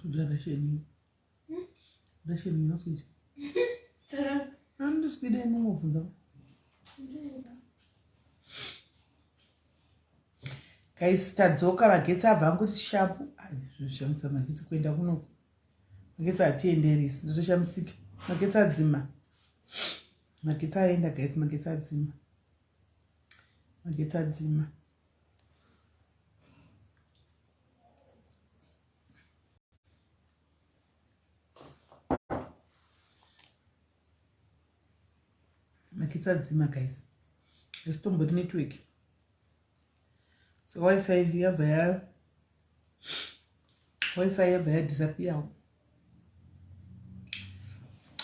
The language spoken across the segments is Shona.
Handisi rasheni. Hmm? Rasheni handisi kudya. Handisi kuida inongobvunza. Guys, tadzoka magetsi abva angoti shapu. Zvinoshamisa magetsi kuenda kuno. Magetsi hatienderi isu, ndotoshamisika. Magetsi adzima. Magetsi aenda guys, magetsi adzima. Magetsi adzima. Magetsi adzima guys. Haisitombori network. Saka wifi yabva ya wifi yabva yadisappear.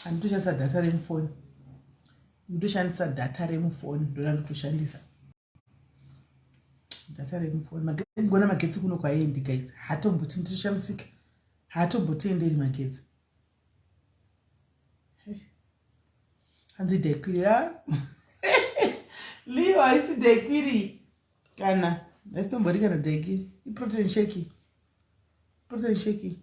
Handitoshandisa data remufoni. Ndotoshandisa data remufoni ndorandotoshandisa. Data remufoni. Magetsi magetsi kuno kwaendi guys. Hatomboti nditoshamisika. Hatombotienderi magetsi. Hanzi daiquiri ah? Leo haisi daiquiri kana haisitombori kana daiquiri iprotein shake protein shake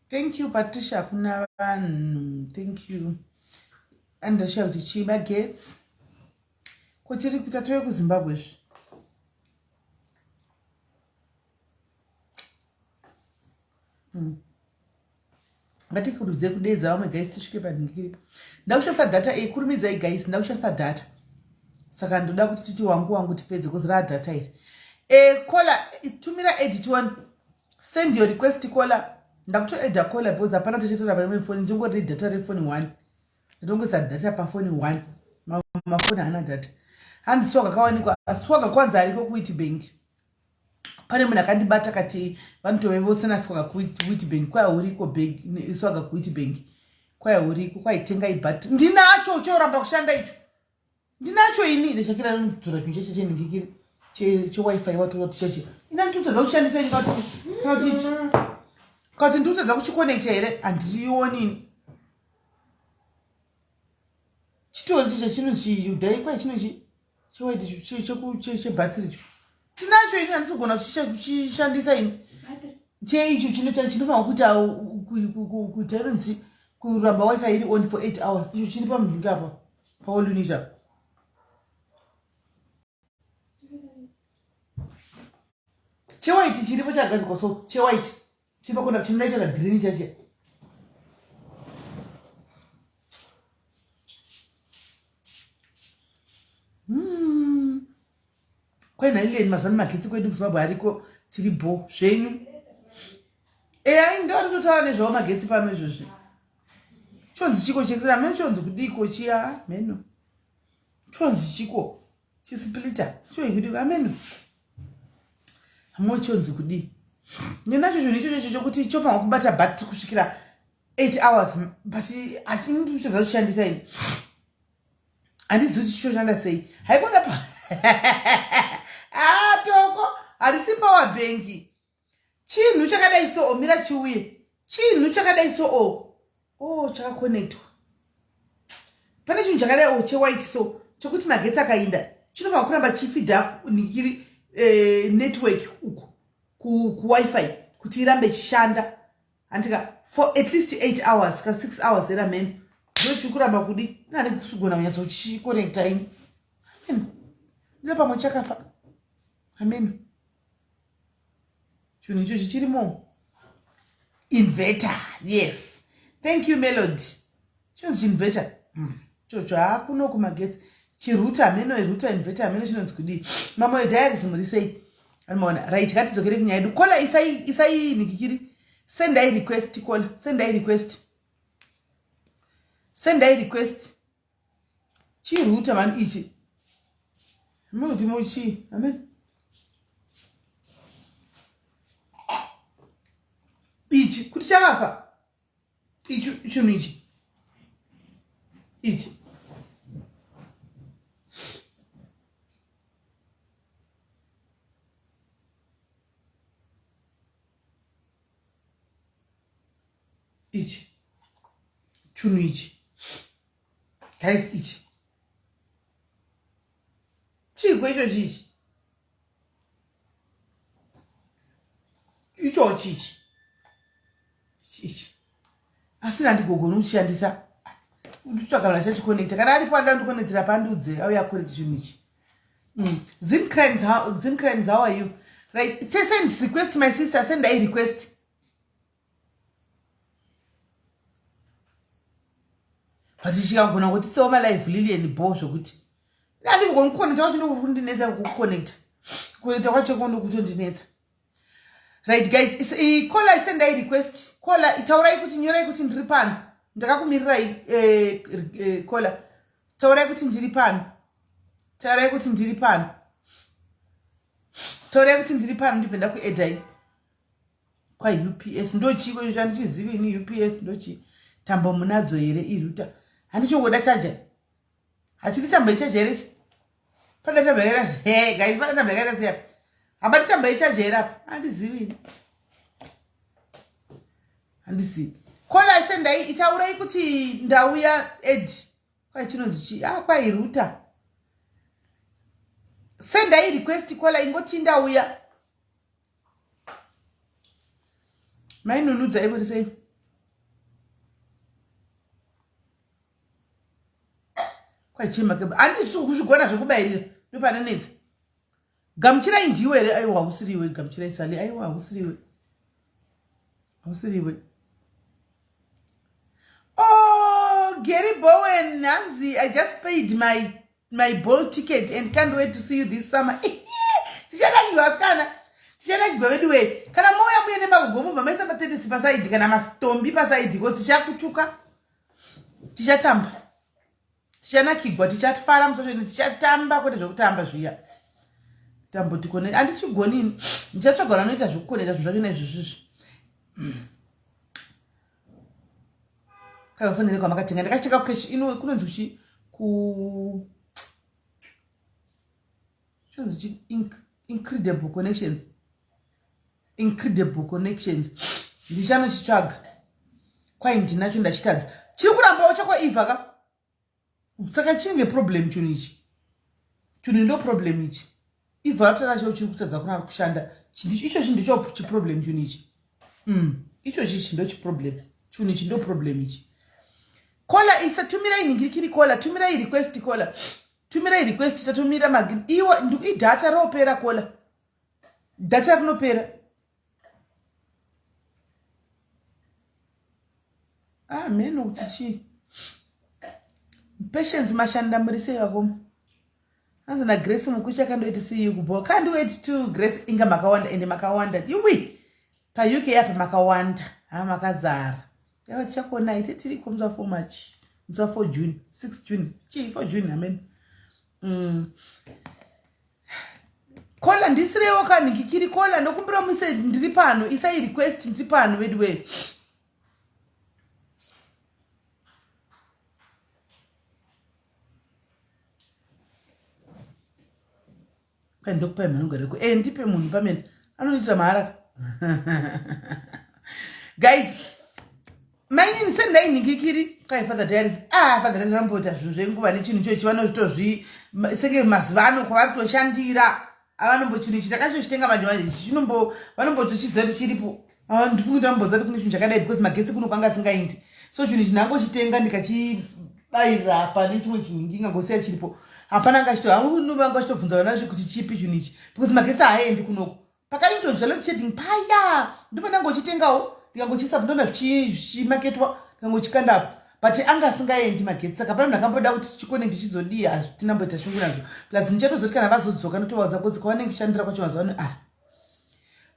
Thank you Patricia kuna vanhu. Thank you. Andashaya kuti chii magetsi. Ko tiri kuita tove kuZimbabwe zve. Ngatikurumidze kudeedza vamwe guys tisvike panhingiri. Ndakushandisa data iyi kurumidzai guys ndakushandisa data. Saka ndoda kuti titi wangu wangu tipedze because raa data iri. Eh kola tumira edit one. Send your request caller. Ndakutoedha caller because hapana tichitora pane foni ndingori data refoni one. Ndatongoisa data pafoni one. Mafoni haana data. Hanzi swaga kawanikwa swaga kwanza ariko kuWitbank. Pane munhu akandibata kati vanotove vose naswaga kuWitbank kwauriko bank swaga kuWitbank kwauriko kwaitenga ibhat ndinacho choramba kushanda icho ndinacho ini ndachakira nokudzora chinhu chacho chenhingikiri chewifi watora kuti chache ina ndikutadza kushandisa ini kana kuti kana kuti ndikutadza kuchikonekta here handiioni ini chitori chicha chino chidai kwai chino chi chewaiti chebhatiri cho ndinacho ini handisi kugona kuchishandisa ini cheicho chinofanira kuita kuita inonzi kuramba wifi iri on for 8 hours icho chiri pamhinga apa paolunit apa chewaiti chiripo chagadzikwa so chewaiti chiri pakona chinoita na green chache Kwenhaileni mazano magetsi kwedu kuZimbabwe ariko tiri bho zvenyu. Eya ndo ari kutotaura nezvawo magetsi pano izvozvi. Chonzi chiko chekisira meno chonzi kudiko chiya meno. Chonzi chiko chisplita choi kudiko ameno. Hamo chonzi kudii. Ninacho chinhu ichocho chokuti chofanwa kubata battery kusvikira 8 hours but hachindi kuchadza kushandisa ini. Handizivi kuti choshanda sei. Haikona pa Ah toko harisi power bank. Chinhu chakadai so mira chiuye. Chinhu chakadai so o. Oh chakakonectwa. Pane chinhu chakadai o chewhite so chokuti magetsi akainda chinofanira kuramba chifidha nikiri eh, network uku ku, ku wifi kuti irambe ichishanda handika for at least 8 hours ka 6 hours era mheno ndochikuramba kudi nani kusugona kunyatsochikonecta ini amen ndine pamwe chakafa amen chinhu icho chichirimo inverter yes thank you melody chinonzi inverter chocho hakuno kumagetsi chiruta hameno iruta inverter hameno chinonzi kudii mamoyo diaries muri sei anomaona right ngatidzokere kunyaya yedu kola isai isai nikikiri sendai request kola sendai request sendai request chiruta mani ichi munoti muchii amen ichi kuti chakafa ichi chinhu ichi ichi ichi chinhu ichi guys ichi Chiiko icho chichi? Icho chichi. Chichi. Asi ndandigogoni kuchishandisa. Nditsvaga vanhu vachachikonekta. Kana aripo anoda kundikonekitira pandiudze auya akonekte chinhu ichi. Zim crimes, how, Zim crimes, how are you? Right. Say send request my sister, send a request. But chikagona kuti tsewo malive Lilian bo zvokuti. Ndandigogoni kukonekta kwacho ndokundinetsa kukonekta. Kukonekta kwacho ndokutondinetsa. Right guys, caller sendai request. Caller taurai kuti nyorai kuti ndiri pano. Ndakakumirirai caller. Taurai kuti ndiri pano. Taurai kuti ndiri pano. Taurai kuti ndiri pano ndibve ndakuedai. Kwa UPS ndochiko icho handichizivi ini UPS ndochi tambo munadzo here iruta. Handichongoda charger. Hachidi tambo yechaja here ichi? Pada tambo yakaita he guys, pada tambo yakaita sei apa? Habati tambo yechaja here apa? Handizivi ini. Handizivi. Kola sendai itaurai kuti ndauya ed. Kwai chinonzi chi? Ah, kwai router. Sendai request kola ingoti ndauya. Mainunudza ivo sei? Kwachema keba. Handisi kuzvigona zvekubairira. Ndopanonetsa. Gamuchirai ndiwe here? Aiwa hausiriwe. Gamuchirai Sally. Aiwa hausiriwe. Hausiriwe. Oh, Gary Bowen, hanzi, I just paid my ball ticket and can't wait to see you this summer. Tichanakirwa asikana. Tichanakirwa vedu we. Kana mouya muye nemagogo mubva maisa matenisi pasaidi kana mastombi pasaidi because tichakuchuka. Tichatamba. Tichanakigwa, tichafara musosho, tichatamba kwete zvekutamba zviya. Tamboti kone handichigoni ini. Ndichatsvaga vanoita zvekukoneta zvinhu zvacho naizvozvizvi. Kana fonere kwamakatenga ndakachitenga kucash ino kunonzi kuchi ku chinonzi chi incredible connections. Incredible connections. Ndichanochitsvaga. Kwai ndinacho ndachitadza. Chiri kurambawo chakwa Eva ka. Saka chinenge problem chinhu ichi. Chinhu ndo problem ichi. Eva ratara chiri kutadza kuna kushanda. Icho chinhu ndicho chiproblem chinhu ichi. Icho chichi ndo chiproblem. Chinhu ichi ndo problem ichi. Kola isa tumirai ningirikiri kola, tumirai request kola. Tumirai request tatumira magi. Iwa idata ropera kola. Data rinopera. Ah, meno kuti chii. Patience mashanda muri sei vakoma? Hanzi na Grace Mukucha can't wait to see you kubo. Can't wait to Grace inga makawanda ende makawanda. Iwi pa UK apa makawanda. Ha makazara. Yawa tichakuonai ite tiri ko musi wa 4 March. Musi wa 4 June, 6 June. Chii 4 June amen. Kola ndisirewo kanhikikiri kola ndokumbira muise ndiri pano isai request ndiri pano veduwe. Kwai ndokupai mhani ugare ku ndipe munhu pamene anondiitira mahara. Guys, mainini sendai nhikikiri kwai Father Diaries. Ah, Father Diaries vanomboita zvinhu zvenguva nechinhu ichochi vanotozvi senge mazuva ano kwavari kutoshandira. Avanombo chinhu ichi takachochitenga manje manje chinombo vanombotochiziva kuti chiripo. Ndifungi kuti vamboziva kuti kune chinhu chakadai because magetsi kuno kwanga asingaindi. So chinhu ichi ndangochitenga ndikachibayirira apa nechimwe chinhu ndingangosiya chiripo. Hapana angachito vanga vachitobvunza vana vacho kuti chipi chinhu ichi because magetsi haaendi kunoko. Pakaindozva load shedding paya ndipo ndangochitengawo ndikangochiisa ndona zvichimaketwa ndikangochikanda apo. But anga asingaendi magetsi saka pana ndakamboda kuti chikonekti chizodii hazvitina mboita shungu nazvo. Plus ndichatozoti kana vazodzoka ndotovaudza because kwavanenge kushandira kwacho mazuva ano ah.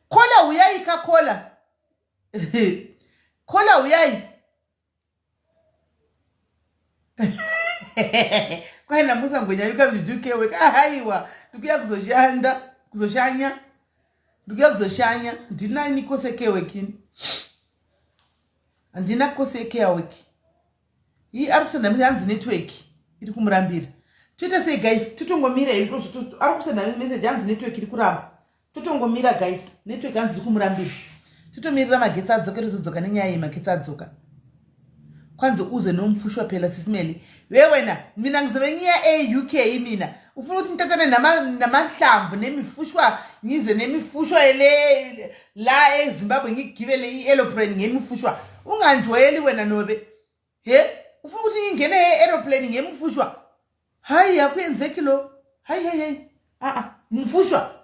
Kola uyai ka kola. Kola uyai. Kwai naMusa Ngwenya you come to do care work. Aiwa, ndikuya kuzoshanda, kuzoshanya. Ndikuya kuzoshanya. Ndina ini kose care work ini. Handina kose care work. Hii ari kusenda message hanzi network iri kumurambira. Toita sei guys? Totongomira here? Ari kusenda message hanzi network iri kuramba. Totongomira guys. Network hanzi iri kumurambira. Totomirira magetsi adzoke tozodzoka nenyaya iyi magetsi adzoka. Kwanzi uze nomupfushwa phela sisimeli. We wena mina ngizobe ngiya e-UK mina. Ufuna ukuthi ngithathane namahlamvu nemifushwa ngize nemifushwa le la eZimbabwe ngigibele i-aeroplane ngemifushwa. Unganjwayeli wena nobe. He? Ufuna ukuthi ngingene e-aeroplane ngemifushwa? Hayi akuyenzeki lo. Hayi hayi hayi. A a mfushwa.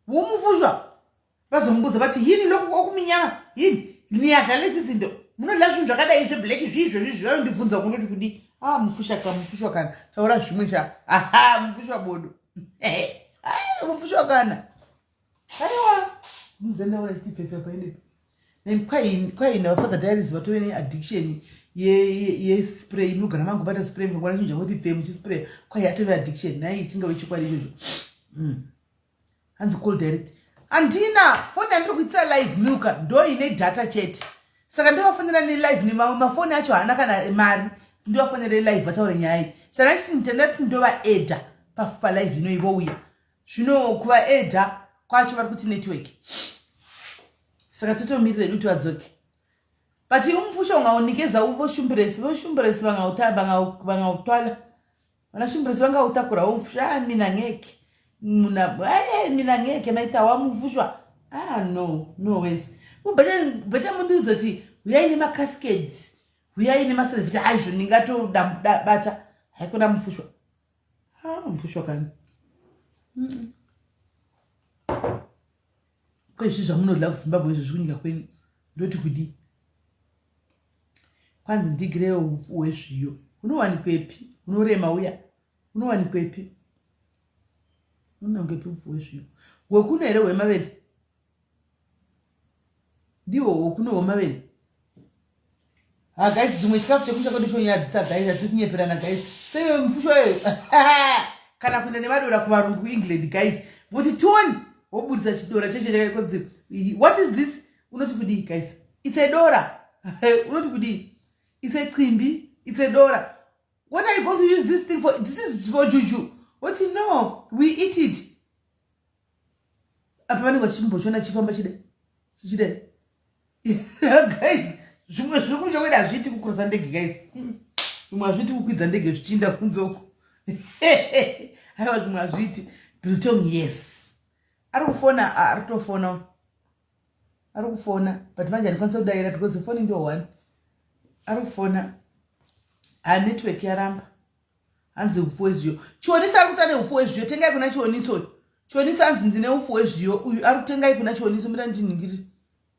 Wumfushwa. Bazongibuza bathi yini lokhu okuminyama? Yini? Niyadla lezi zinto. Munodla zvinhu zvakadai zveblack zvizvo zvizvo vanondibvunza kunoti kudii? Ah mufusha ka mufushwa kana. Taura zvimwe sha. Aha mufushwa bodo. Ai mufushwa kana. Aiwa. Muzenda wona chiti pfefe paende. Kwaina vafather diaries vatove neaddiction yespray ye, ye munogara mangobata spray mukangwana chinhu changoti pfe muchispray kwai yatove addiction nhai chingave chokwadi ichocho. Hanzi call direct. Handina foni yandiri kuitisa live milka ndo ine data chete. Saka ndovafonera nelive nemamwe mafoni acho haana kana mari. Ndovafonera live vataure nyaya iyi. Saka ndachiti nditenda kuti ndovaedha palive ino ivouya. Zvino kuvaedha kwacho vari kuti network. Saka totomirira hedu kuti vadzoke. But umfusho ungaunikeza voshumburesi voshumburesi vangautwala vana shumburesi vangautakura umfusho ah, mina ngeke muna eh, mina ngeke maita wamufushwa ah no no ways ubheta mundiudza kuti huyai nemacascades huyai nemaservita aizvo ndingatobata haikona mufushwa ah mufushwa kani mm. Kwezvi zvamunodla kuZimbabwe izvo zvikunyika kwenyu ndoti kudii? Kwanzi ndigirewo upfu hwezviyo. Unowanikwepi? Unorema uya. Unowanikwepi? Unowanikwepi upfu hwezviyo? Hwekuno here hwemavere? Ndihwo hwekuno hwemavere? Ha guys, zvimwe chikafu chekumusha kwedu chonyadzisa guys, hatisi kunyeperana guys. Seiwe mufusho iyoyo. Kana kuenda nemadora kuvarungu kuEngland guys. Voti tione woburitsa chidora cheche chakakonzi what is this? Unoti kudii guys? It's a dora. Unoti kudii? It's a chimbi. It's a dora. What are you going to use this thing for? This is for juju. What no, we eat it. Apa vanenge vachimbochiona chifamba chide. Chichide. Guys, zvimwe zviri kumusha kwedu hazviiti kukuruza ndege guys. Zvimwe hazviiti kukwidza ndege zvichiinda kunze uko. Aiwa zvimwe hazviiti. Biltong yes. Ari kufona, ari kutofona. Ari kufona, but manje handikwanisa kudaira because foni ndo one. Ari kufona. Ha network yaramba. Hanzi upfu hwezviyo. Chioniso ari kuti ane upfu hwezviyo. Tengai kuna Chioniso uyu. Chioniso hanzi ndine upfu hwezviyo. Uyu ari kutengai kuna Chioniso. Mira ndinhingiri.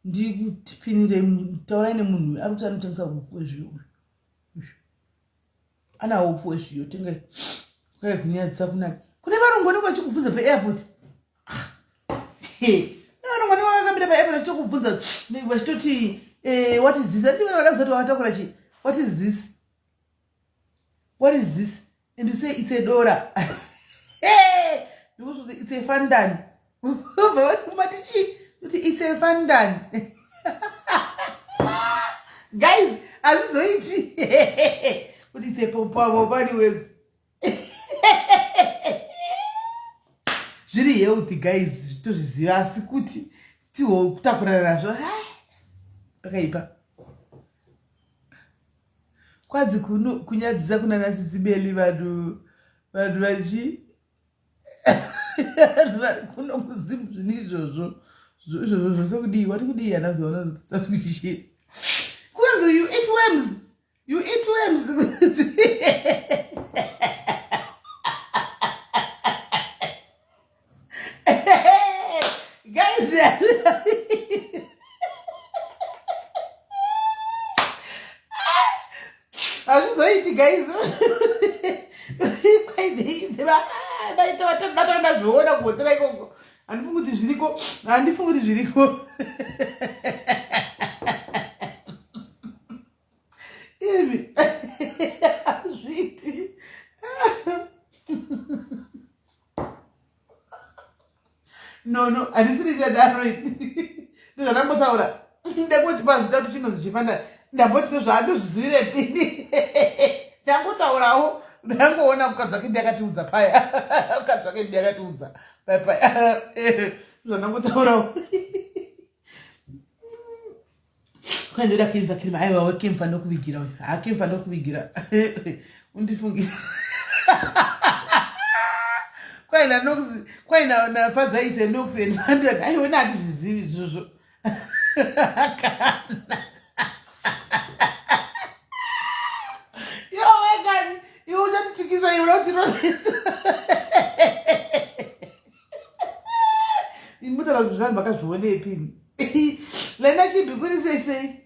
Ndikupinire taurai nemunhu uyu. Ari kuti anotengesa upfu hwezviyo uyu. Uyu. Anawo upfu hwezviyo. Tengai. Kwai kunyadzisa kunani. Kune varungu vanenge vachikubvunza paairport. Varungu vanenge vakambira paairport vachitokubvunza vachitoti eh, what is this? Andivana vada kuzoti vakatakura chii? What is this? What is this? And you say it's a dora. Hey! Because it's a fandan. Matichi, it's a fandan. Guys, hazvizoiti. Kuti it's a popani waves. Zviri healthy guys, tozviziva asi kuti tihokutakurana nazvo. Pakaipa. Kwanzi kunyadzisa kuna nasisibeli vanhu vanhu vachi vari kuno kuzimu zvinhu izvozvo izvozvo zvose kudii wati kudii anazoona kunzi you eat worms you eat worms guys hazvizoiti guys vaita ndazviona kuhotsera ikoko handifungi kuti zviriko handifungi kuti zviriko izvi hazviiti no no handisiri ndadaro ini ndozvandambotaura ndangochipa zita kuti chinonzi chifanda ndamboti ndozvaandozvizivirepi ndangotaurawo ndangoona mukadzi wake ndiakatiudza paya mukadzi wake ndiakatiudza paya paya zvandambotaurawo Kwai ndoda kemfa kirima aiwa wekemfa ndokuvigira uyu haa kemfa ndokuvigira undifungi Kwai naNox, kwai naFadza is a Nox and Fantan. Aiona handizvizivi izvozvo. Kana. Yo, wekani. Iwe uchatitukisa iwe unatirovesa. Imutaura kuti zvanhu makazvionepi. Lena chibhi kuri sei sei.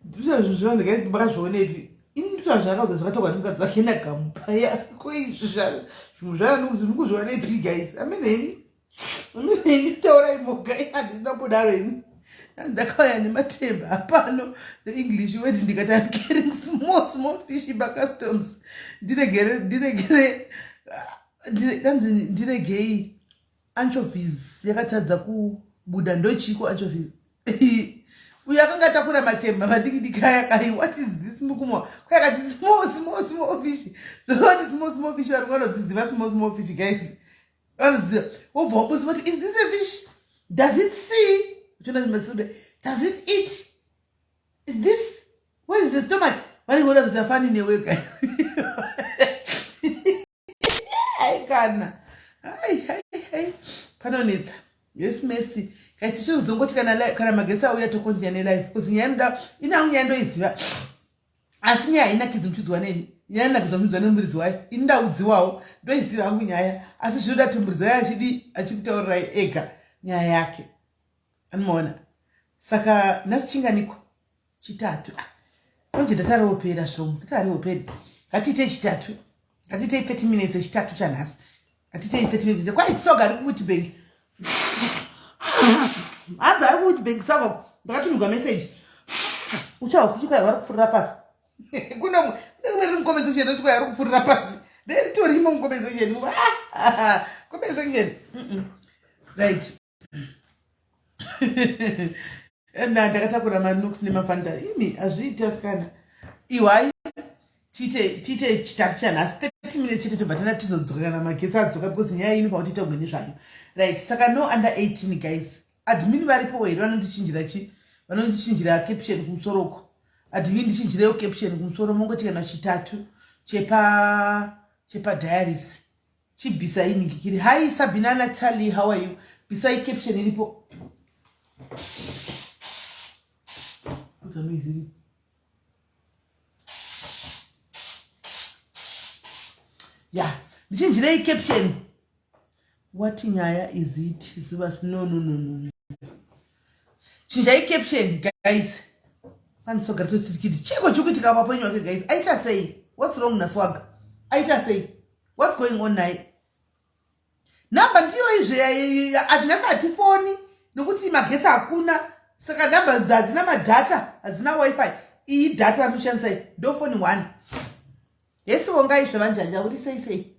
Nditaura zvinhu zvanhu makazvionepi. Ini nditaura zvakauza zvakataurwa nemukadzi wake nagamupaya. Ko izvi zvinhu zvana mukuzvionepi guys. Amene henyu. Amene henyu taurai moga. Handina kudaro ini. Ndakauya nematemba hapano the English word ndikati I'm carrying small small fish pacustoms. Ndiregere ndiregere kanzi ndiregei anchovies yakatadza kubuda ndochiko anchovies uyo akanga atakura matemba madiki diki aya kai what is this mukumwa kwayakati small small small fish ndoti small small fish vari vanodziziva small small fish guys vanoziva wobva wabusa vati is this a fish does it see uchiona masude does it eat is this where is the stomach vanenge voda kuti afani newe guys ai kana ai ai ai panonetsa yes messi kai tichizongoti kana kana magetsi auya tokonzinya nelife bcause nyaya inoda inangu nyaya ndoiziva asi nyaya hainakidzi muchiudzwa neni nyaya inakidza muchiudzwa nemuridzi wayo ini ndaudziwawo ndoiziva hangu nyaya asi zvinoda kuti muridzi wayo achidi achikutaurirai ega nyaya yake anomaona saka nhasi chinganikwa chitatu ah, manje data riopera zvomu data rioperi ngatiitei chitatu ngatiitei 30 minutes echitatu chanhasi ngatiitei 30 minutes kwai soga ari kuwitbank hanzi ari kuwitbank saka ndakatumigwa message uchawa kuchi kwai vari kupfurira pasi kune mwe riri mucomment section roti kwai ari kupfurira pasi nderitorimo mucomment section ah, comment section right na ndakatakura manux nemafanda imi hazviiti asikana ihwai tiite tiite chitatu chanhasi 30 minutes chete tobva tana tizodzoka kana magetsi adzoka because nyaya inofanira kuti itaurwe nezvayo right saka no under 18 guys admin varipo here vanondichinjira chi vanondichinjira caption kumusoro uko admin ndichinjirewo caption kumusoro mongoti kana chitatu chepa chepa diaries Chibvisai ningikiri. Hi Sabina Natalie, how are you? Bvisai caption iripo. Kuta noise iripo. Yeah, ndichinjirei caption. What nyaya is it? Zuva no no no no. Chinjai caption guys. Panisogara tositikiti. Chiko chikuitika papo inyoke guys. Aita sei? What's wrong na swag? Aita sei? What's going on naye? Number ndiyo izve nhasi hatifoni nokuti magetsi hakuna saka number hadzina madata hadzina wifi iyi data randoshandisa iyi ndofoni one hesi vongai zvevanjanja uri sei sei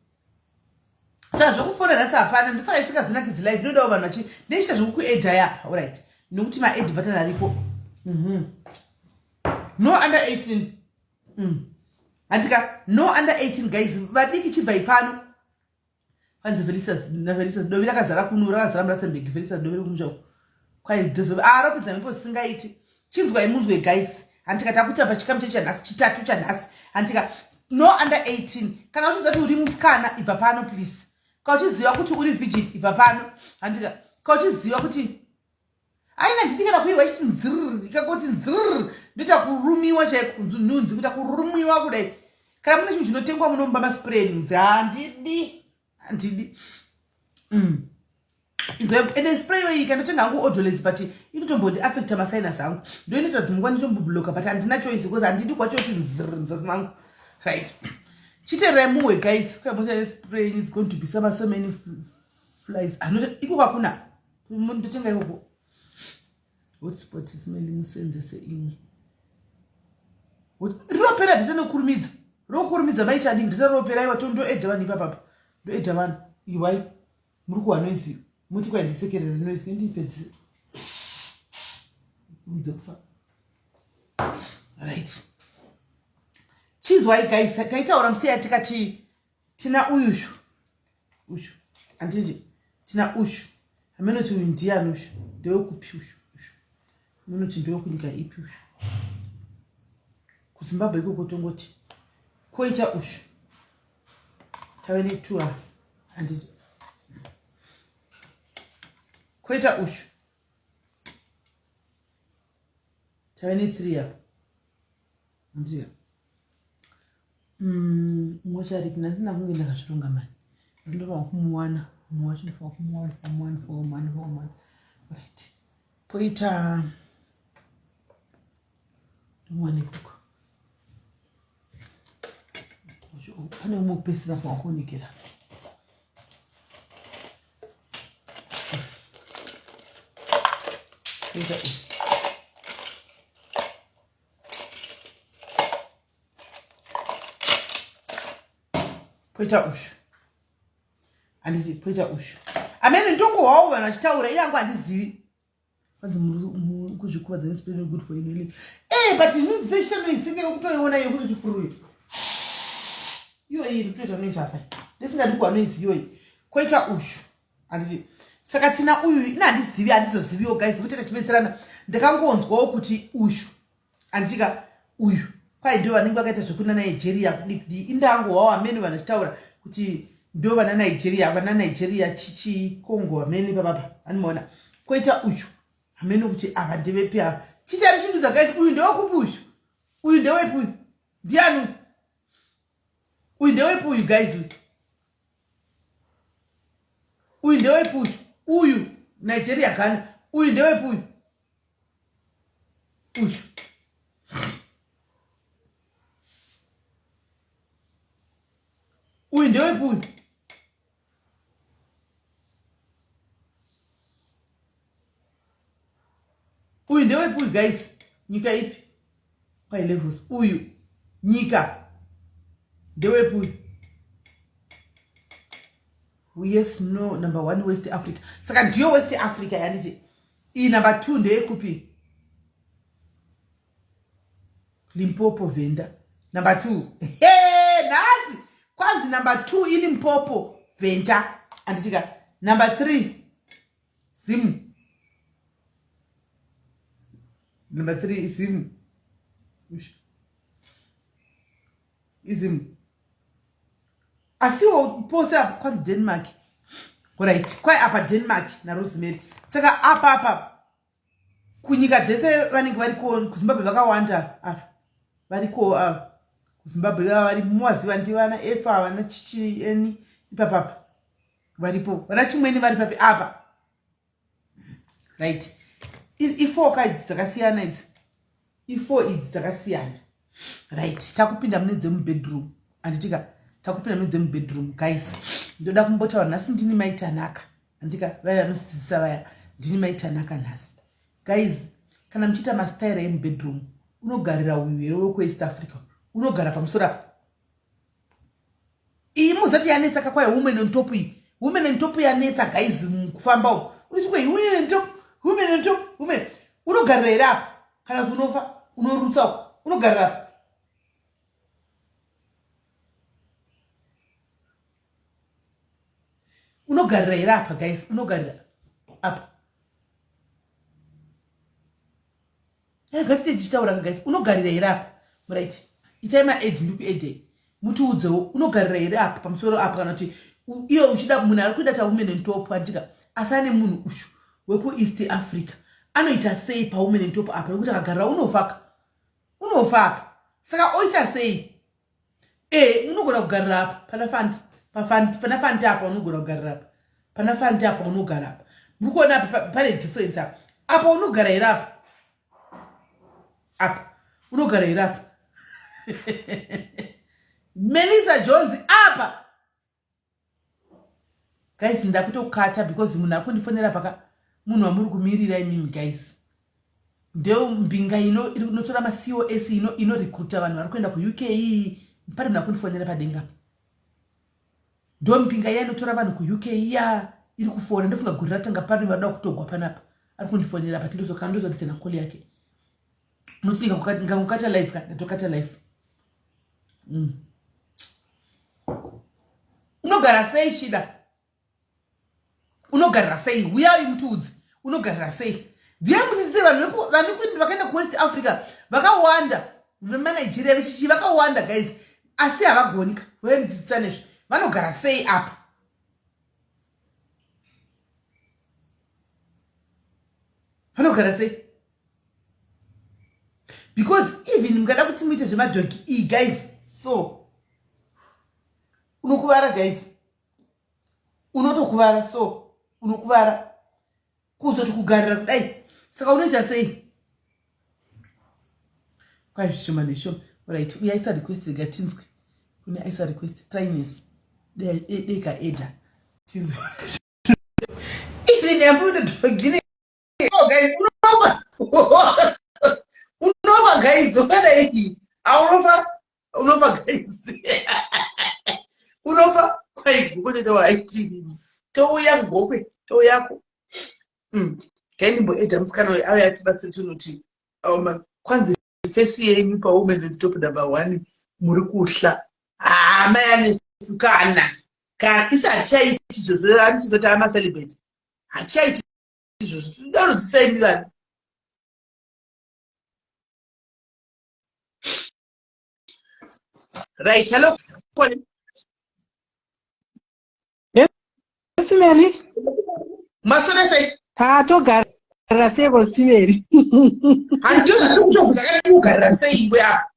saka zvekufona nhasi hapana ndosaka isingazonakidzi live inodawo vanhu vachi neichita zvekukuedha yapa orit nokuti maed button aripo mhm. no under 18 mm. handika no under 18 guys vadiki chibvai pano kwanzi felistas nafelistas dovi rakazara kuno rakazara murasenbeg felistas dovi rekumusha kwai ah, ropedza mhepo zvisingaiti chinzwai munzwe guys handika takuita pachikamu chedu chanhasi chitatu chanhasi handika no under 18 kana uchiziva kuti uri musikana ibva pano please kana uchiziva kuti uri virgin ibva pano handika kana uchiziva kuti aina ndidi kana kuirwa ichiti nzirr ikangoti nzirr ndoita kurumiwa chaiko nhunzi kuita kurumiwa kudai kana mune chinhu chinotengwa munomba maspray nhunzi handidi handidi mm. ende spray iyoyi ikanotenga hangu odolets but inotombondi affecta masinus angu ndo inoita kuti munguva ndichombobloka but handina choice because handidi kwacho kuti nzirr muzasi mangu right chitererai muwe guys kuyamocha spray is going to be some so many flies iko kwakuna ndotenga ikoko hotspot smell musenzese imwe rinopera data nokurumidza rokurumidza maita adii data ropera aiwa to ndoedha vanhu ipapapa ndoedha vanhu iwai muri kuwa noise muti kwai ndisekerere noise ngendiipedzise kurumidza kufa right chinzwai guys taitaura musiya tikati tina uyushu ushu handiti tina ushu haminoti uyu ndiyani ushu ndewekupi ushu ushu munoti ndewekunyika ipi ushu kuzimbabwe ikoko tongoti koita ushu tave netua handiti Koita ushu. Tave ne 3 apa. Ndiyo. Mumwe wacho aripi? Ndandina kunge ndakazvironga mani. Ndinofanira kumuwana. Mumwe wacho ndinofanira kumuwana, kumuwana, kumuwana, kumuwana. Right. Poita ndomuwane kuko. Pane umwe kupesera kwakuonekera. Poita uyu. Poita uyu. Handiti poita uyu. Amene ndongohwawo vanhu vachitaura iyangu handizivi. Kwanzi muri kuzvikuvadza nesipiri good for you. Eh, but zvinonzi sechita noise inge kutoiona iyo kuti chifururi. Iyo iri kutoita noise apa. Ndisingadi kuwa noise iyoyi. Koita uyu. Handiti saka tina uyu ina handizivi handizoziviwo guys kuti tachibetserana. Ndakangonzwawo kuti uyu. Handitika uyu kwai ndo vanenge vakaita zvekuna Nigeria kudi kudi indangowawo amene vanhu vachitaura kuti ndo vana Nigeria vana Nigeria chichi Congo amene papapa animaona koita uyu amene kuti ava ndevepi ava chitai muchindudza guys uyu ndewekupi uyu uyu ndewepi uyu ndiani uyu ndewepi uyu guys uyu uyu ndewepi uyu uyu Nigeria Ghana uyu ndewepi uyu uyu uyu ndewepi uyu uyu ndewepi uyu guys nyika ipi kwai levels uyu nyika ndewepi uyu yes no number 1 West Africa saka ndiyo West Africa yanditi iyi number 2 ndeyekupi Limpopo Venda number 2 hey, nhasi kwanzi number 2 iLimpopo Venda anditika number 3 Zim number 3 Zim izim asiwo pose apa kwanzi Denmark right kwai apa Denmark naRosemary saka apa apa kunyika dzese vanenge variko kuZimbabwe vakawanda ava variko ava kuZimbabwe vava vari muwaziva ndivana efa vana chichieni ipapapa varipo vana chimweni vari papi apa right ifour ka idzi dzakasiyana idzi ifour idzi dzakasiyana right takupinda mune dzemubedroom handitika takupinda mune dzemubedroom guys ndoda kumbotaura nhasi ndini maitanaka handika vaya vanosidzisa vaya ndini maitanaka nhasi guys kana muchiita mastaira emubedroom unogarira uyu here wekuEast Africa unogara pamusoro apa iyi muzati yanetsa kakwai women on top iyi women on top yanetsa guys mukufamba uku unoti kwai women on top women on top women unogarira here apa kana kuti unofa unorutsa uku unogarira apa unogarira here apa guys unogarira apa ngatite tichitaura ka guys unogarira here apa right itai maedge ndikuedei mutiudzewo unogarira here apa pamusoro apa kana kuti iyo uchida munhu ari kuida ta women on top andika asi ane munhu ushu wekuEast Africa anoita sei pawomen on top apa nekuti akagarira unofaka unofa apa saka oita sei e unogona kugarira apa pana fanti pafanti pana fanti apa unogona kugarira apa pana fanti apa unogara apa muri kuona apa pane difference apa apa unogara here apa apa unogara here apa Melissa Jones apa guys ndakutokata because munhu akundifonera paka munhu wamuri kumirira imimi guys ndeo mbinga ino iri kunotora maCOS ino inorecruita vanhu vari kuenda kuUK pane munhu akundifonera padenga ndo mbinga iya inotora vanhu kuUK iya iri kufona ndofunga gore ratanga pane vanoda kutogwa panapa ari kundifonera but ndozokana ndozoridzena call yake noti ndikangokata live ka ndatokata live Unogara sei shida unogarira sei huyai mutiudzi unogarira sei ndiye mudzidzise vanhu vakaenda kuWest Africa vakawanda vemaNigeria vechichi vakawanda guys asi havagoni ka vave mudzidzisa nezvo vanogara sei apa Munogara sei? Because even mukada kuti muite zvemadhogi iyi guys, so unokuvara guys, unotokuvara, so unokuvara kuzoti kugarira kudai. Saka unoita sei? Kwai zvishoma neshoma. Right, uya isa request, rega tinzwe. Kune aisa request, trines deka eda tinzwe. Even yambuda dogine. Oh guys, unofa. Unofa guys, wakadai. Aunofa, unofa guys. Unofa kwai guko tete waiti. Touya kugokwe, touyako. Kai ndimboedha musikana uyu auya atibatsire tinoti um, kwanzi fesi yenyu pawomen on top number one muri kuhla. Ah, mai anesu kana. Kana isi hatichaiti izvozvo, handizoti ama celebrate. Hatichaiti izvozvo, tinodarodzisa imi vanhu. Right, hello. Yes, Mary. Maswera sei? Tatogarira sei Rosemary? Handizvo zvandiri kutobvunza kana kugarira sei iwe apa.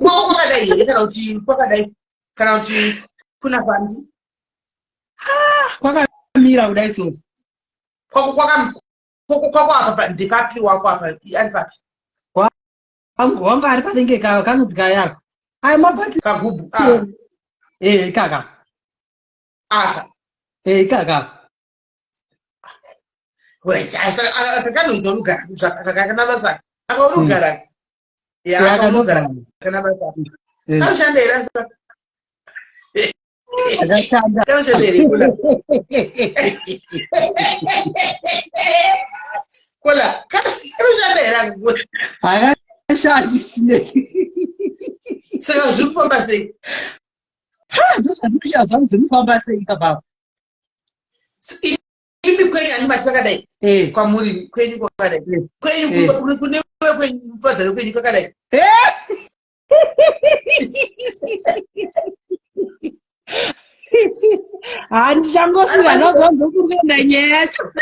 Kwako kwakadai here kana kuti kwakadai kana kuti kuna fandi? Ah, kwakamira kudai so. Kwako kwaka kwako apa ndepapi wako apa ari papi? Wangu wangu ari panenge ka kanonzi kayako. Ayo mabhati kagubhu. Ah. Eh, kaka. Aka. Eh, kaka. Right, aka kanoita unogara kana basa. Aka unogara. Hmm. Ya, aka unogara kana basa. Eh. Kanoshanda here asa? Akashanda. Kanoshanda here kola? Kola, kanoshanda here aka kola? Akashandi sineki. Saka zviri kufamba sei? Ha, ndozvandikuchaza kuti zvinofamba sei baba. Imi kwenyu ani mati kwakadai? Eh. Kwamuri kwenyu kwakadai. Eh. Kwenyu Eh. kune kwenyu mufadza wekwenyu kwakadai. Eh. Handichangosvika ndozonzwa kuenda nyaya yacho.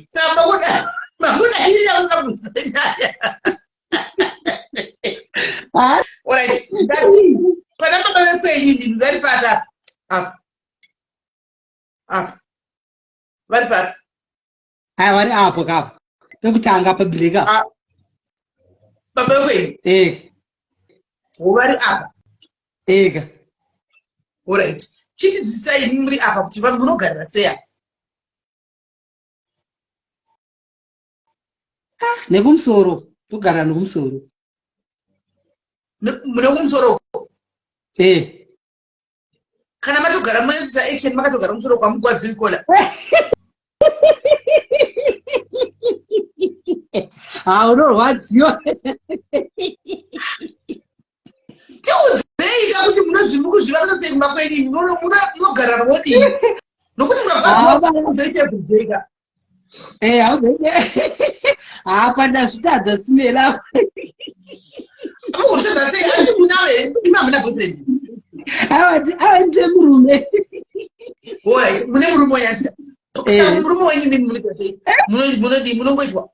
Saka makuda makuda iri yakuda nyaya. Alright, ndati pana baba vekwenyu ndimi vari papi apa? Apa. Apa. Vari papi? Aya vari apo kapo. Pekutanga pablack apa. Ah. Baba vekwenyu? Eh. Vari apa. Ega. Alright. Chitidzidzisai imi muri apa kuti vanhu munogarira sei apa? Nekumusoro, togara nekumusoro. Nekumusoro? Eh. Kana matogara moisa action makatogara kumusoro kwamugwadziri kola. Ha, unorwadziwa. Tiudzei ka kuti munozvivakisa sei kumba kwenyu, munogara modii? Nokuti mukagwadziwa muzoita everyday ka. Eh, hauzoite. Apa ndazvitadza simela. Mukuzvitadza sei? Asi munawe imi hamuna boyfriend. Awa awa ndine murume. Alright, mune murume wenyu andika. Saka murume wenyu imi munoita sei? Munodii? Munongoitwa?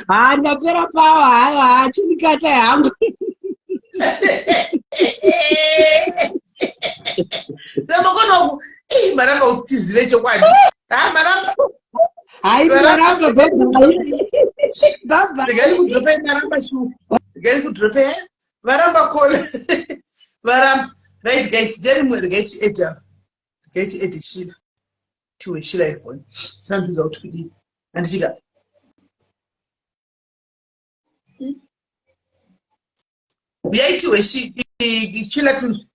Ha, ndapera pawa, haiwa, chindikata hangu. Namakono eh maramba utizive chokwadi. Ha maramba. Hai maramba bye bye. Bye bye. Regai kudropa maramba shu. Regai kudropa varamba kola. Varamba. Right guys, then regai tiedha. Regai tiedhe shira. Tiwe shira ifoni. Tinanzwa kuti kudii. Handitika. Uyai tiwe shira tinzwe.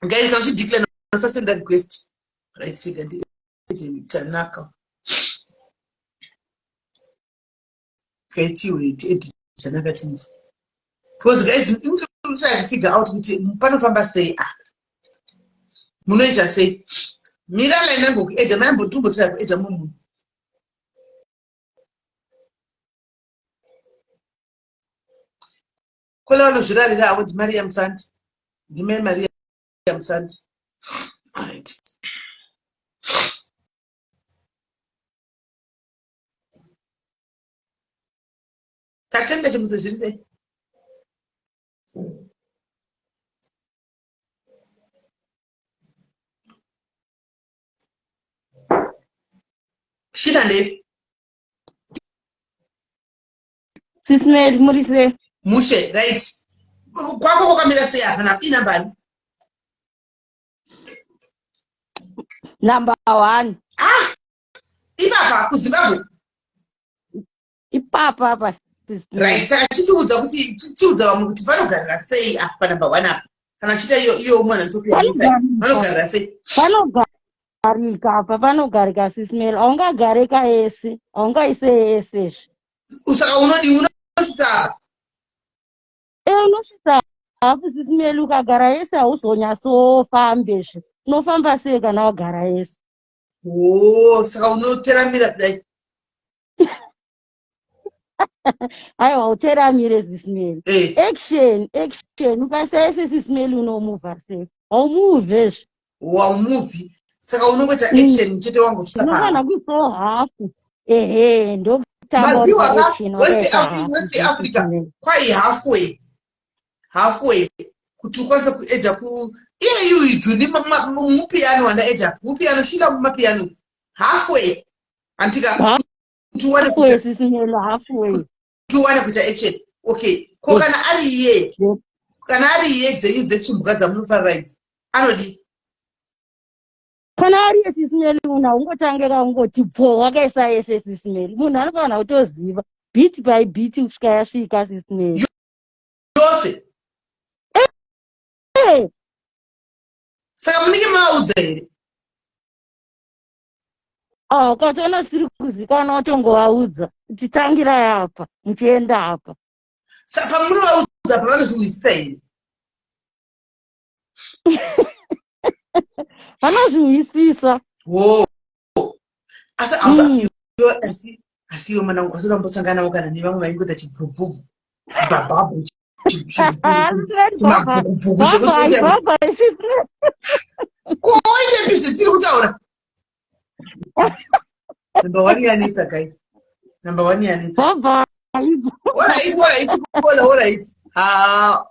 Guys, kana uchideclare usasenda request. Right, rega ndi Tanaka. Kaitiwe edit Tanaka tinzwe. Because guys, try to figure out kuti panofamba sei apa. Munoita sei? Mira line ambokuedha, mira mbotumbotira kuedha munhu. Kole vanozvirarira avo ndiMaria Musanti. Ndimai Maria Musanti. Alright. Tatenda chimuse zviri sei? Shina ndei? Sis Mary, muri sei? Mushe, right. Kwako kwakamira sei apa na inamba ani? Number one. Ah! Ipapa kuZimbabwe. Ipapa apa sis Mary. Right, saka chitiudza kuti chitiudza vamwe kuti vanogarira sei apa pa number one apa. Kana chiita iyo iyo mwana topic vanogarira sei? Panogarika apa panogarika sis Mary. Haungagare ka yese, haungaise yese zve. Saka unodi unosvitsa apa. E unosvitsa hafu sis Mary ukagara yese hauzonyatsofambe zve. Unofamba sei kana wagara yese? Oh, saka unoteramira kudai. Aiwa uteramire sis Mary. Eh. Action, action. Ukaisa yese sis Mary unomuvha sei? Haumuvhe zve. Waumuvi. Saka unongoita action chete wangosvitsa pa. Unofanira kuisawo hafu. Ehe, ndokutamba uri Maziwa ka pa-action West wakaisa Africa, hafu West sis Africa Mary. kwai halfway. Halfway kuti ukwanise kuedha ku iye iyu Juni mupiyano wandaedha mupiyano shila mumapiyano halfway andika kuti uwane Halfway sis Mary, halfway. kuti uwane kuita action okay ko kana ari iye kana ari iye dzenyu dzechimbwa dzamunofarira idzi anodii Kana ari iye sis Mary munhu haungotange kaungoti bvo wakaisa yese sis Mary. Munhu anofanira kutoziva bit by bit kusvika yasvika sis Mary. Yose. Eh. Saka munenge mavaudza here? Ah, ukatoona zvisiri kuzikanwa wotongovaudza kuti tangirai apa muchienda apa. Saka pamunovaudza apa vanozvihwisisa here? Vanozvihwisisa. Wo. Asi asi asi asi iwe mwana wangu asi urambosanganawo kana nevamwe vaingoita chibvubvubvu bhabhabhu chimabvukubvuku chekuti ko oitepi zvetiri kutaura number one yanetsa guys number one yanetsa alright alright kola alright ha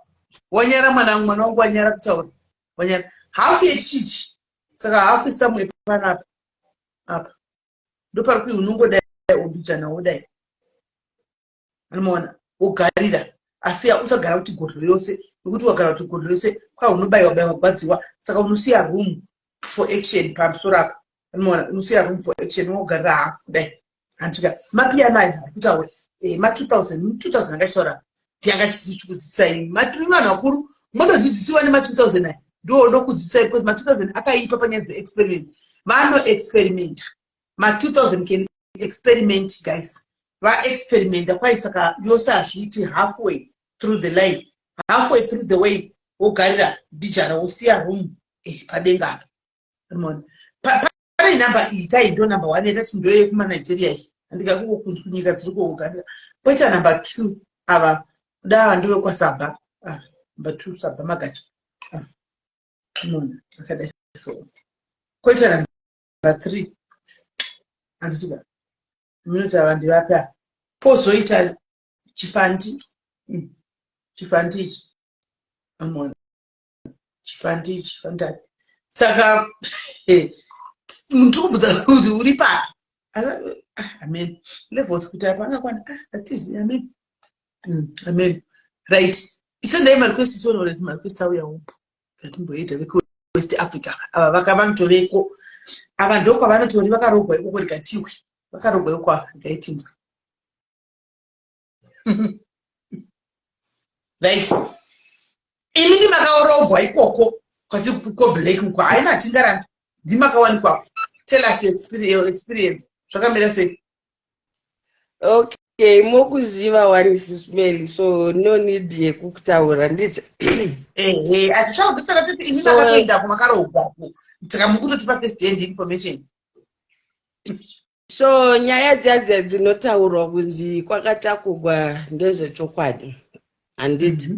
wanyara mwanangu mwana wangu wanyara kutaura wanyara hafu yechichi saka hafu somewhere panapa apa ndopari kui unongodai umbijana wodai anomaona wogarira asi usagara kuti godlo yose nokuti ukagara kuti godlo yose kwa unobaiwa baiwa gwadziwa saka unosiya room for action pamusoro apa anomaona unosiya room for action wogarira hafu kudai handika mapiyano aya ari kutaura eh, ma 2000 2000 angachitaura ndianga chikudzidzisai vanhu vakuru motodzidzisiwa nema 2000 aya ndiwo odokudzidzisai because ma 2000 akaipa panyaya dzeexperiments vanoexperimenta ma 2000 can experiment guys vaexperimenta kwai saka yose hazviiti halfway through the line halfway through the way wogarira mbijana wosiya room eh, padenga apa pane number iyi kai ndo number one yakati ndo yekumanigeria iyi andika kuko kunyika dziri kuoga poita number two ava kuda ava ndovekwasabha ah, number two sabha magacha ah, munhu akadai so koita number three andisika minoti ava ndivapi ava pozoita chifanti chifanti ichi amona chifanti ichi fantani saka muntu kubvunza kuti uri papi ah, amen levels kuti apa angakwana ah, atizi amen amen right isendai marequest tione kuti marequest auya upo ngatimboita vekuwest africa ava vaka vanotoveko ava ndokwavanotori vakarogwa ikoko rikatiwe vakarogwa ikoko rikaitinzwa right imi ndimakaorogwa ikoko kwati koblack uko haina hatingarambi ndimakawanikwa tell us your experience zvakamira sei okay mokuziva wani sismeli so no need yekukutaura nditi ehe atichakubetsera titi imi makatoendako makaroogwako saka mukutotipa first hand information So nyaya dziya dziya dzinotaurwa kunzi kwakatakugwa ndezvechokwadi. Handiti?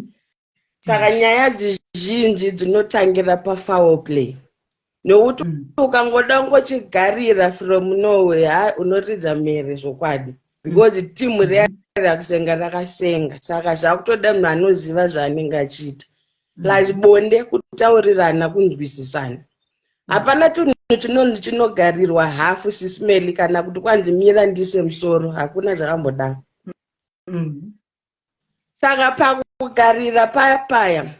Saka nyaya dzizhinji dzinotangira pafoul play, nokuti ukangoda kungochigarira from nowhere, ha, unoridza mhere zvokwadi, because timu riya rakusenga rakasenga. Saka zvakutoda munhu anoziva zvaanenge achiita, plus bonde kutaurirana, kunzwisisana. Hapana chinhu chinonzi chinogarirwa hafu, Sis Melly, kana kuti kwanzi mira ndise musoro. Hakuna zvakambodaro. Saka pakugarira paya paya,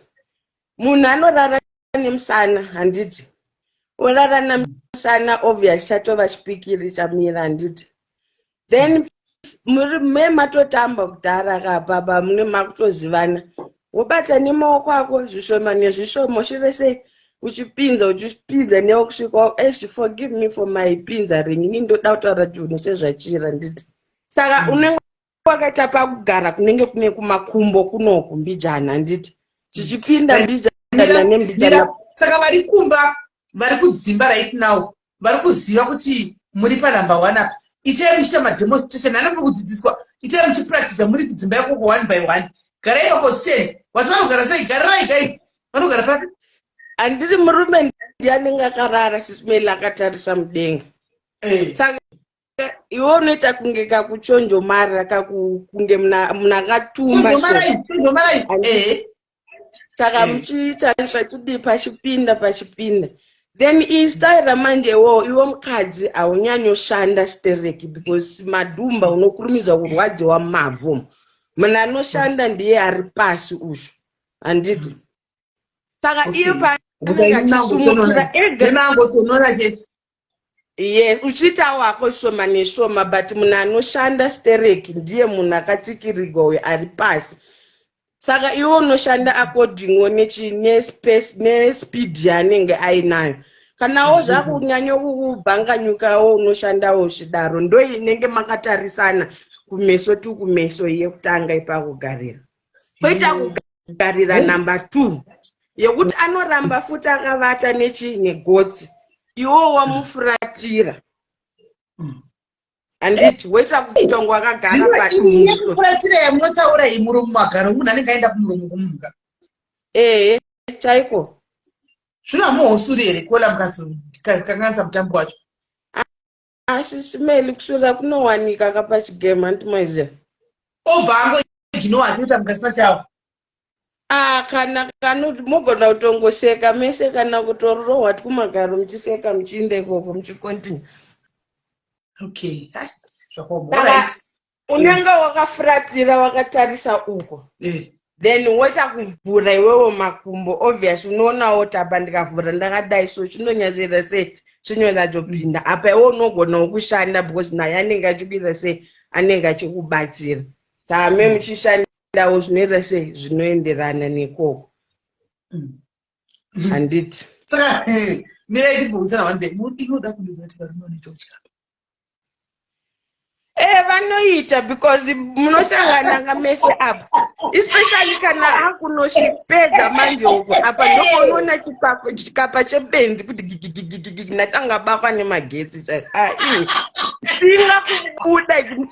munhu anorara nemusana, handiti? Orara namusana, obvious chatova chipikiri chamira, handiti? Then muri me matotamba kudhara kapapa, mune makutozivana, wobata nemaoko ako zvishoma nezvishoma, ushure sei, uchipinza, uchipinza newe kusvika. Esh, forgive me for my pinza ring, ini ndoda kutaura chinhu sezvachira, nditi? Saka unenge wakaita pakugara kunenge kune kumakumbo kunoku mbijana, handiti? Chichipinda mbijana nembijana. Saka vari kumba, vari kudzimba right now, vari kuziva kuti muri panumber one apa. Itai muchiita mademonstration anobva kudzidziswa. Itai muchipractisa muri kudzimba ikoko, one by one. Garai paposition. Wati vanogara sei? Garirai, guys. Vanogara papi? Handiri murume ndiye anenge akarara, Sis Melly, akatarisa mudenga. Saka iwe unoita kunge kakuchonjomara, kunge munhu akatumba. Chonjomarai, chonjomarai. Saka muchiita pachidii, pachipinda, pachipinda. Then iyi style manjewo, iwe mukadzi haunyanyoshanda stereki, because madhumba unokurumidza kurwadziwa mumabvu. Munhu anoshanda ndiye ari pasi ushu, handiti? Saka iye paanenge achisumukira ega, Nemangotonora chete. Yes, uchiita wako shoma neshoma, but munhu anoshanda stereki ndiye munhu akatsikirirwa uyo ari pasi. Saka iwe unoshanda accordingwo nespace nespeed yaanenge ainayo. Kanawo zvakunyanya kukubhanganyukawo, unoshandawo uchidaro. Ndo inenge makatarisana kumeso tu kumeso, yekutanga ipakugarira. Koita kugarira number two, yekuti anoramba futi akavata nechi negotsi, iwo wamufuratira, handiti? Woita kutongo wakagara Zvino iyi padumbu. Yekufuratira yamunotaura iyi, muromo, magaro munhu anenge aenda kumuromo kwomunhu. Ehe, chaiko. Zvino hamuhosuri here kola mukazokanganisa mutambo wacho? Asi Sis Melly, kusura kunowanika kapachigame, handimoiziva. Obva angoiginowa achikuita mukasina chawo. Ah, kana mogona kutongoseka mese, kana kutorohwa kumagaro muchiseka, muchiinda ikoko, muchicontinue. Okay. Hai, zvakaoma. Saka Alright. unenge wakafuratira wakatarisa uko, then woita kuvhura iwewo makumbo. Obvious unoonawo tapa ndikavhura ndakadai, so chinonyatsoita sei, chinonyatsopinda apa. Iwe unogonawo kushanda because naye anenge achikuita sei, anenge achikubatsira. Saka me muchishandawo zvinoita sei, zvinoenderana nekoko, handiti? Saka mirai timbobvisana one day. Inoda kundiudza kuti varume vanoita kutyapa? Vanoita, because munosangana kamese apa, especially kana akunochipedza manje uko. Apa ndopaunoona chikapa chebenzi kuti gigigigigigi, natanga bakwa nemagetsi chai. Ah, iwe tsinga kubuda idzi.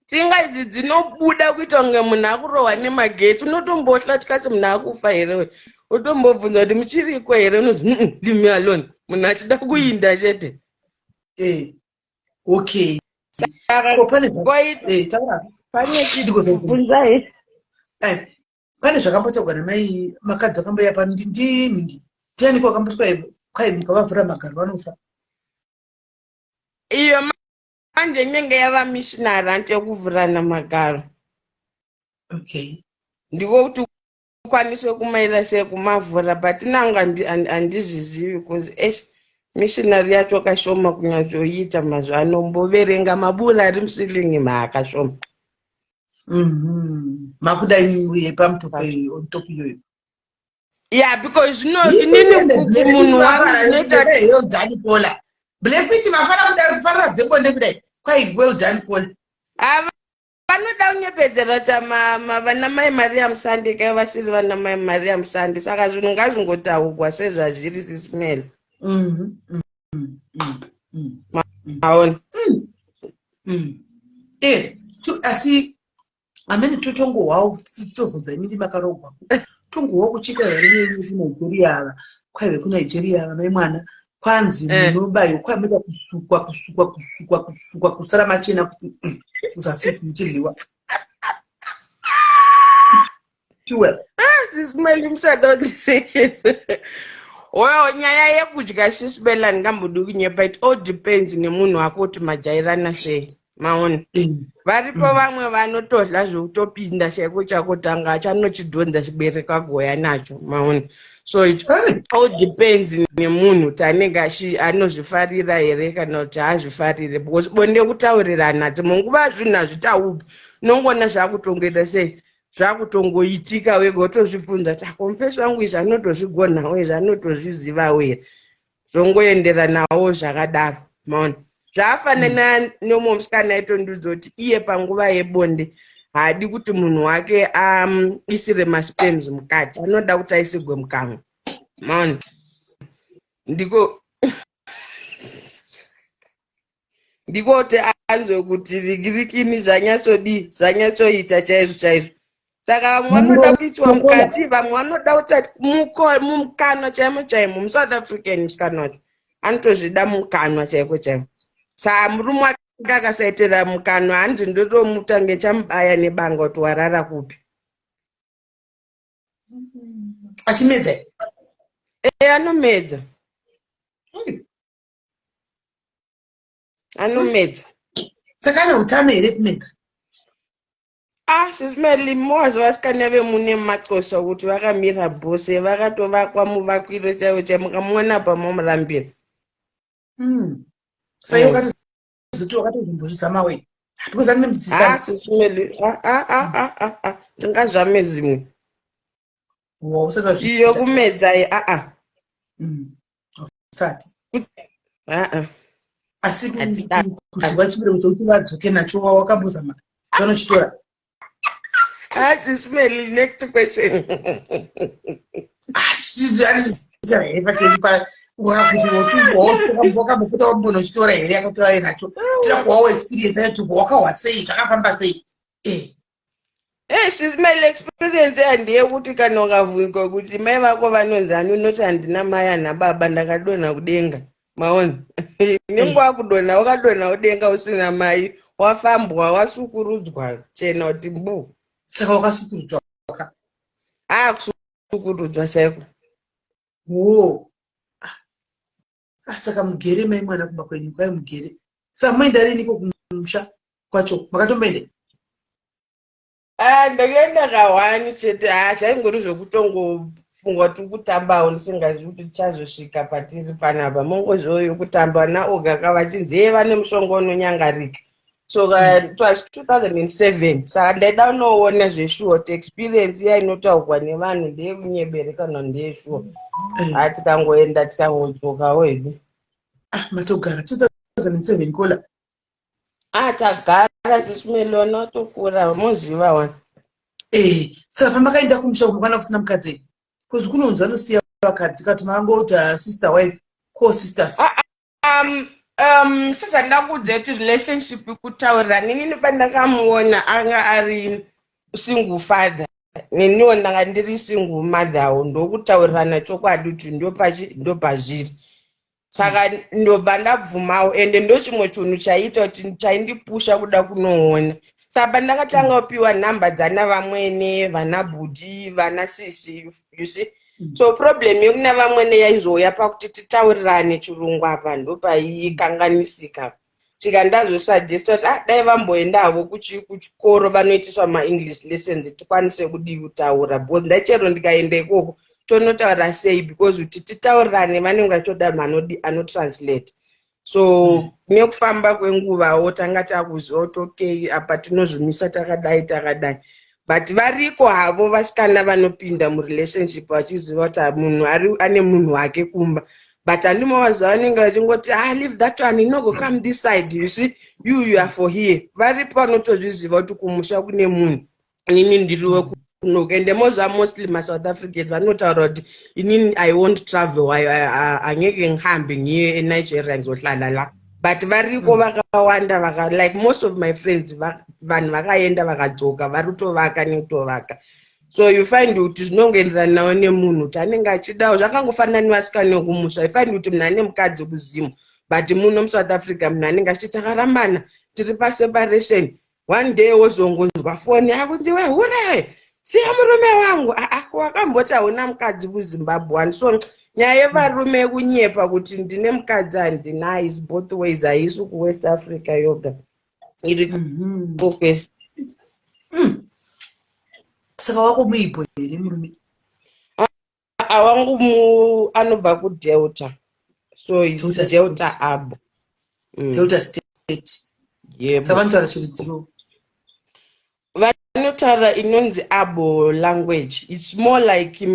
Tsinga idzi dzinobuda kuita kunge munhu akurohwa nemagetsi. Unotombotya tikati munhu akufa here we? Utombobvunza kuti muchiriko here, unozi, leave me alone." Munhu achida kuinda chete. Okay. Saka Ko pane taura. Pane Ndikozo- chibvunzai. Pane zvakambotaurwa namai Makadzi akamboya pano, ndinhingi ndianiko akamboti kwai mukavavhura magaro vanofa? Iyo manje inenge yava missionary, anti, yekuvhurana magaro. Ndiko kuti ukwanise kumaira sei, kumavhura, but nangu handizvizivi because esh, missionary yacho kashoma kunyatsoiita mazuva ano. Mboverenga mabura ari musilingi maakashoma. Makuda yepamutoko, on top iyoyo. Yeah, because zvino inini munhu wangu zvinoita. Well done, Paula Blackwit. Mafana kudaro kufarira dzebonde kudai, kwai well done, Paula. Ava vanoda kunyepedzera kuti vana mai Maria Musande kai vasiri vana mai Maria Musande. Saka zvinhu ngazvingotaugwa sezvazviri, Sis Melly. Maona? Asi Amene totongohwawo titobvunza imi ndimakarogwa tongohwawo kucheka here yenyu kuNigeria ava kwaive kuNigeria ava mai mwana kwanzi eh. munobayiwa kwai moita kusukwa kusukwa kusukwa kusukwa kusara machena kuti kuzasi kuti muchidliwa. Sure. Ah, Sis Melly musadondisekese. Well, nyaya yekudya Sis Melly handingambodi kunyepa it all depends nemunhu wako kuti majairana sei. Maona. Varipo vamwe vanotodla zvekutopinda chaiko chako tanga achanochidhonza chibereko agoya nacho. Maona. So it all depends nemunhu kuti anenge achi anozvifarira here kana kuti haazvifarire because bonde kutaurirana dzimwe nguva zvinhu hazvitauki unongoona zvakutongoita sei zvakutongoitika wega wotozvibvunza kuti akomfesi wangu izvi anotozvigonawo izvi anotozvizivawo here zvongoenderanawo zvakadaro maona zvaafanana nemumwe musikana aitondiudza kuti iye panguva yebonde haadi kuti munhu wake aisire masperms mukati anoda kuti aisigwe mukanwa maona ndiko ndiko kuti anzwe kuti rigirikini zvanyatsodii zvanyatsoita chaizvo chaizvo saka vamwe vanoda kuitwa mukati vamwe vanoda kuti mumukanwa chaimo chaimo musouth african musikana wacho anotozvida mukanwa chaiko chaimo saa murume wake akasaitira mukanwa hanzi ndotomutange chamubaya nebanga kuti warara kupi Achimedza e anomedza Anomedza. Saka ane utano here kumedza? Ah, Sis Melly, mowazi vasikana vemune maxosa kuti vakamira bhose vakatovakwa muvakwiro chaiwo chaiwo mukamuona apa momurambira. Saka wakatozoti wakatozombozvizama wei? Because ane Ah, Sis Melly, ah ah ah ah ah ah. Tingazvame zimwe. Usati Iyo kumedza iyi ah ah. Usati. Ah ah. Asi kudyiwa chibereko chokuti vadzoke nacho wakambozama vanochitora. Ah, Sis Melly, next question. Here pateni kuti wakambopota wambonochitora here akatora nacho tira kuwawo experience yacho wakahwa sei zvakafamba sei eh. Hey, Sis Melly, experience handiyekuti kana ukavhunzwa kuti mai vako vanonzi ani unoti handina mai ana baba ndakadonha kudenga maona nenguva kudonha wakadonha kudenga usina mai wafambwa wasukurudzwa chena kuti mbu Saka wakasukurudzwa? Ah, kusukurudzwa chaiko. Wo ah, saka mugere mai mwana kumba kwenyu kwai mugere saka moenda riniko kumusha kwacho makatomboenda? Ah, ndakaenda kahwani chete. Ah, zvaingori zvekutongofunga kuti kutambawo ndisingazivi kuti tichazosvika patiri panapa mongozvoyo kutamba naoga ka vachinzi ye vane mushonga unonyangarika so it was 2007 saka ndaida kunoona zveshuwa kuti experience iya inotaurwa nevanhu ndeyekunyebere kana ndeyeshuwa. Ha, tikangoenda tikangodzokawo hedu. Ah, matogara 2007 kola? Ah, tagara Sis Melly watokura moziva wani. Eh, saka pamakaenda kumusha uko kwana kusina mukadzi because kunonzi vanosiya vakadzi kati makangoti sister wife co sisters. Ah, sezvandakuudza kuti relationship kutaurirana inini pandakamuona anga ari single father neniwo ndanga ndiri single motherwo ndokutaurirana chokwadi kuti ndopazviri saka ndobva ndabvumawo ende ndo chimwe chinhu chaiita kuti chaindipusha kuda kunoona saka pandakatanga kupiwa nhamba dzana vamwene vana bhudhi vana sisi you see so problem yekuna vamwene yaizouya pakuti titaurirane chirungu apa ndopaikanganisika tika ndazosuggesta kuti ah, dai vamboenda havo kuchikoro vanoitiswa maenglish lessons tikwanise kudii kutaura because ndachero ndikaenda ikoko tonotaura sei because kuti titaurirane vanenge vachoda munhu anotranslate so nekufamba kwenguvawo tanga takuziva kuti okay apa tinozvimisa takadai takadai but variko havo vasikana vanopinda murelationship vachiziva kuti munhu ane munhu wake kumba but handimovaziva vanenge vachingoti ah, leave that one inogo come this side you see you are for here varipo vanotozviziva kuti kumusha kune munhu inini ndiriwe kunoku ende moziva mostly masouth africans vanotaura kuti inini I won't travel angeke ngihambe ngiye eNigeria ngizohlala la. But variko vakawanda vaka like most of my friends vanhu vakaenda vakadzoka vari kutovaka nekutovaka. So you find kuti zvinongoenderana nawo nemunhu kuti anenge achidawo. Zvakangofanana nevasikana vekumusha. You find kuti munhu ane mukadzi kuZimu, but muno muSouth Africa munhu anenge achiti takarambana, tiri paseparation. One day wozongonzwa foni yakunzi, "Wehure, siya murume wangu." Aa, wakamboti hauna mukadzi kuZimbabwe wani. So nyaya yevarume yekunyepa kuti ndine mukadzi handina is both ways. Haisi kuWest Africa yoga, iri kwese. Saka wako muIbo here murume? Awangu mu anobva kuDelta, so it's Delta State. Delta abo. Delta State. Yebo. Saka vanotaura chirudziro? Vanotaura inonzi Abo language. It's more like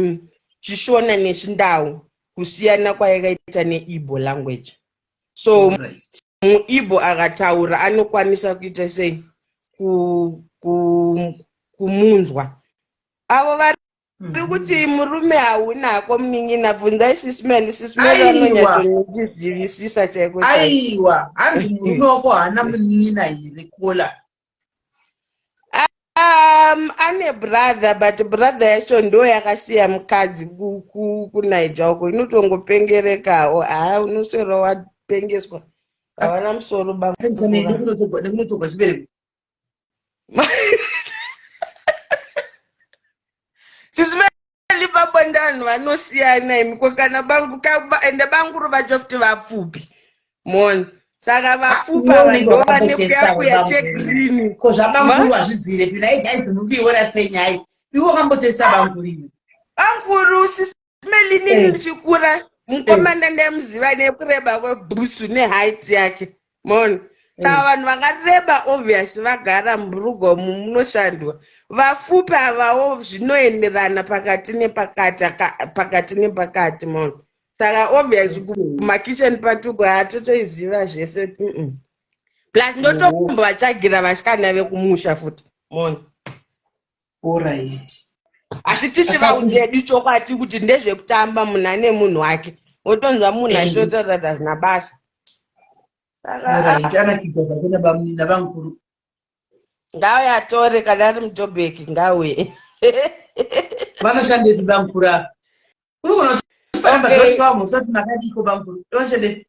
chiShona nechiNdau, kusiyana kwayakaita neIbo language. So muIbo akataura anokwanisa kuita sei kumunzwa. Avo vari kuti murume haunako munin'ina, bvunzai Sis Melly. Sis Melly Aiwa. vanonyatsotizivisisa chaiko chaiko. Aiwa, hanzi murume wako haana munin'ina here, kola? Ane brother, but brother yacho ndo yakasiya mukadzi kuNaija uko, inotongopengerekawo. Haa, unoswera wapengeswa, havana musoro. Apengesa Bangura. Nekunotorwa chibereko. Sis Melly, pabonde vanhu vanosiyana imi. Ko kana bangu ende banguru vacho futi vapfupi mona, saka vapfupi ava ndo vane kuyakuya chegreen. Ko zvabanguru hazvizive pina. Ei guys, muri kuiona sei nyaya iwe? Wakambotesta banguru iwe? Banguru, Sis Melly, nini ndichikura mukomana ndaimuziva nekureba kwebhutsu neheight yake mona. Saka vanhu vakareba obvious vagara muburuga umu munoshandwa. Vafupi avawo zvinoenderana pakati nepakati, pakati nepakati mona. Saka obvious kumakitchen patuko hatotoiziva zvese. Plus ndotombovatsvagira vasikana vekumusha futi mona. Asi tichivaudza edu chokwadi kuti ndezvekutamba, munhu ane munhu wake, wotonzwa munhu achitotaura kuti hazvina basa. Saka Alright, anakigwa zvake nabamukuru. Ngauye atore, kana ari muJobek ngauye. Vanoshandepi bamukuru ava? Unogona kutipa namba Okay. dzavo musati makadiko bamukuru? Vanoshandepi?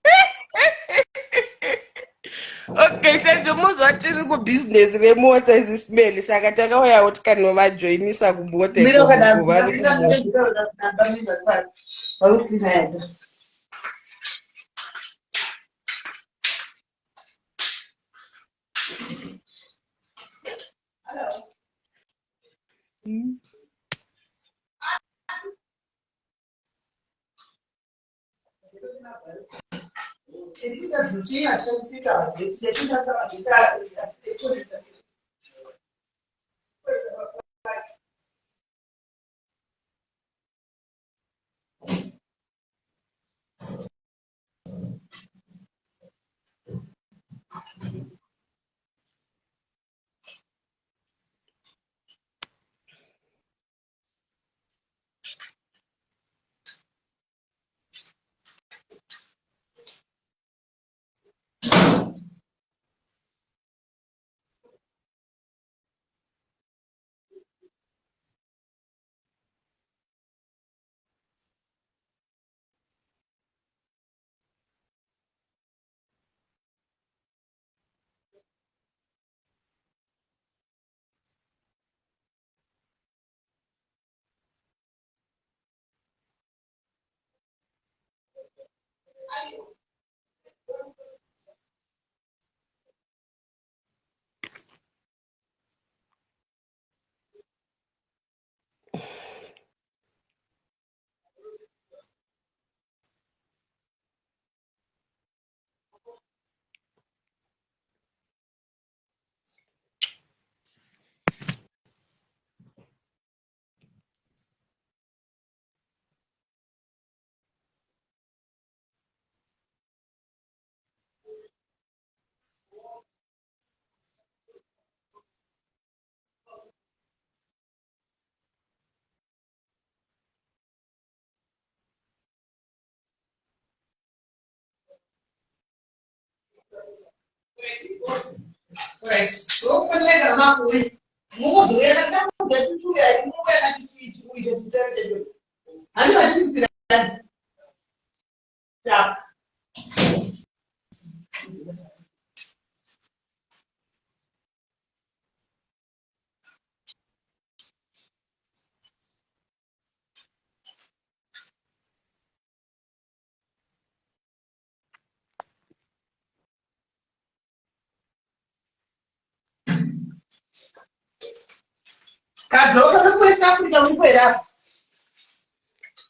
Okay, sezvo muzwa tiri kubhizinesi remota, Sis Melly, saka takauyawo tikanovajoinisa kumota Mira ikoko. wakadaro. Vari kumota. Vari kucleana yaga. Kadzoka kekuWest Africa muripo here apa?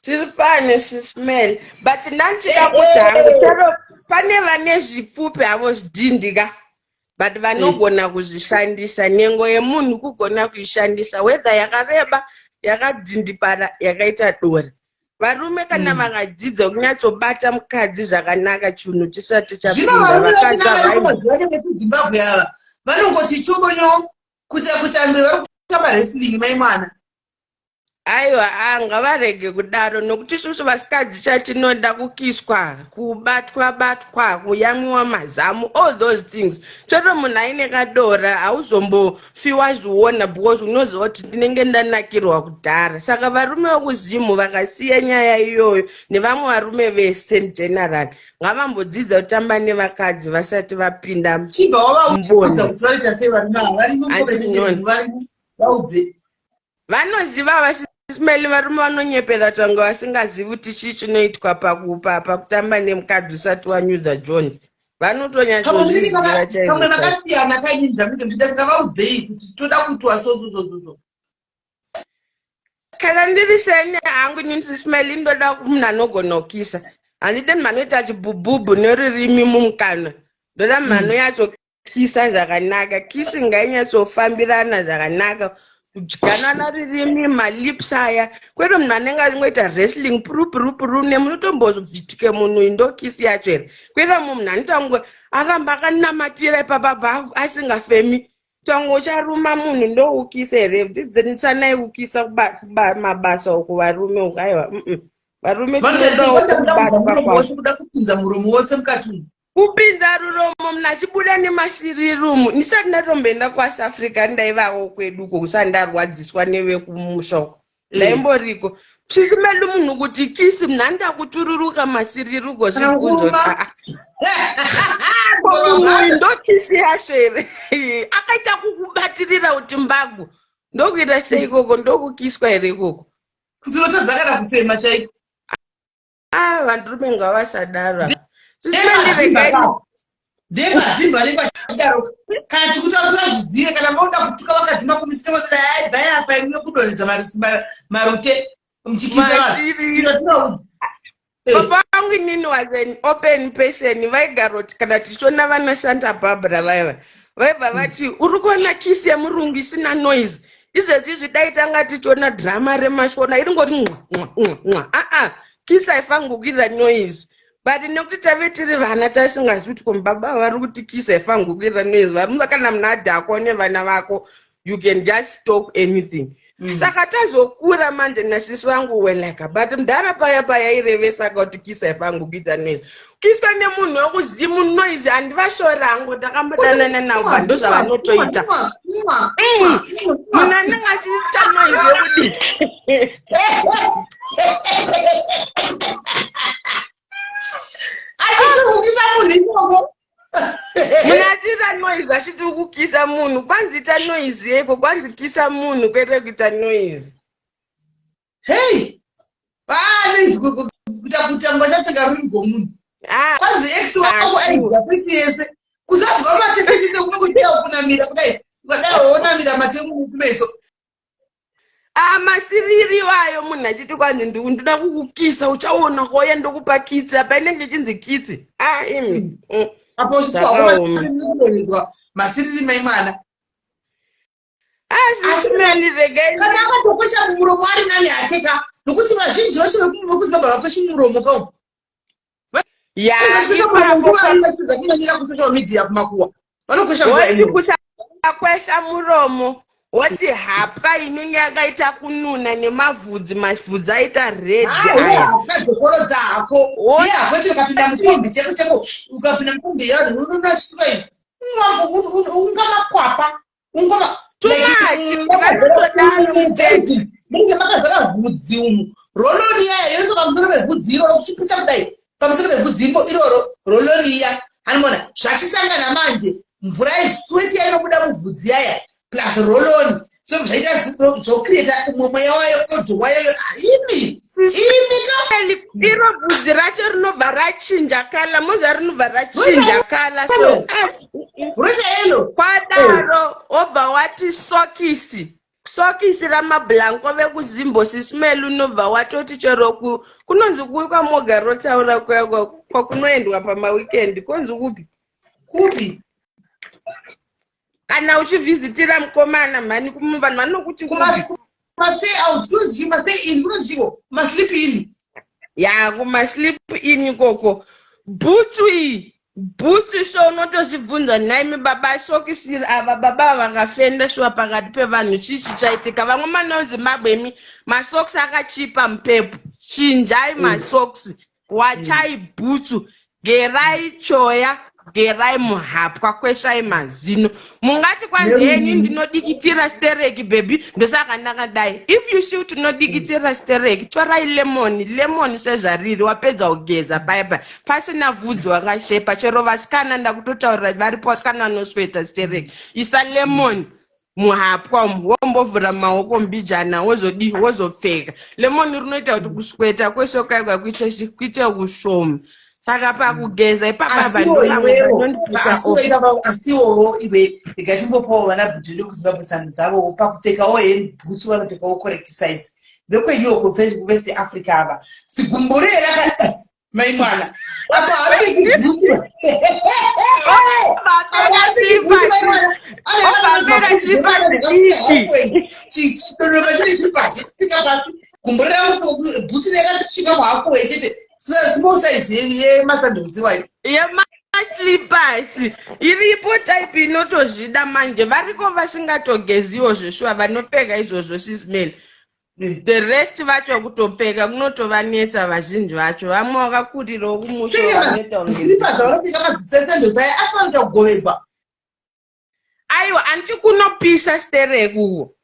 Tiri pano sismel but ndandichida kuti hangu chero pane vane zvipfupi havo zvidhindi ka but vanogona kuzvishandisa nhengo yemunhu kugona kuishandisa whether yakareba yakadhindipara yakaita dora varume kana vakadzidza kunyatsobata mukadzi zvakanaka chinhu chisati Zvino chapinda varume vakadzi vachina vari havai kumazuva nevekuZimbabwe ava vanongoti chokonyo kuita kuti amwe vari kutamba wrestling mai mwana. Aiwa a ngavarege kudaro nokuti isusu vasikadzi chatinoda kukiswa kubatwa batwa kuyamwiwa mazamu all those things chero munhu aine kadora hauzombofi wazviona because unoziva kuti ndinenge ndanakirwa kudhara saka varume vekuzimu vakasiya nyaya iyoyo nevamwe varume vese general ngavambodzidza kutamba nevakadzi vasati vapinda Chibva wavaudza mubonde kuti vanoita sei varume ava varimo muconversation varimo vaudze. Vanoziva vasismeli varume vanonyepera tonge vasingazivi kuti chii chinoitwa pakupa pakutamba nemukadzi usati wanyudza John. Vanotonyatsozviziva chaizvo. Pamwe vakasiyana kainini zvamunenge muchida saka vaudzei kuti toda kutwa so so so so. Kana ndiri seni hangu inini sismeli ndoda munhu anogona kukisa. Handide munhu anoita chibhubhubhu nerurimi mumukanwa. Ndoda munhu anonyatso kisa zvakanaka kisi ngainyatsofambirana zvakanaka kudyanana ririmi malips aya kwete munhu anenge achingoita wrestling puru puru puru nemunotombobvitike munhu uyu ndokisi yacho here kwete mumwe munhu anoita kunge aramba akanamatira ipapapa asingafemi tongo ucharuma munhu ndoukisa here dzidzisanai kukisa mabasa uku varume uku aiwa varume tinodawo kubatwa kwazvo kuda kupinza muromo wose mukati umu Kupinza ruromo munhu achibuda nemasiriri umu ndisati ndatomboenda kuAsafrica ndaivawo kwedu uko kusati ndarwadziswa nevekumusha uko ndaimboriko sisi medu munhu kuti kisi munhu anoita kutururuka masiriri uko zvibvunzo munhu ndokisi yacho here akaita kukubatirira kuti mbagu ndokuita sei ikoko ndokukiswa here ikoko kuti unotadza kana kufema chaiko Ah, vanhurume ngavasadaro. Ndemazimba anenge achidaro kana chikuta kuti vazvizive kana voda kutuka vakadzi makumi chinovoda hai bhai apa imwe kudonhedza marute muchikisa vanhu. Baba vangu inini was an open person vaigaroti kana tichiona vana Santa Barbara vaiva vaibva vati uri kuona kisi yemurungu isina noise izvezvi izvi dai tanga tichiona drama remashona iri ngoti mwa mwa mwa mwa aa kisi haifanirwi kuita noise but nekuti tave tiri vana tasingazivi kuti ko baba vari kuti kisi haifanirwi kuita noise varume kana munhu adhakwa nevana vako you can just talk anything Saka tazokura manje nasisi vangu were like but mudhara paya paya airevesa ka kuti kisa haifanirwi kuita noise kuiswa nemunhu wekuzimu noise handivashori hangu ndakambodanana navo but ndozvavanotoita munhu anenge achiita noise yekudii achikukisa munhu ikoko munhu achiita noise achiti ukukisa munhu kwanzi ita noise yeko kwanzi kisa munhu kwete kuita noise hei noise kuita kutamba chatsenga rurimi rwomunhu ah, kwanzi ex wako ah, aidya pesi yese kuzadzwa mate pesi yese kunenge uchida kunamira kudai ukadai wonamira mate kumeso Ah, masiriri iwayo munhu achiti kwanzi ndinoda kukukisa uchaona kuuya ndokupa kitsi apa inenge ichinzi kitsi ah imi Apo uchikuwa masiriri mai mwana Asi regai kana akatokwesha mumuromo ari nani hake ka nokuti vazhinji vacho vekuzimbabwe vakweshi mumuromo ka uku vachitadza kumanyira kusocial media kumakuwa vanokwesha kusakwesha muromo. Woti hapwa inenge yakaita kununa nemavhudzi, mavhudzi aita red aya. Hapwa hako. Iye hapwa chero ukapinda mukombi cheko cheko, ukapinda mukombi yavanhu unonona chituka iyi. Ungamakwapa. Ungama Too much. Vanotodaro mutete. Munenge makazara vhudzi umu. Roloni iya yoiswa pamusoro pevhudzi iroro kuchipisa kudai. Pamusoro pevhudzi iroro roloni iya. Hanimona zvachisangana manje mvura yesweti yainobuda muvhudzi yaya plus roloni so zvaita zvocreata umwe mweya wayo odo wayo imi imi ka iro bvudzi racho rinobva rachinja kala moza rinobva rachinja kala so roita yelo kwadaro wobva wati sokisi sokisi ramablanko vekuzimbo sismel unobva watoti chero ku kunonzi kuwi kwamoga rotaura kuya kwakunoendwa pamawikendi konzi kupi kupi Kana uchivhizitira mukomana mhani vanhu vanokuti kumastay out kunonzi chii mastay in kunonzi chiiko kumasleep in ya kumasleep in ikoko bhutsu iyi bhutsu so unotozvibvunza nhaimi baba sokisiri ava baba ava vakafenda shuwa pakati pevanhu chii chichaitika vamwe mana wezimbabwe imi masokisi akachipa mupepo chinjai masokisi Wachai bhutsu, gerai choya, gerai muhapwa, kwesvai mazino. Mungati kwanzi heni ndinodikitira stereki baby, ndosaka ndakadai. If you see kuti unodikitira stereki, torai lemon, lemon sezvariri, wapedza kugeza paya paya. Pasina vhudzi wakashepa, chero vasikana ndakutotaurira varipo vasikana vanosweta stereki. Isa lemon. Muhapwa umu wombovhura maoko mbijana wozodii wozopfeka lemoni rinoita kuti kusweta kwese kwaikwa kuite kuite kushoma saka pakugeza ipapa vanhuasiwowo iwe rega timbopawo vana bhuti vedu kuzimbabwe sando dzavowo pakupfekawo hembhutsu vanopfekawo correct size vekwenyuwo kuvest africa ava zigumbo riye raka mai mwana apa haapfeki bhutsu chidodoma chine chiri pasi tsika pasi gumbo rangu bhutsu rakatisvika muhalfway chete small size yemasandosi iwayo yemaslippers iripo type inotozvida manje variko vasingatogeziwo zveshuwa vanopfeka izvozvo sismel The rest vacho kutopfeka kunotovanetsa vazhinji vacho vamwe vakakurirawo kumusha vanoita kunge Slippers vanopfeka mazisensendos aya asi vanoita kugovegwa. Aiwa anti kunopisa sterek uko.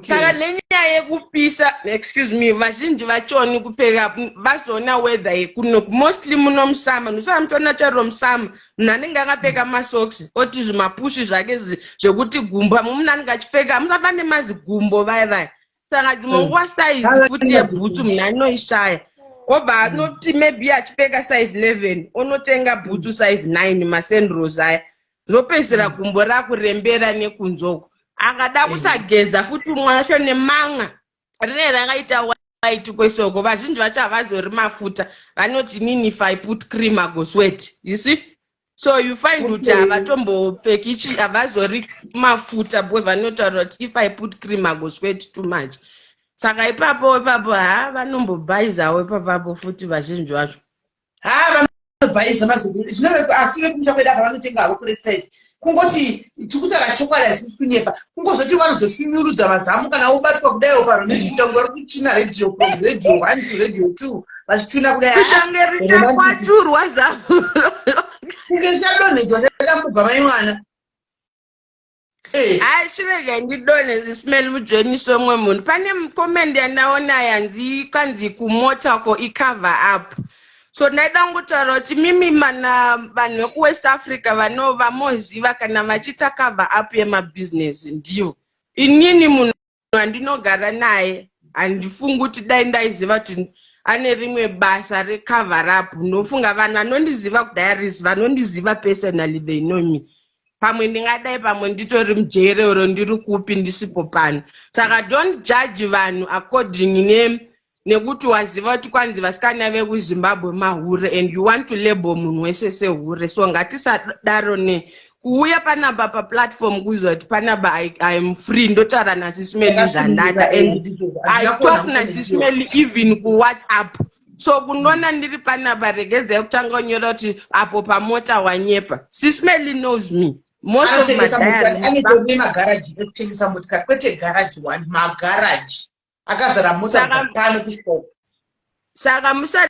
Saka nenyaya yekupisa excuse me vazhinji vachoni kupfeka vazoona weather yekuno mostly muno musama ndosaka muchiona chero musama munhu anenge akapfeka masocks oti zvimapushi zvake zvekuti gumbo amwe munhu anenge achipfeka musaba nemazigumbo vaya vaya saka dzimwe mm. nguva size futi yebhutsu munhu anoishaya obva anoti maybe achipfeka size 11 onotenga bhutsu size 9 masendros aya rinopedzisira mm. gumbo rakurembera nekunzoko akada kusageza futi umwe wacho nemanga rine rakaita white kwese uko vazhinji vacho havazori mafuta vanoti inini if I put cream I go sweat you see so you find kuti havatombopfeki chi havazori mafuta because vanotaura kuti if I put cream I go sweat too much saka ipapo ipapo ha vanombobhaizawo ipapapo futi vazhinji vacho ha vanobhaisa maziguru zvino asi vekumusha kwedu apa vanotenga havo correct size kungoti tikutaura chokwadi asi kunyepa kungozoti vanozoshunyurudza mazamu kana wobatwa kudaiwo pano nechikuita kunge vari kuchuna radio from radio one to radio two vachichuna kudai kutange richakwaturwa zamu kunge richadonhedzwa chadambuka mai mwana Eh. Hayi shirega ndidonhe zismell mujoinise umwe munhu pane comment yandaona yanzi kanzi kumota ko icover up so ndaida kungotaura kuti mimi mana vanhu vekuwest africa vano vamoziva kana vachiita cover up yemabhizinesi ndivo inini munhu wandinogara naye handifungi kuti dai ndaiziva kuti ane rimwe basa recover up ndofunga vanhu vanondiziva kudiaries vanondiziva personally they know me pamwe ndingadai pamwe nditori mujere oro ndiri kupi ndisipo pano saka don't judge vanhu according ne nekuti waziva kuti kwanzi vasikana vekuzimbabwe mahure and you want to label munhu wese sehure so ngatisadaro ne kuuya panapa paplatform kuziva kuti panapa iam free ndotaura nasismeli zvandada and i talk nasismeli even kuwhatsapp so kunona ndiri panapa regedzai kutanga kunyora kuti apo pamota wanyepa sismeli knows me. Most of Anotengesa motikari. madiaries. Ane nemagaraji ekutengesa motikari, kwete garaji one, magaraji akazara mota kubva pano kusvika uko. Saka musada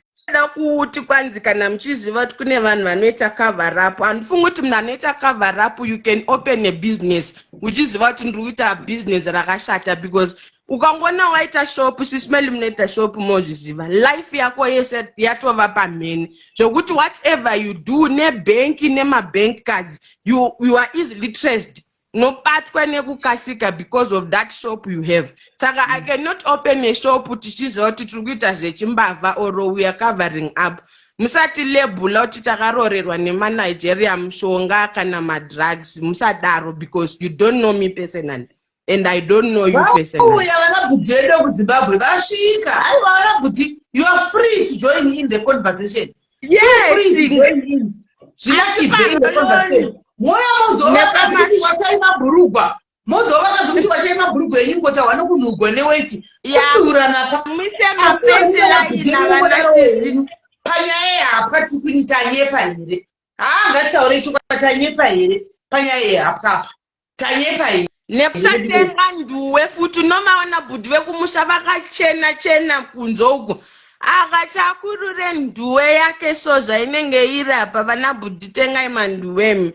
kuti kwanzi kana muchiziva kuti kune vanhu vanoita cover up, handifungi kuti munhu anoita cover up, you can open a business uchiziva kuti ndiri kuita business rakashata, because ukangona waita shop, Sis Melly, munoita shop, mozviziva, life yako yese yatova pamhene, zvokuti whatever you do nebhenki, nemabank cards, you are easily traced, unobatwa nekukasika because of that shop you have. Saka I cannot open a shop tichiziva kuti tiri kuita zvechimbavha or we are covering up. Musati label-a kuti takarorerwa nemaNigeria mushonga kana madrugs, musadaro, because you don't know me personally and I don't know you personally. Vauya vana bhudhi vedu vekuZimbabwe, vasvika. Aiwa, vana bhudhi, you are free to join in the conversation. Free to join in, zvinakidze in the conversation. Moya mozova vakadzi kuti wachai mabhurugwa, mozova vakadzi kuti wachai mabhurugwa enyu, ngotahwa nokunhugwa neweti kutsiuranaka. Muise Asi mapanty liner, vanasisi. Panyaya yehapwa tiri kuini, tanyepa here? Haa, ngatitaurei chokwadi, tanyepa here panyaya yehapwa apa? Tanyepa here? Nekusatenga nduwe futi. Unomaona bhudhi vekumusha vakachena chena kunze uko, akati akurure nduwe yake, so zvainenge iri apa. Vana bhudhi, tengai manduwe,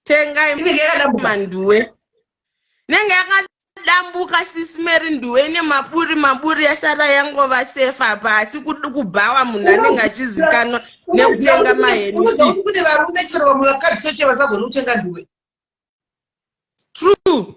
tengai. Inenge yakadambuka. Manduwe inenge yakadambuka, Sis Mary. Nduwe ine maburi maburi, yasara yangova sefa apa, asi kubhawa munhu anenge achizikanwa nekutenga Unoziva mahenisi. kuti kune varume, chero vamwe vakadzi soche, vasagoni kutenga nduwe. True.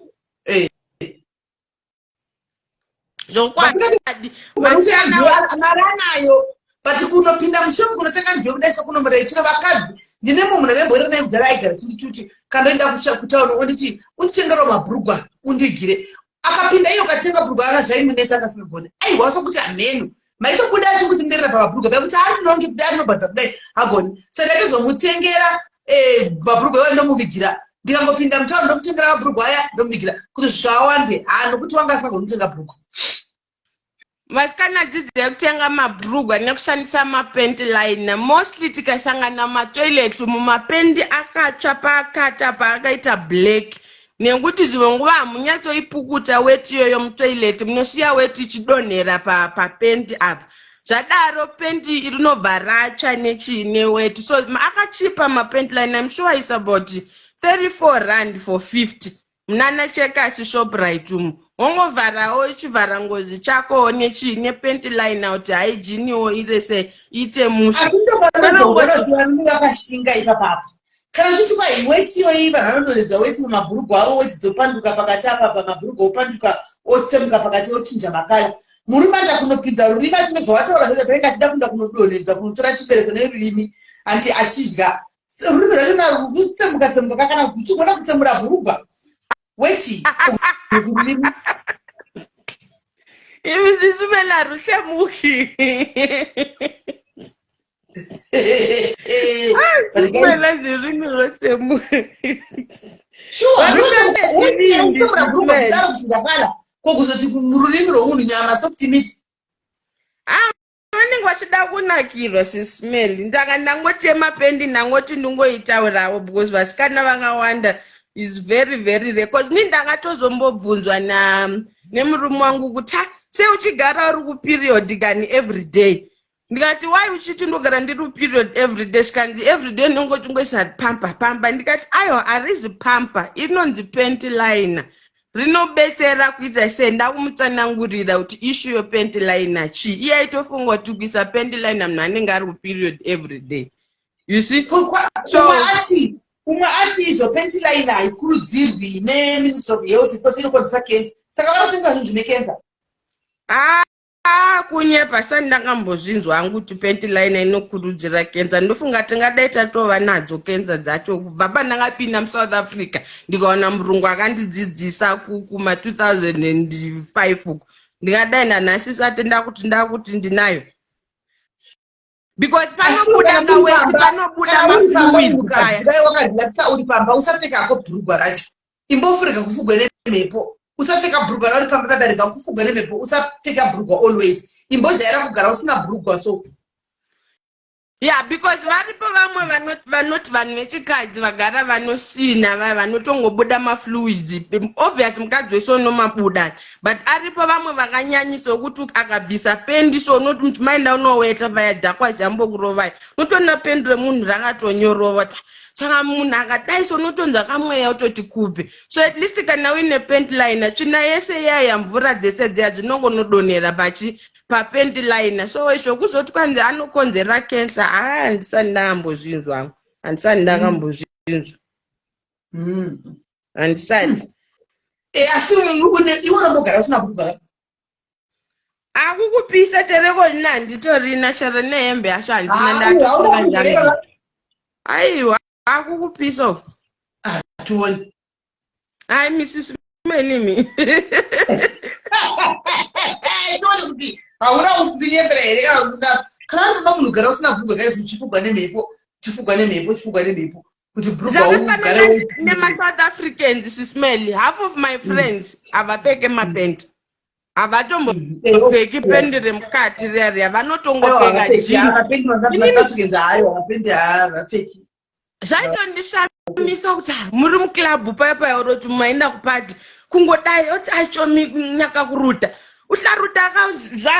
Zvokwadi. Vakutenga nduwe, mari anayo, but kunopinda mushopu kunotenga nduwe kudai sekunomborei, chero vakadzi. Ndine mumwe munhu anemborera naye mudhara, aigara chindituti kandoenda kutauni, onditi, "Unditengerawo mabhurugwa, undigire." Akapinda iye, ukatenga bhurugwa, anga zvaimunetsa, akasingagoni. Aiwa, sokuti hameno maitobuda achingotenderera pamabhurugwa pakuti arinonge kudai, arinobhadha kudai, hagoni. Saka ndakazomutengera mabhurugwa iwa, ndomuvigira. Ndikangopinda mutauni, ndomutengera mabhurugwa aya, ndomuvigira kuti zvawande. Ha, nokuti wanga asingagoni kutenga bhurugwa. Vasikana, dzidzai kutenga mabhurugwa nekushandisa mapanty liner. Mostly tikasangana mumatoilet, mumapendi akatsva paakata paakaita black, nekuti dzimwe nguva hamunyatsoipukuta weti iyoyo mutoilet, munosiya weti ichidonhera papendi apa. Zvadaro pendi rinobva ratsva nechii, neweti. So akachipa mapanty liner, I'm sure is about R34 for 50 munana Checkers, Shoprite umu. Wongovharawo chivhara ngozi chakowo nechii, nepanty liner, kuti hygiene-wo irese, iite mushe. Asi ndopanozoona kuti varume vakashinga ipapapo. Kana uchiti kwai weti iyoyi, vanhu vanodonhedza weti mumabhurugwa avo, weti dzopanduka pakati apa, mabhurugwa opanduka, otsemuka pakati, ochinja makala. Murume anda kunopinza rurimi achine zvawataura zvacho, tanenge achida kuenda kunodonhedza, kunotora chibereko nerurimi, anti achidya rurimi rwacho narutsemuka tsemuka, kana uchigona kutsemura bhurugwa, weti kururimi. Imi, Sis Melly, harutsemuki. Sis Melly, zvirimi rotsemuka. Sure. Varume nezvivindi, Kutsemura bhurugwa Sis Melly. kudaro kuchinja kala, ko kuzoti mururimi rwomunhu, nyama soft meat. Vanenge vachida kunakirwa, Sis Melly. Ndanga ndangotema pendi, ndangoti ndingoitaurawo because vasikana vakawanda is very very rare, cause ni ndakatozombobvunzwa nemurume wangu kuti, "Ha, sei uchigara uri kuperiod kani every day?" Ndikati, "Why uchiti ndogara ndiri kuperiod every day?" Zvikanzi, "Every day ndongoti ngoisa pamper pamper." Ndikati, "Aiwa, harizi pamper, inonzi panty liner, rinobetsera kuita sei." Ndakumutsanangurira kuti issue yepanty liner chii. Iye aitofunga kuti kuisa panty liner munhu anenge ari kuperiod every day, you see. Umwe ati izvo panty liner haikurudzirwi neMinistry of Health because inokonzesa cancer, saka vanotengesa zvinhu zvine cancer. Ah, kunyepa. Sani ndakambozvinzwa hangu kuti panty liner inokurudzira kenza. Ndofunga tingadai tatova nadzo kenza dzacho kubva pandakapinda muSouth Africa, ndikaona murungu akandidzidzisa kuma 2005 uku. Ndingadai nanhasi sati ndakuti ndinayo, because panobuda kaweti, panobuda mafluids paya. Dai wakarelaxa uri pamba, usapfekako bhurugwa racho, imbofurega kufugwa nemhepo. Usapfeka bhurugwa rauri pamba padarika kufugwa nemhepo. Usapfeka bhurugwa always, imbojaira kugara usina bhurugwa so. Yeah, because varipo vamwe vanoti vanhu vechikadzi vagara vanosina vaya vanotongobuda mafluids. Obvious mukadzi wese unomabuda, but aripo vamwe vakanyanyisa wekuti akabvisa pendi so unoti muti maenda unoweta vaya dhakwa jambokurovai, unotoona pendi remunhu rakatonyorova. Saka munhu akadai so unotonzwa kamweya utoti kupe. So at least kana uine pant liner, tsvina yese iyaya, mvura dzese dziya dzinongonodonhera pachi papant liner. So zvokuzoti kwanzi anokonzera cancer, haa, handisati ndakambozvinzwa, handisati ndakambozvinzwa. Handisati. Asi iwe unombogara usina bhurugwa? Akukupisa tereko nina, handitorina chero nehembe yacho handina. Ndatosunga njambi. Aiwa, akukupisa. Tione. Ai, Mrs Melimi. Tione kuti hauna usinyembera here kana kuti kana uri baba munhu ugara usina bhurugwa guys, uchifugwa nemhepo, uchifugwa nemhepo, uchifugwa nemhepo, kuti bhurugwa Zvakafanana ugare nemaSouth Africans, Sis Melly. Half of my friends havapfeke mapenti, havatombopfeki pendi remukati riya riya, vanotongopfeka jean. Vapendi maSouth, hayo vapendi havapfeki. Zvaitondishamisa kuti ah, muri muclub paya paya, uroti maenda kupati kungodai oti achomi nyaka kuruta uhlaruta akazva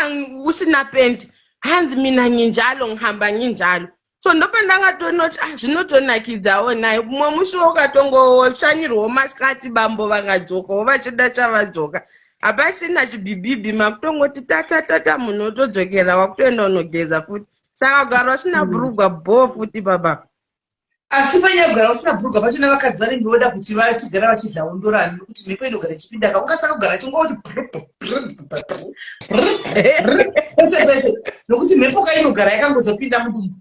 usina pendi, hanzi mina nginjalo, ngihamba nginjalo. So ndopandangatonoti ah, zvinotonakidzawo naye. Mumwe musi ukatongoshanyirwawo masikati, bambo vakadzokawo vachida chavadzoka, hapasina chibhibhibhi, makutongoti tatatata, munhu otodzokera, wakutoenda unogeza futi. Saka kugara usina bhurugwa bho futi baba. Asi panyaya kugara usina bhurugwa pachona, vakadzi vanenge voda kuti vachigara vachidya undorani, nokuti mhepo inogara ichipinda ka, ungasaka kugara chingoti pese pese, nokuti mhepo ka inogara yakangozopinda mudumbu.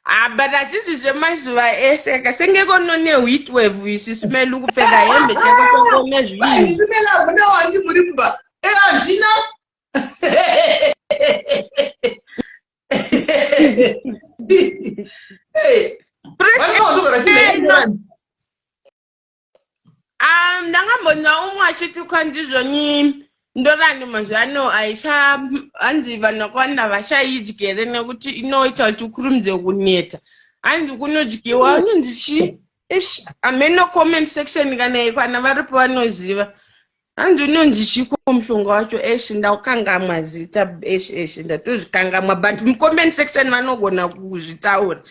Ah, but hazvisi zvemazuva ese ka, senge kono neheat wave isi simele kupfeka hembe cheko cheko nezvinhu. Simela, hamuna wandi muri mumba? E, handina. Hey, vanenge Eh, chidya. Ah, ndangambonzwa umwe achiti kwandizvoni ndorani mazuva ano haicha, hanzi vanhu vakawanda vachaidyi here nekuti inoita kuti ukurumidze kuneta. Hanzi kunodyiwa unonzi chii? Ish, hameno, comment section kana kana varipo vanoziva. Hanzi unonzi chiko mushonga wacho? Esh, ndaukangamwa zita. Esh, esh, ndatozvikangamwa, but mucomment section vanogona kuzvitaura.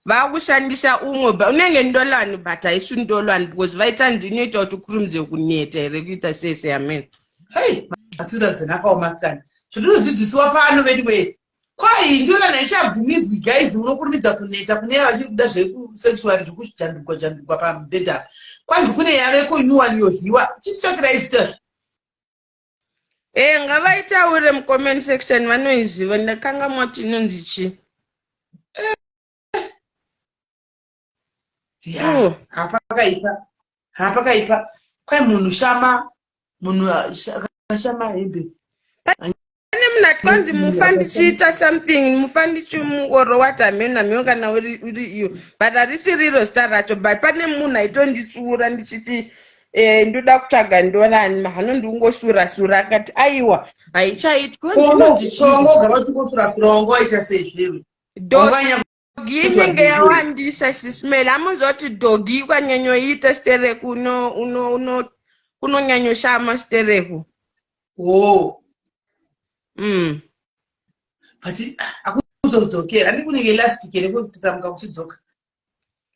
Vakushandisa umwe unenge ndolani, but haisi ndolani because vaitanzi inoita kuti ukurumidze kuneta here, kuita sese amen. Hei, ma2000 akaoma sikana, zvotinodzidzisiwa pano vedu. Kwai ndolani haichabvumidzwi guys, unokurumidza kuneta kune vachiri kuda zvekusexual, zvekujandugwa jandugwa pamubhedha apa. Kwanzi kune yaveko nyuwani yodyiwa, chititsvakirai zita. E, ngavaitaure mucomment section, vanoiziva. Ndakangamwa kuti inonzi chii. Ya. Oh. Hapakaipa, hapakaipa. Kwai munhu shama, munhu akashama hembe. Pane munhu ati kwanzi mufa ndichiita something, mufa ndichimuoro wati hameno, hameno kana uri iyo, but harisi riro zita racho. But pane munhu aitonditsura ndichiti ndoda kutsvaga ndorani mahano, ndikungosura sura, akati aiwa, haichaitwi. Inonzi chii? Ongogara uchingosurasura, wanga waita sei zvewe? Doggy inenge yawandisa, Sis Melly. Amuziva kuti doggy ukanyanyoita sterek uno uno uno kunonyanyoshama sterek. O. But akuzodzokera handi, kunenge elastic here, kutatamuka kuchidzoka?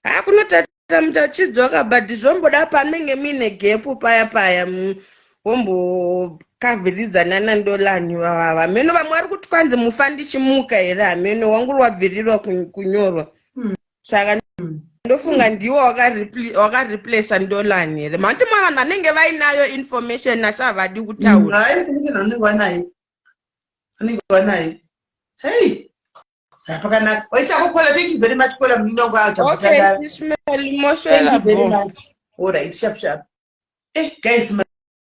Ha, kunotatamuka uchidzoka, but zvomboda panenge muine gap paya paya, wombokavhiridzana nandolani vavava. Hameno, vamwe vari kuti kwanzi mufa ndichimuka here, hameno, wangu wabvirirwa kunyorwa. Saka ndofunga ndiwo wakareplaca ndolani here, manti mwe vanhu vanenge vainayo information asi havadi kutaura. Hai, information vanenge vanayo, vanenge vanayo. Hei, pakanaka waitako kola. Thank you very much, kola munongo. Okay, Sis Melly, moswela Very bo. much. Alright, sharp sharp. Guys,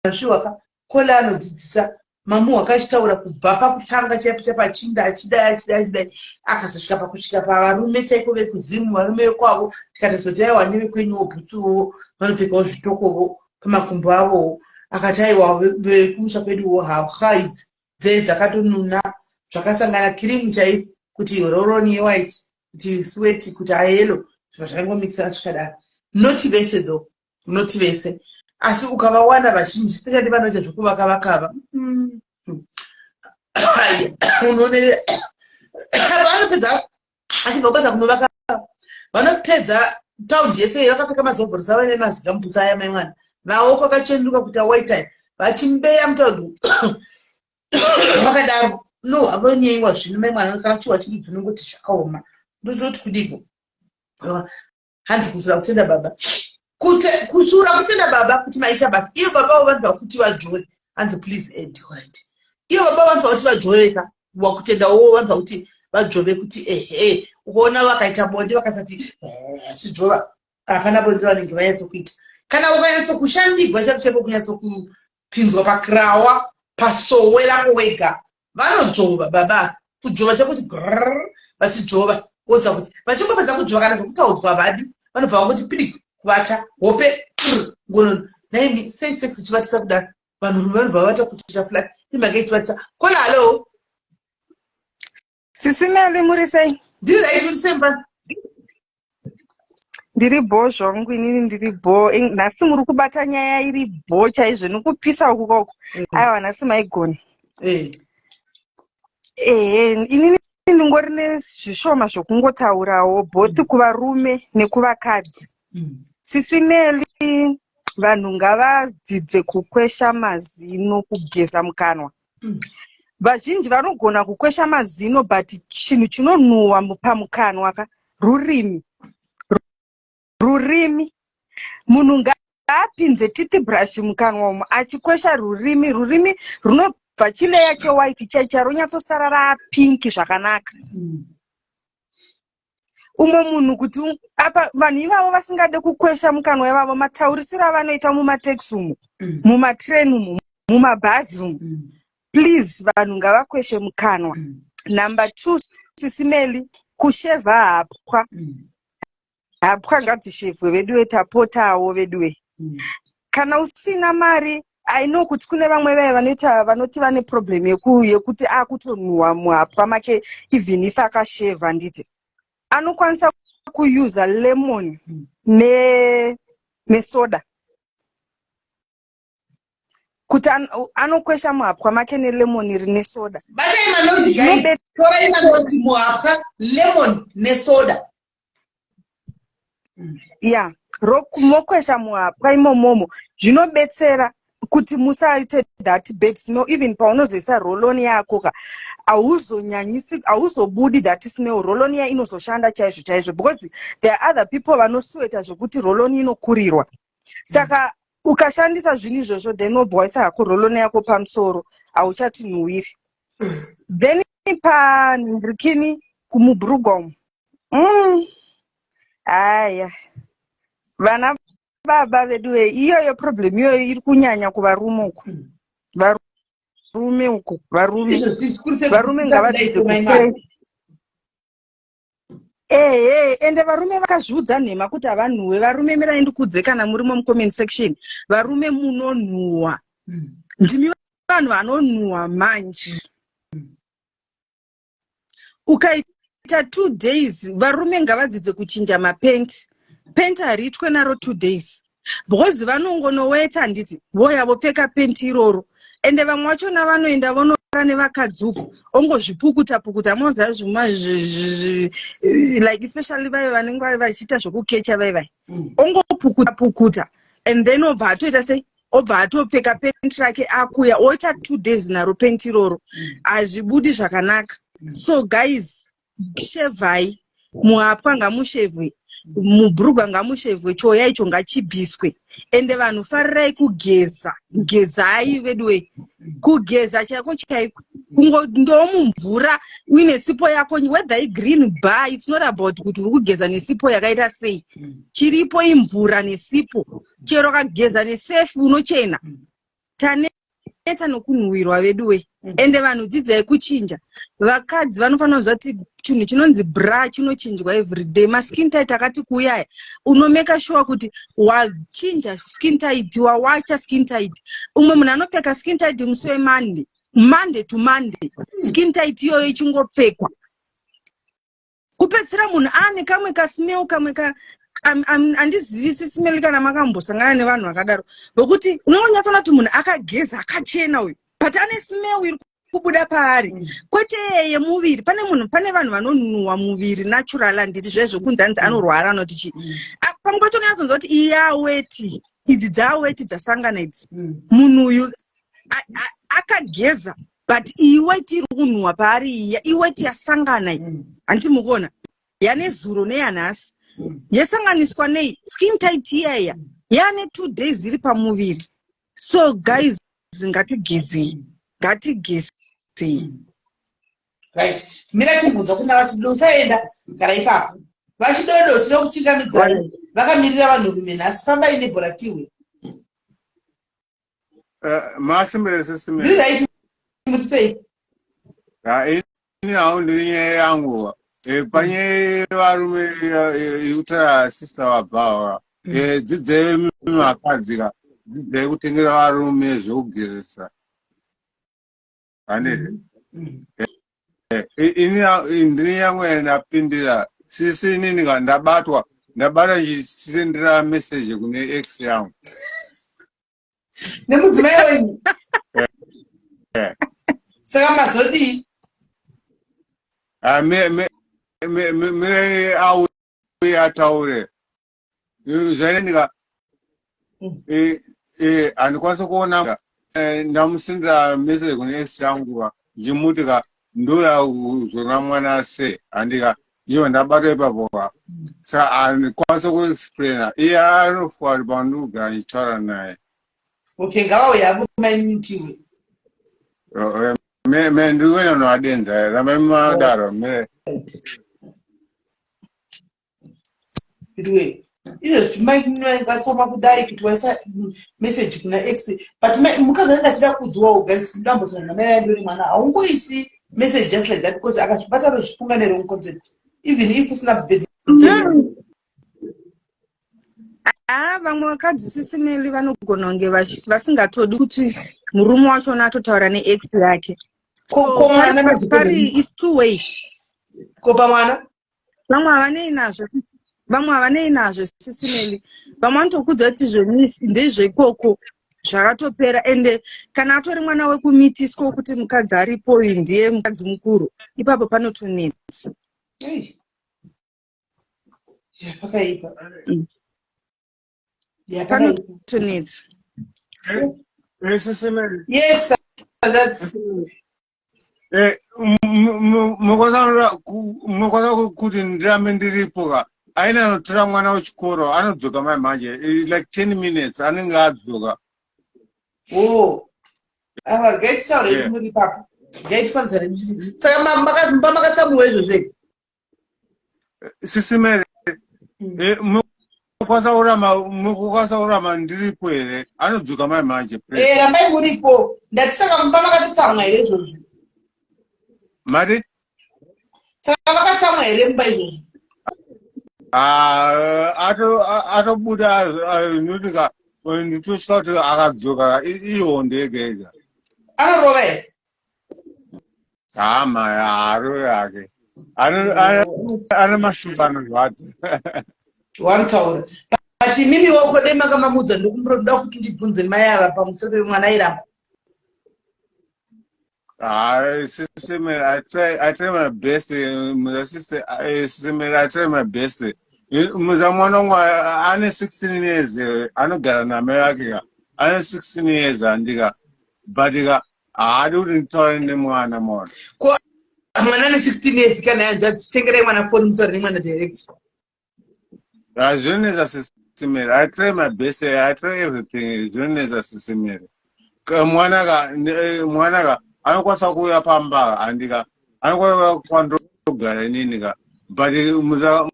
masviwaka kola anodzidzisa mamu akachitaura kubva pakutanga chaipo chaipo, achinda achidai achidai achidai, akazosvika pakusvika pavarume chaiko vekuzimu, varume vekwavo. Tikatozoti aiwa, nevekwenyuwo bhutsuwo vanopfekawo zvitokovo pamakumbo avowo. Akati aiwa, vekumusha kweduwo haha, idzi dzee dzakatonuna zvakasangana kirimu chaiko. Kuti roll-on yewhite, kuti sweat, kuti ayellow, zvibva zvakangomikisa zvikadaro. Not vese though, not vese, asi ukavawana vazhinji, especially vanoita zvekuvaka vakava, unoonere vanopedza achibva kubasa kunovaka, vanopedza taundi yese vakapfeka mazovorisi avo nemazigambusi aya, mai mwana, maoko akachenuruka kuita white, vachimbeya mutaundi vakadaro. No, havonyeiwa zvino, mai mwana, kana chiwa chiri bvinongoti zvakaoma. Ndototi kudiko? Hanzi kusura kutenda baba, kusura kutenda baba kuti maita basa. Iyo baba vo vanhu vakuti vadzvore, hanzi please add. Alright, iyo baba vanhu vakuti vadzvoreka, wakutendawo vanhu vakuti vadzvove kuti ehe. Ukaona vakaita bonde vakasati achidzvova, hapana bonde vanenge vanyatsokuita. Kana ukanyatsokushandigwa chaiko chaiko, kunyatsokupinzwa pakrawa pasowe rako wega, vanodzvova baba, kudzvova chakuti grrr, vachidzvova, woziva kuti vachingopedza kudzvova, kana zvekutaudzwa vadi, vanobva vangoti pidi kuvata hope ngonono. Naimi, sei sex ichivatisa kudaro? Vanhurume vanobva vavata kuita flat imhaka ichivatisa. Kola, hallo. Sisi Meli, muri sei? Ndiri right, uri sei mufana? Ndiri bho zvangu inini, ndiri bho. Nhasi muri kubata nyaya iri bho chaizvo, nekupisa uku koko. Aiwa, nhasi maigona. Ehe, inini ndingori nezvishoma zvokungotaurawo, both kuvarume nekuvakadzi. Sisi Meli, vanhu ngavadzidze kukwesha mazino, kugeza mukanwa. Vazhinji vanogona kukwesha mazino, but chinhu chinonhuhwa pamukanwa ka rurimi. Rurimi, munhu ngaapinze toothbrush mukanwa umo achikwesha rurimi. Rurimi runobva chilayer chewhite chaicha ronyatsosara rapink zvakanaka. Umwe munhu kuti apa vanhu ivavo vasingade kukwesha mukanwa ivavo, mataurisiro avanoita mumatekisi umo, mumatrain umo, mumabhazi umo, please, vanhu ngavakweshe mukanwa. Number two, Sisi Meli, kushevha hapwa. Hapwa ngadzishevhwe veduwe, tapotawo veduwe. Kana usina mari, I know kuti kune vamwe vaya vanoita vanoti vane problem yekuti akutonhuhwa muhapwa make even if akashevha, nditi anokwanisa kuyuza lemon nesoda kuti anokwesha muhapwa make nelemon rine soda. Batai manotes, guys, torai manotes. Muhapwa, lemon nesoda. Ya, mokwesha muhapwa imomomo, zvinobetsera kuti musaite that bad smell. Even paunozoisa roll-on yako ka, hauzonyanyisi, hauzobudi that smell. Roll-on ya inozoshanda chaizvo chaizvo, because there are other people vanosweta zvekuti roll-on inokurirwa. Saka ukashandisa zvinhu izvozvo, then wobva waisa hako roll-on yako pamusoro, hauchatinhuwiri. Then panhurikini kumubhurugwa umu, Aya vana baba vedu, iyoyo problem iyoyo iri kunyanya kuvarume uko. Varume uko, varume, varume ngavadzidze kukwesha. Ehe, ende varume vakazviudza nhema kuti havanhuhwe. Varume, mirai ndikudze, kana murimo mucomment section, varume munonhuhwa. Ndimi vanhu vanonhuhwa manje. Ukaita 2 days, varume ngavadzidze kuchinja mapenti. Penti hariitwe naro 2 days, because vanongonoweta, handiti? Voya vopfeka penti iroro, ende vamwe vachona vanoenda vonorara nevakadzi uko, ongozvipukuta pukuta, moziva zvuma, like especially vaive vanenge vachiita zvokukecha, vaivai ongopukuta pukuta, and then obva atoita sei? Obva atopfeka penti rake, akuya oita 2 days naro penti iroro, hazvibudi zvakanaka. So guys, shevhai muhapwa, ngamushevhwe mubhurugwa, ngamushevhwe, choya icho ngachibviswe. Ende vanhu farirai kugeza, gezai veduwe, kugeza chaiko chaiko, kungondomumvura uine sipo yako, whether igreen bar, it's not about kuti uri kugeza nesipo yakaita sei. Chiripo imvura nesipo. Chero kageza nesefi unochena. Taneta nokunhuhwirwa veduwe. Ende vanhu dzidzai kuchinja. Vakadzi vanofanira kuziva kuti chinhu chinonzi bra chinochinjwa everyday. Maskin tight akati kuuyaya, unomeka sure kuti wachinja skin tight, wawacha skin tight. Umwe munhu anopfeka skin tight musi weMonday, Monday to Monday, skin tight iyoyo ichingopfekwa. Kupedzisira munhu aane kamwe kasmell, kamwe ka handizivi sismell kana makambosangana nevanhu vakadaro, vokuti unonyatsoona kuti munhu akageza, akachena uyu, but ane smell iri kubuda paari. Kwete yemuviri. Pane munhu, pane vanhu vanonhuhwa muviri natural, handiti? Zvezvo kunzi hanzi anorwara, anoti chii. Pamwe pacho unonyatsonzwa kuti iyi yaweti, idzi dzaweti dzasangana idzi. Munhu uyu akageza, but iyi weti iri kunhuhwa paari iya iweti yasangana iyi. Handiti mukuona yanezuro neyanhasi yasanganiswa nei? Skin tight iyaya yaane 2 days iri pamuviri. So guys, ngatigezei, ngatigezei. Right, mira chibvunza kuna VaChidodo. Usaenda, gara ipapo. VaChidodo, tinokuchingamidzai. Vakamirira vanhurume nhasi. Fambai nebhora tiwe. Masimbe. Dziri sesimbe. Right, muri sei? Ini hau, ndiri nyaya yangu. Panyaya yevarume yekutaura sister vabvawa, dzidzai vakadzi ka, dzidzai kutengera varume zvekugezesa, handiti? Ini ndini yangu yandapindira sisi. Inini ka ndabatwa, ndabata ndichisendera message kune ex yangu. Nemudzimai wenyu? Eh. Saka mazodii? Ah, me auye ataure zvainendika. Handikwanisi kuona. Ndamusendera message kune ex yangu ka, ndichimuti ka ndoya kuzona mwana sei, handika? Iyo ndabata ipapo ka, saka handikwanisi kuexplaina. Iye anofuka kuti pandiri kugara ndichitaura naye. Okay, ngavauye havo mainitiwe. Me ndiri kuenda noadenza, rambai madaro me. Iwe izvezvi vatsama kudai kuti waisa message kuna ex, but mukadzi anenge achida kuudzwawo. Guys, kudambudzana namai vayandori mwana, haungoisi message just like that, because akazvibata anozvifunga newrong concept, even if usina bed. Ah, vamwe vakadzi, sisimeli, vanogona kunge vasingatodi kuti murume wachona atotaura neex yake. Ko So ko mwana pari is two way. Ko pamwana? Vamwe havanei nazvo, vamwe havanei nazvo, sisimeli. Vamwe vanotokudza kuti zvemisi ndezvekoko, zvakatopera. Ende kana atori mwana wekumitiswa, wekuti mukadzi aripo uyu ndiye mukadzi mukuru, ipapo panotonetsa. Ei. Ya, pakaipa. Ya, pakaipa. Panotonetsa. Sisimeli. Yes, that's Mukwanisa kuti ndirambe ndiripo ka? Aina anotora mwana wechikoro, anodzoka mai manje, like 10 minutes anenge adzoka. Oh, ava gaititaure. Muri ipapo, gaitifanizane. Saka mba makatsamwiwa izvozvo here? Sisimeli. Mukwanisa kuramba ndiripo here? Anodzoka mai manje. Eh, rambai muripo. Ndati saka mumba makatotsamwa here izvozvo? Mati? Saka vakatsamwa here mumba izvozvo? Ah, atobuda. Notika nditosvika kuti akadzoka ihondo yega yega. Anorova here? Hama haarove hake. Ane mashumba anorwadza. Wanotaura, but imimi wako dai makamamudza. Ndokumbira kuti ndibvunze mai ava pamusoro pemwana airamba. Hayi, sisime, I try my best. Sisime, I try my best. Muza mwana wangu ane 16 years, anogara namai vake ka. Ane 16 years, handika? But ka haadi kuti nditaure nemwana, maona. Ko mwana ane 16 years kana yanzvadzi, chitengerai mwana foni, mutaure nemwana direct. Zvinonetsa, sisimere. I try my best, I try everything. Zvinonetsa, sisimere. Mwana ka, mwana ka anokwanisa kuuya pamba, handika? Anokwanisa kuuya kwandogara inini ka, but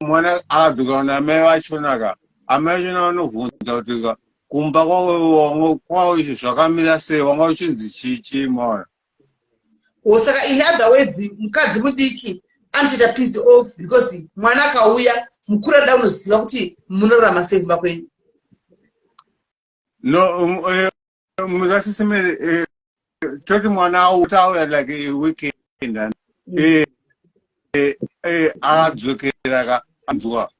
mwana akadzoka namai vachona ka, amai vachona vanovhunza kuti ka kumba kwavo izvo zvakamira sei, wanga uchinzi chii chii, maona. O, saka in other words, mukadzi mudiki anotoita pissed off because mwana akauya mukuru anoda kunoziva kuti munorarama sei kumba kwenyu. No, muzasisimere, toti mwana auya like a weekend. Akadzokera ka anzwa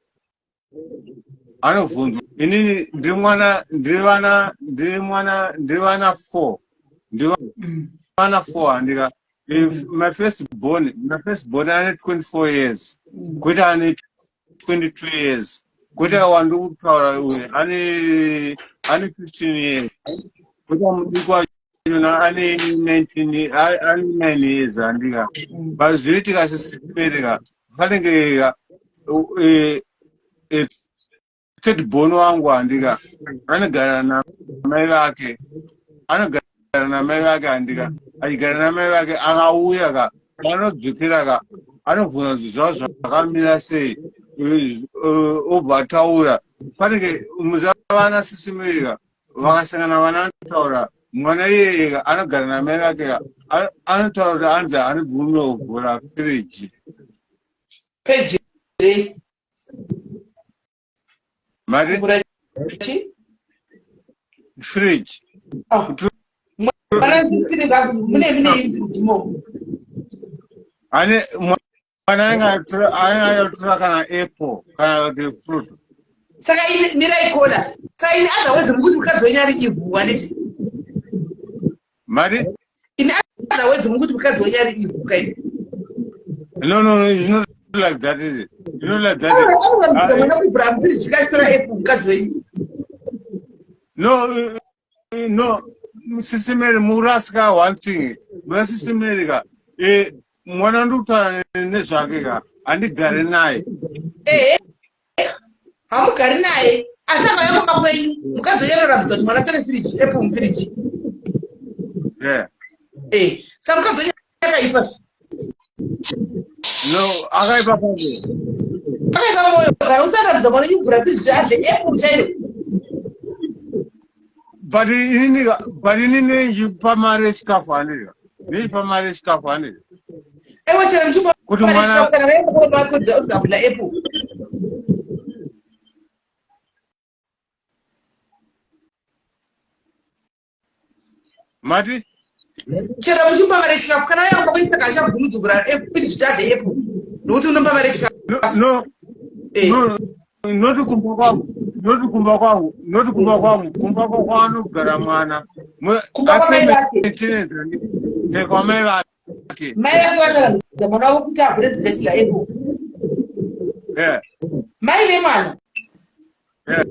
anobvunzwa inini ndiri mwana ndiri vana ndiri mwana ndiri vana four ndiri vana four handika. If my first born, my first born ane 24 years, kwete ane 22 years, kwete wandiri kutaura uyu ane 15 years, kwete mudiki wachona ane 19, ane 9 years, handika. But zvinoitika sisimereka fanenge ka third born wangu, handika, anogara namai vake, anogara namai vake, handika. Achigara namai vake, akauya ka, anodzokera ka, anobvunza kuti zvavo zvakamira sei, obva ataura. Fanike muzavana sisimereka vakasangana vana anotaura mwana iyeye ka anogara namai vake ka anotaura kuti anzi anobvumirwa kuvhura firiji. Peji Mari kuvhura chi? Fridge. Ah. Mwana 16 mune fridge imomo? Ane mwana anenge atora kana apple kana kuti fruit. Saka imi mirai kola, saka in other words mukuti mukadzi wenyu ari evil, handiti? Mari? In other words mukuti mukadzi wenyu ari evil kaini? No, it's not like that, is it? It's not like that. Anorambidza mwana kuvhura mufiriji kachitora apple, mukadzi wenyu? No, sisimeri murasika one thing muna sisimeri ka mwana ndikutaura nezvake ka handigari naye. Ehe, hamugari naye, asi akauya kumba kwenyu, mukadzi wenyu anorambidza kuti mwana atore firiji, apple mufiriji? Yeah. Saka mukadzi wenyu akaipa? No, akaipa pake. Akaipa mwoyo kana usarambidza mwana wenyu kuvhura firiji adle apple chaiyo. But inini but inini ndichipa mari yechikafu, handika, ndichipa mari yechikafu, handika. Ewe, chero muchipa Kuti mari mwana yechikafu, kana vaenda odza kudla apple. Mati? Chero muchipa mari yechikafu, kana vaenda kwenyu, saka achabvumidzi kuvhura firiji kuti adle apple nokuti unopa mari yechikafu? No. No, noti kumba kwangu, noti kumba kwangu, noti kumba kwangu, kumba kwaanogara mwana. Kumba kwamai vake. Kwamai vake. Mai vake vanorambidza mwana wavo kuti avhure firiji achidla apple? Yeah. Mai vemwana? Yeah.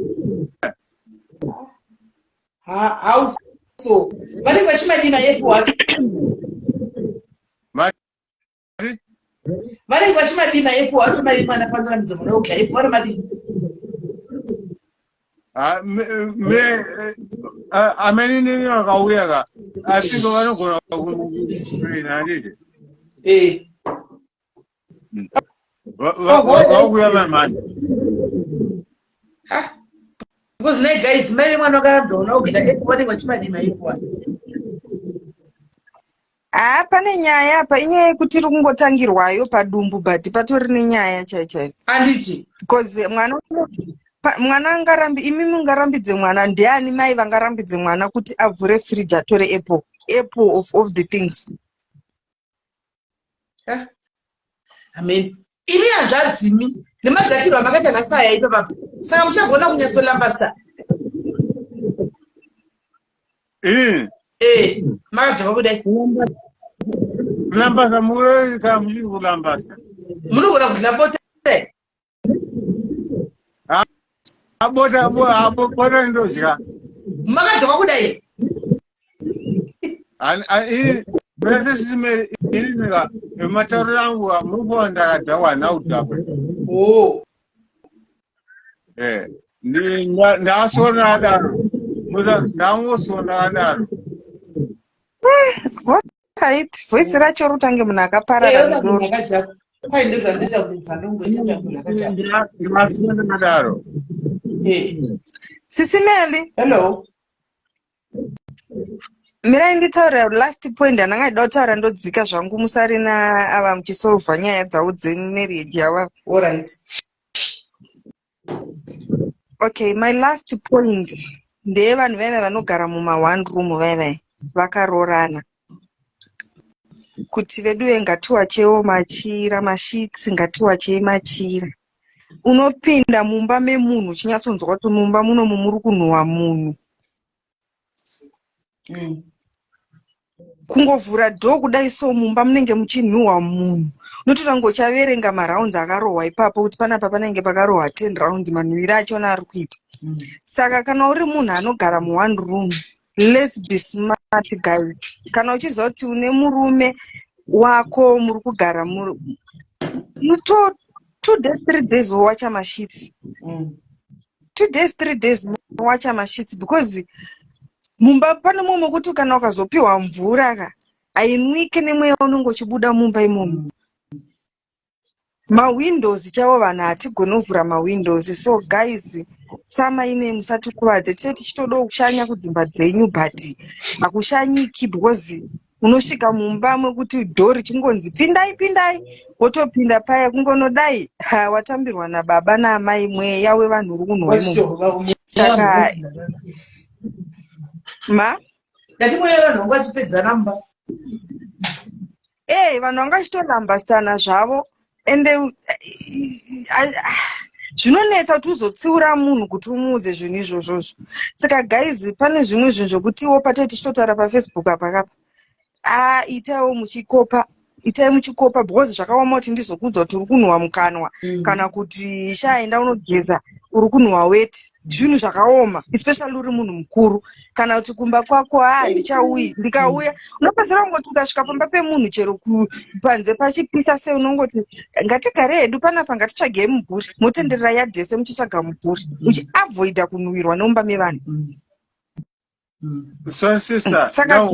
How so? Vanenge vachimadii maapple acho? Mati? Vanenge vachimadii maapple acho mai vemwana panorambidza mwana wokudla apple? Vanomadii? Ah, amene nini vakauya ka, I think vanogona kuina, handiti? Eh. Vakuya mamani. Ha, because nai guys, mai vemwana vakarambidza mwana wokudla apple, vanenge vachimadii maapple acho? Haa, pane nyaya apa. Inyaya yekuti iri kungotangirwayo padumbu, but patori nenyaya chai chai. Anditi? Because mwana mwana angarambi, imi mungarambidze mwana ndiani? Mai vangarambidze mwana kuti avhure fridge atore apple, apple of the things? Ha, amen. Imi hanzvadzimi nemadhakirwo amakaita nhasi aya ipapapa, saka muchagona kunyatsolambasta? Inini? Eh, makadzoka kudai. Kulambasa mureka muchiri kulambasa. Munogona kudla bota? Bota, bota ndodya. Makadzoka kudai. Mese inini ka matauriro angu ka munokuva ndakadhakwa, handina kudhakwa. Oh. Eh, ndasona adaro, ndangosona akadaro. Right, voice racho rutange munhu akaparara nedoro. Akadhakwa kwai, ndozvandoita kuti zvandongoita munhu akadhakwa. Ndasona akadaro. Eh. Sisi Meli. Hello. Mirai nditaurira last point andanga ndida kutaura, ndodzika zvangu, musari naava muchisolva nyaya dzavo dzemarriage yava. Alright. Okay, my last point ndeyevanhu vaiva vanogara muma one room, vaivai vakaroorana. Kuti veduwe ngatiwachewo machira, masheets ngatiwachei machira. Unopinda mumba memunhu uchinyatsonzwa kuti mumba munomu muri kunhuwa munhu. Kungovhura door kudai so mumba munenge muchinhuhwa munhu. Unotoita kunge uchaverenga marounds akarohwa ipapo kuti panapa panenge pakarohwa 10 rounds manhuwiro achona ari kuita. Saka kana uri munhu anogara muone room, let's be smart guys. Kana uchiziva kuti une murume wako muri kugara muri 2 days 3 days wowacha masheets. 2 days 3 days wowacha masheets because mumba pane mumwe mekuti kana ukazopiwa mvura ka hainwike nemweya unenge uchibuda mumba imomo. Mawindows chaiwo vanhu hatigoni kuvhura mawindows. So guys, sama ine musatikuvadze. Tise tichitodawo kushanya kudzimba dzenyu but hakushanyiki because unosvika mumba mekuti dhoo richingonzi pindai pindai wotopinda paya kungonodai ha watambirwa nababa naamai mweya wevanhu uri kunhuwa imomo. Saka ma ndati mweya vanhu vanga vachipedzana mumba. Eh, vanhu vanga vachitorambasana zvavo ende zvinonetsa kuti uzotsiura munhu kuti umuudze zvinhu izvozvozvo. Saka guys, pane zvimwe zvinhu zvekutiwo patee tichitotaura paFacebook apa kapa, a itaiwo muchikopa, itai muchikopa because zvakaoma kuti ndizokuudza kuti uri kunhuwa mukanwa kana kuti sha enda unogeza uri kunhuwa weti. Zvinhu zvakaoma especially uri munhu mukuru kana kuti kumba kwako ha ndichauyi ndikauya unopedzisira kungoti ukasvika pamba pemunhu chero panze pachipisa sei unongoti ngatigare hedu panapa ngatitsvagei mumvuri motenderera yadhi yese muchitsvaga mumvuri uchiavoida kunhuwirwa nemumba mevanhu. So sister, Saka now,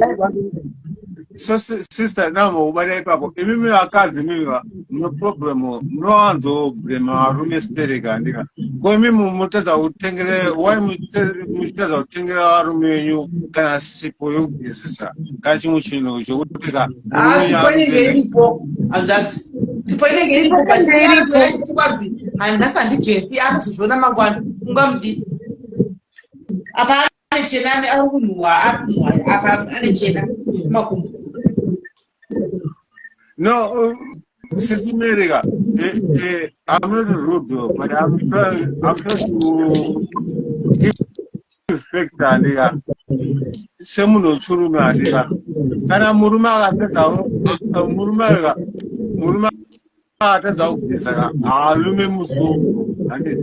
so sister, now ubata ipapo. Imimi vakadzi mimi mune problem munowanzoblame varume stereka handika. Ko imimi mutadza kutengere why muchitadza kutengera varume venyu kana sipo yokugezesa kana chimwe chinhu chokuti ka Ah, murume sipo inenge arikuenda iripo hanzvadzi, sipo inenge Sipo iripo but inenge iripo. iripo kwanzi hanhasi handigesi anozozviona mangwana ungamudi apa ane chena ari kunhuhwa ari kunhuhwa apa ane chena makumbo. No, Sisi America, I'm not rude though, but I'm trying to give facts handika. Semunhu wechirume handika. Kana murume akatadza murume aka murume akatadza kugeza ka haalume musoro handiti.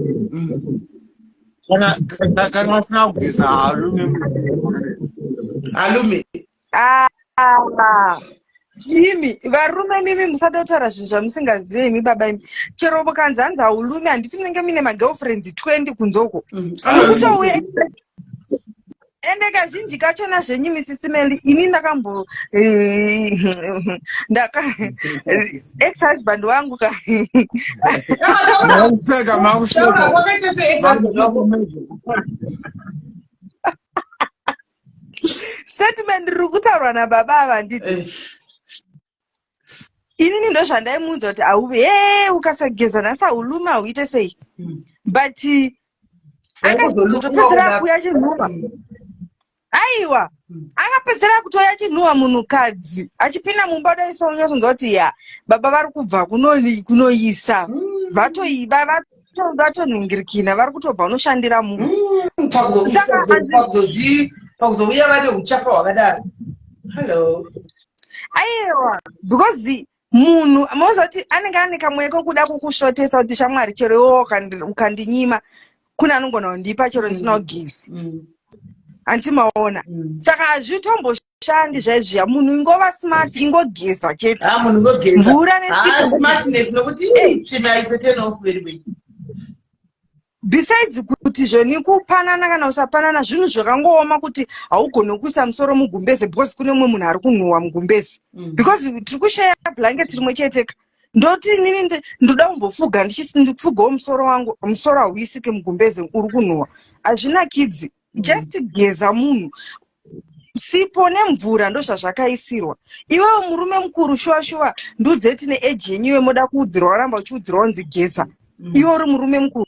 Kana asina kugeza haalume musoro handiti. Alume. Ah, imi varume mimi musatotaura zvinhu zvamusingazive imi baba imi chero mukanzi hanzi haulume handiti munenge muine magirlfriends 20 kunze uko mukutouya ende kazhinji kachona zvenyu Misisi Meli ini ndakambo ndaka ex husband wangu ka Makuseka makuseka. Wakaita se ex husband wako. Statement riri kutaurwa nababa ava handiti inini ndo zvandaimuudza kuti auve he ukasageza nhasi haulume hauite sei but akazotopedzera kuya chinhuwa aiwa akapedzera kutoya chinhuwa munhukadzi achipinda mumba dai sonyatsonzwa kuti ya baba vari kubva kunoisa vatonhingirikina vari kutobva unoshandira munhu. Saka Pakuzouya vane uchapa hwakadaro hello. Aiwa because munhu mozoti anenge ane kamweya kokuda kukusvotesa kuti shamwari chero iwewo ukandinyima kune anogona kundipa chero ndisina kugeza handiti maona. Saka hazvitomboshandi zvaizviya munhu ingova smart ingogeza chete. Ah, munhu ingogeza. Mvura Ah, nesipo. Smartness nokuti tsvina it's a turn off very well. Besides kuti zvoni kupanana kana kusapanana zvinhu zvakangooma kuti haugoni kuisa musoro mugumbeze because kune mumwe munhu ari kunhuhwa mugumbeze because tiri kusheya blanket rimwe chete ka ndoti inini ndoda kumbofuga ndikufugawo musoro wangu musoro hauisike mugumbeze uri kunhuhwa hazvinakidzi. Just geza munhu sipo nemvura ndozvazvakaisirwa iwewe murume mukuru shuwa shuwa ndudzeti neeji yenyu iwe moda kuudzirwa waramba uchiudzirwa unzi geza iwe uri murume mukuru.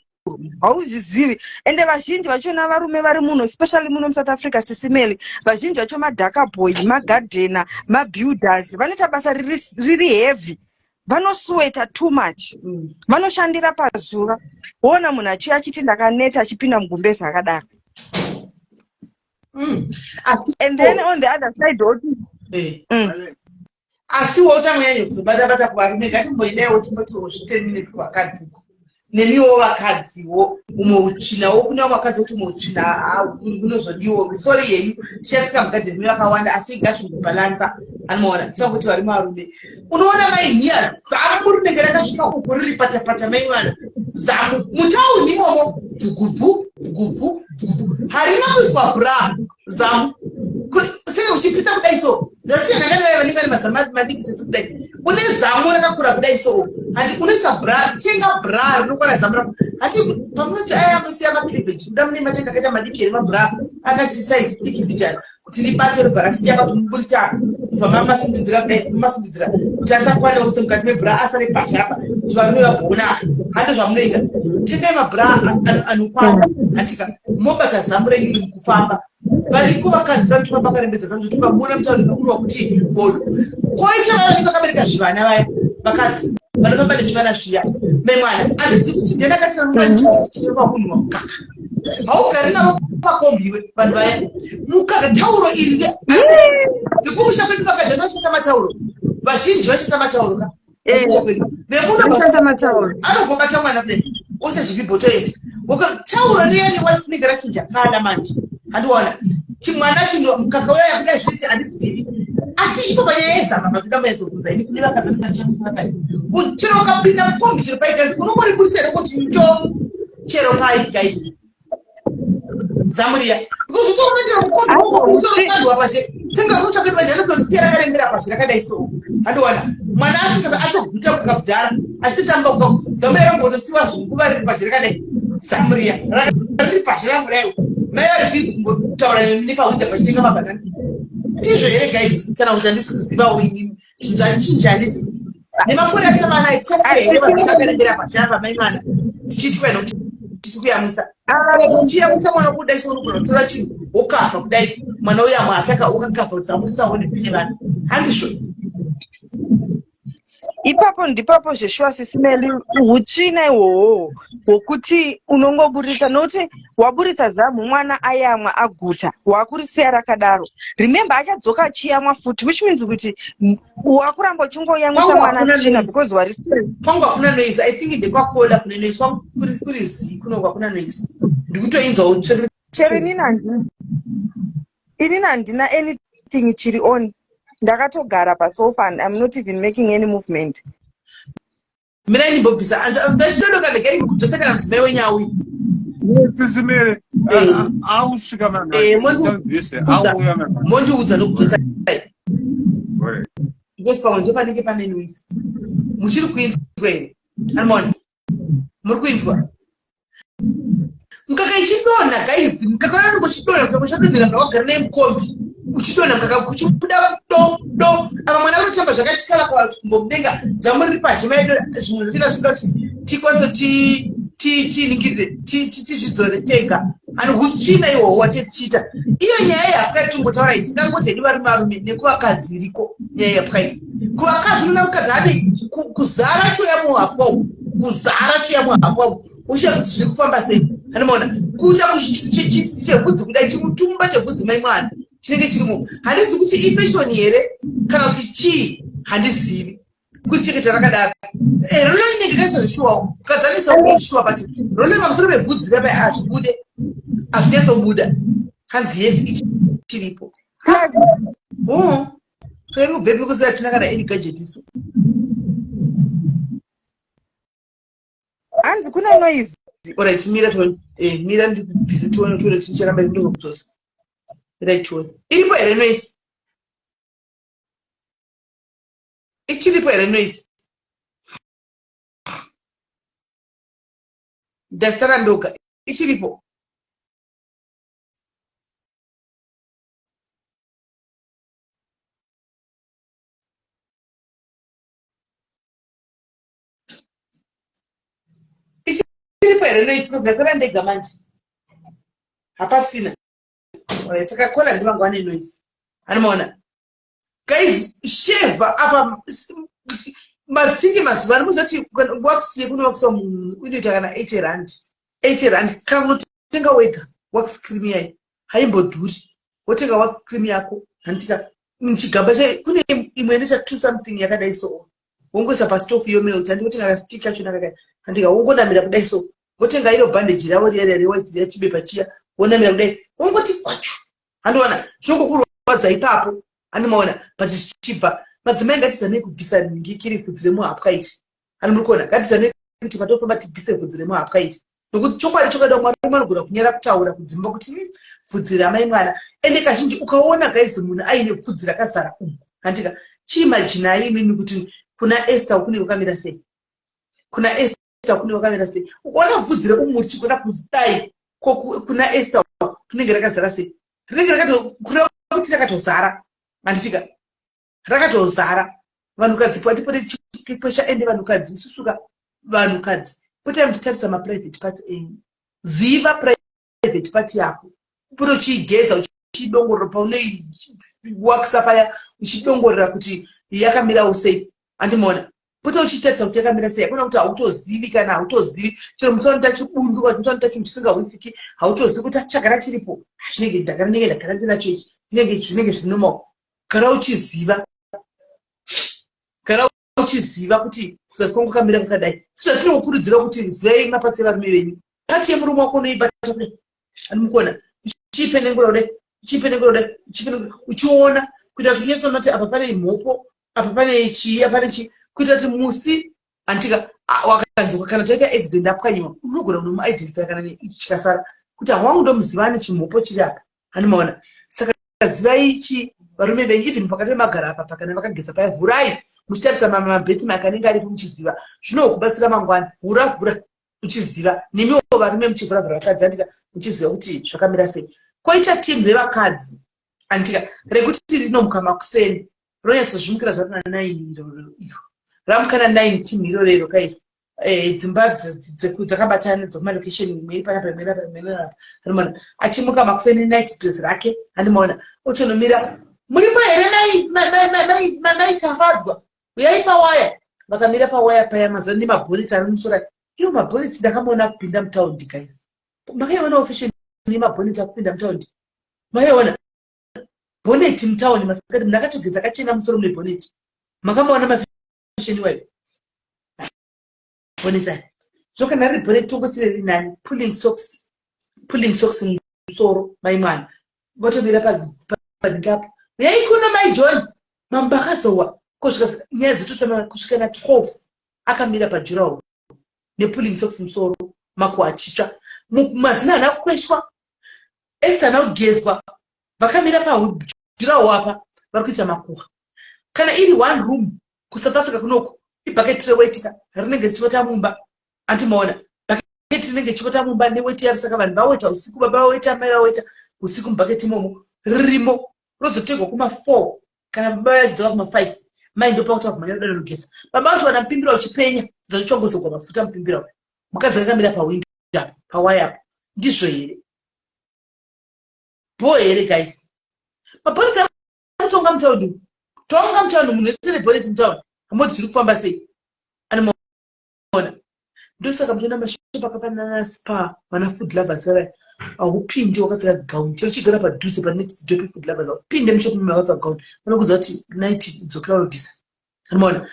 Hauzvizivi. Ende vazhinji vachona varume vari muno, especially muno muSouth Africa, Sisimeli, vazhinji vacho madhaka boy, magadhena, mabuilders, vanoita basa riri heavy, vanosweta too much, vanoshandira pazuva. Woona munhu achiuya achiti ndakaneta, achipinda mugumbezi akadaro. And then on the other side oti Asiwo utangonyanya kuzobata-bata kuvarume, ngatimboendaiwo timbotiwo zvi 10 minutes kuvakadzi uko. Nemiwo vakadziwo, umwe utsvinawo, kune vamwe vakadzi kuti umwe utsvina hunozodiwo. Sorry yenyu, tichatsika mugadheni me vakawanda, asi ngazvingobhalansa. Anoona tisakuti varume varume. Unoona mai nhiya zamu rinenge rakasvika uku riri patapata, mai mwana zamu mutauni imomo, bvugubvu bvugubvu bvugubvu, harina kuiswa bra zamu. Sei uchipisa kudai so? Zvasiyana nevaya vanenge vane mazamu madiki sesu kudai. Une zamu rakakura kudai so, handi unoisa bra, tenga bra rinokwana zamu rako. Hati pamunoti aya munosiya macleavage, kuda mune matenga akaita madiki here, mabra akati size diki mbijana kuti ribate, robva rasiya kuti muburitse apa, mubva mamasundidzira kudai, mamasundidzira kuti asakwane ose mukati mebra, asare pazhe apa kuti varume vagoona apa. Hando zvamunoita, tengai mabra anokwana, handika mobata zamu renyu iri mukufamba. Variko vakadzi vanotofamba vakarembedza zamu, zvekuti ukamuona mutauri unwa kuti bodo. Koita vaya vanenge vakabereka zvivana, vaya vakadzi vanofamba nezvivana zviya, mai mwana, handizivi kuti ndianakatinanofanirwa kunhuwa mukaka. Haugari navo pakombiwe vanhu vaya, mukaka tauro iri nekumusha kwedu vakadzi vanoshandisa matauro, vazhinji vanoshandisa matauro ka. Vemuno Vanoshandisa matauro. Anongobata mwana kudai, ose zvibhibhotoenda tauro riya newatinenge rachinja kana manje, handiona chimwana chino mukaka uya kudai zviti handizivi. Asi ipo panyaya yezama matoda muyazobvunza ini kune vakadzi vangashandisa vakadzi, chero ukapinda mukombi, chero pai guys, unongoriburitsa here kuti ndo chero pai guys zamuriya, because utoona chero mukombi unongobudisa pashe senge unotsvaka kuti vanhu vanotorisiya rakarembera pashe rakadai so. Handiwana mwana asingaza atoguta kukakudhara achitotamba kuka zamuriya rangotosiwa zvinguva riri pashe rakadai, zamuriya riri pashe rangodai, mai vari busy kungotaura nepahwinda pachitenga mabhanana. Ndizvo here guys, kana kuti handisi kuzivawo inini? Zvinhu zvachinja, handiti? Nemakore atava naye, tichasiya here vanhu vakarembera pashe apa, mai mwana, tichitwa nokuti tisi kuyamwisa? Uchiyamwisa mwana kudai so, unogona kutora chinhu wokafa kudai, mwana uyamwa akaka ukakafa zamurisawo nepine vanhu, handizvo? Ipapo ndipapo zveshuwa, Sisimeli, hutsvina ihwohwo hwokuti unongoburitsa, nokuti waburitsa zamu, mwana ayamwa aguta, wakurisiya rakadaro. Remember, achadzoka achiyamwa futi, which means kuti wakuramba uchingoyamwisa Kwangu mwana hakuna tsvina noise. Because warisiya. Kwangu hakuna noise. I think ndekwakola kune noise. Kwangu kuri zii kuno, hakuna noise, ndikutoinzwawo tsviri. Chero inini handina, inini handina anything chiri on, ndakatogara pasofa and I'm not even making any movement. Mirai ndimbobvisa ndachitodoka, ndegeri kudzosa kana mudzimai wenyawi. Sisimere ausvika manhese auya. Mondiudza nokudzosa because pamwe ndo panenge pane noise. Muchiri kuinzwa here? Anmona muri kuinzwa mukaka ichidonha guys? Mukaka unenge uchidonha mukaka uchadonhera muna wagara naye mukombi, uchidonha mukaka kuchibuda do do apa, mwana unotamba zvakatyala kwakumbo mudenga, zamu riri pazhe maido. Zvimwe zvinoita zvinoda kuti tikwanise tiningirire, tizvidzore tega. Ani hutsvina ihwohwo watetichiita iyo nyaya yehapwa tingotaura iyi, tingangoti hedu varume varume nekuvakadzi iriko nyaya yehapwa iyi. Kuvakadzi unoona mukadzi ade kuzara choya muhapwa uku, kuzara choya muhapwa uku, ushiya kuti zviri kufamba sei. Anomaona kuita chevhudzi kudai, chimutumba chevhudzi, mai mwana, chinenge chirimo. Handizi kuti ifashion here kana kuti chii, handizivi kuchengeta rakadaro. Role inenge kaisa zvishuwawo, ukadzanisa shuwa, but role pamusoro pevhudzi rapa hazvibude, hazvinyatsobuda. Hanzi yes, ichiripo. So iri kubvepi kusi hatina kana any gadget isu? Hanzi kuna noise. Alright, mira tione. Mira ndibvise tione, tione ticharamba ndokudzosa. Right, tione. Iripo here noise? Ichiripo here noise? Ndasara ndoga. Ichiripo? Ichiripo here? here noise? Ndasara ndega manje, hapasina. Alright, saka caller ndivanga vane noise. Anomaona guys, sheva apa masingi mazuva ano muzati wax yekunowaxwa munhu inoita kana R80, R80. Kana unotenga wega wax cream yayi, haimbodhuri. Wotenga wax cream yako, handitika? Chigaba kune imwe inoita two something yakadai, so wongoisa pastofu yomelt, handi? Wotenga kastick kachona kakai, handika? Wongonamira kudai, so wotenga iro bandage ravo riya riya rewhite riya, chibepa chiya, wonamira kudai, wongoti kwachu, handiona? Zvinongokurwadza ipapo, handimaona? But zvichibva. Madzimai, ngatizamei kubvisa nhingikiri, vhudzi remuhapwa iri, hani muri kuona? Ngatizamei kuti patofamba tibvise vhudzi remuhapwa iri, nokuti chokwadi chokwadi vamwe varume vanogona kunyara kutaura kudzimba kuti bvudzi ramai mwana." Ende kazhinji ukaona, guys, munhu aine bvudzi rakazara umu, handika? Chiimajinai imimi kuti kuna Esther kune kwakamira sei, kuna Esther kune kwakamira sei. Ukaona bvudzi reumu richigona kudai, kuna Esther rinenge rakazara sei? Rinenge kureva kuti rakatozara, handitika? Rakatozara. Vanhukadzi, patipote tichikwesha. Ende vanhukadzi, isusuka vanhukadzi, potai muchitarisa maprivate parts enyu. Ziva private part yako, upote uchiigeza, uchidongorera paunoiwakisa paya, uchidongorera kuti yakamirawo sei, handimaona? Pota uchitarisa kuti yakamira sei. Hakuna kuti hautozivi. Kana hautozivi, chero musi wanoita chibundu, kana musi wanoita chinhu chisingahwisiki, hautozivi kuti chagara chiripo, chinenge ndagara, ndinenge ndagara ndinacho ichi, chinenge zvinomawo. Gara uchiziva, gara uchiziva kuti kuzasi kwangu kwakamira kwakadai. Sezvatinokurudzira kuti zivai maparts evarume venyu. Part yemurume wako unoibata kudai, animukuona? Uchiipenengura kudai, uchiipenengura kudai, uchiipenengura, uchiona, kuita kuti unyatsoona kuti apa pane mhopo, apa pane chii, apa pane chii, kuita kuti musi, anditika, wakanzwa kana taita accident, apwanyiwa, unogona kunomuidentify kana neichi chikasara kuti hawangu ndomuziva, ane chimhopo chiri apa, handimaona? Saka zivai chi varume venyu. Even pakati pemagara apa, pakana vakageza paya, vhurai muchitarisa mabirthmark anenge aripo, muchiziva. Zvinokubatsira mangwana. Vhura vhura uchiziva. Nemiwo varume, muchivhura vhura vakadzi, andika, muchiziva kuti zvakamira sei. Koita timu revakadzi, andika, rekuti rinomuka makuseni, ronyatsozvimukira zvaro na9 iro ramuka na9. Timu iro rero kairo, dzimba dzakabatana dzekumalokesheni, imwe iri panapa, imwe iri apa, imwe iri apa. Anomaona achimuka makuseni, night dress rake, andimaona? Otonomira, "Muripo here mai Tafadzwa? Uyai pawaya." Vakamira pawaya paya, mazuva nemabhoneti ari musoro. Iwo mabhoneti ndakamaona kupinda mutaundi. Guys, makaionawo fashion yemabhoneti akupinda mutaundi? Makaiona bhoneti mutauni masikati, munhu akatogeza, akachena, musoro mune bhoneti? Makamaona mafashion iwayo, bhoneti aya? Zvo kana riri bhoneti, tongoti riri nani. Pulling socks, pulling socks musoro, mai mwana votomira padingapo, "Uyai kuno mai John." Mambo akazowa kusvika nyaya dzototama kusvika na12, akamira padurawall nepulling socks musoro, makuhwa achitsva, mazina haana kukweshwa, Esther haana kugezwa, vakamira padurawall apa, vari kuita makuhwa. Kana iri one room kuSouth Africa kunoku, ibhaketi reweti ka rinenge richivota mumba, andimaona? Bhaketi rinenge richivota mumba neweti yaro. Saka vanhu vaweta usiku, baba vaweta, mai vaweta usiku, mubhaketi imomo ririmo, rozotegwa kuma4 kana baba vachidzoka kuma5. Mai ndopakuti vamhanya kuda nogeza. Baba vati wana mupimbira uchipenya, zachichongozogwa mafuta mupimbira uyu, mukadzi akamira pawindo apa, pawaya apo. Ndizvo here? Bho here, guys? Mabhoneti anotonga mutaundi, tonga mutaundi, munhu wese nebhoneti mutaundi. Hamoti zviri kufamba sei? Anomaona? Ndosaka muchiona mashopu akafanana naSpar, vana Food Lovers vavaya, haupindi wakapfeka gauni. Chero chigara padhuze, panext door peFood Lovers, haupinde mushopu mime wakapfeka gauni. Vanokuudza kuti night, dzokera unobvisa. Anomaona?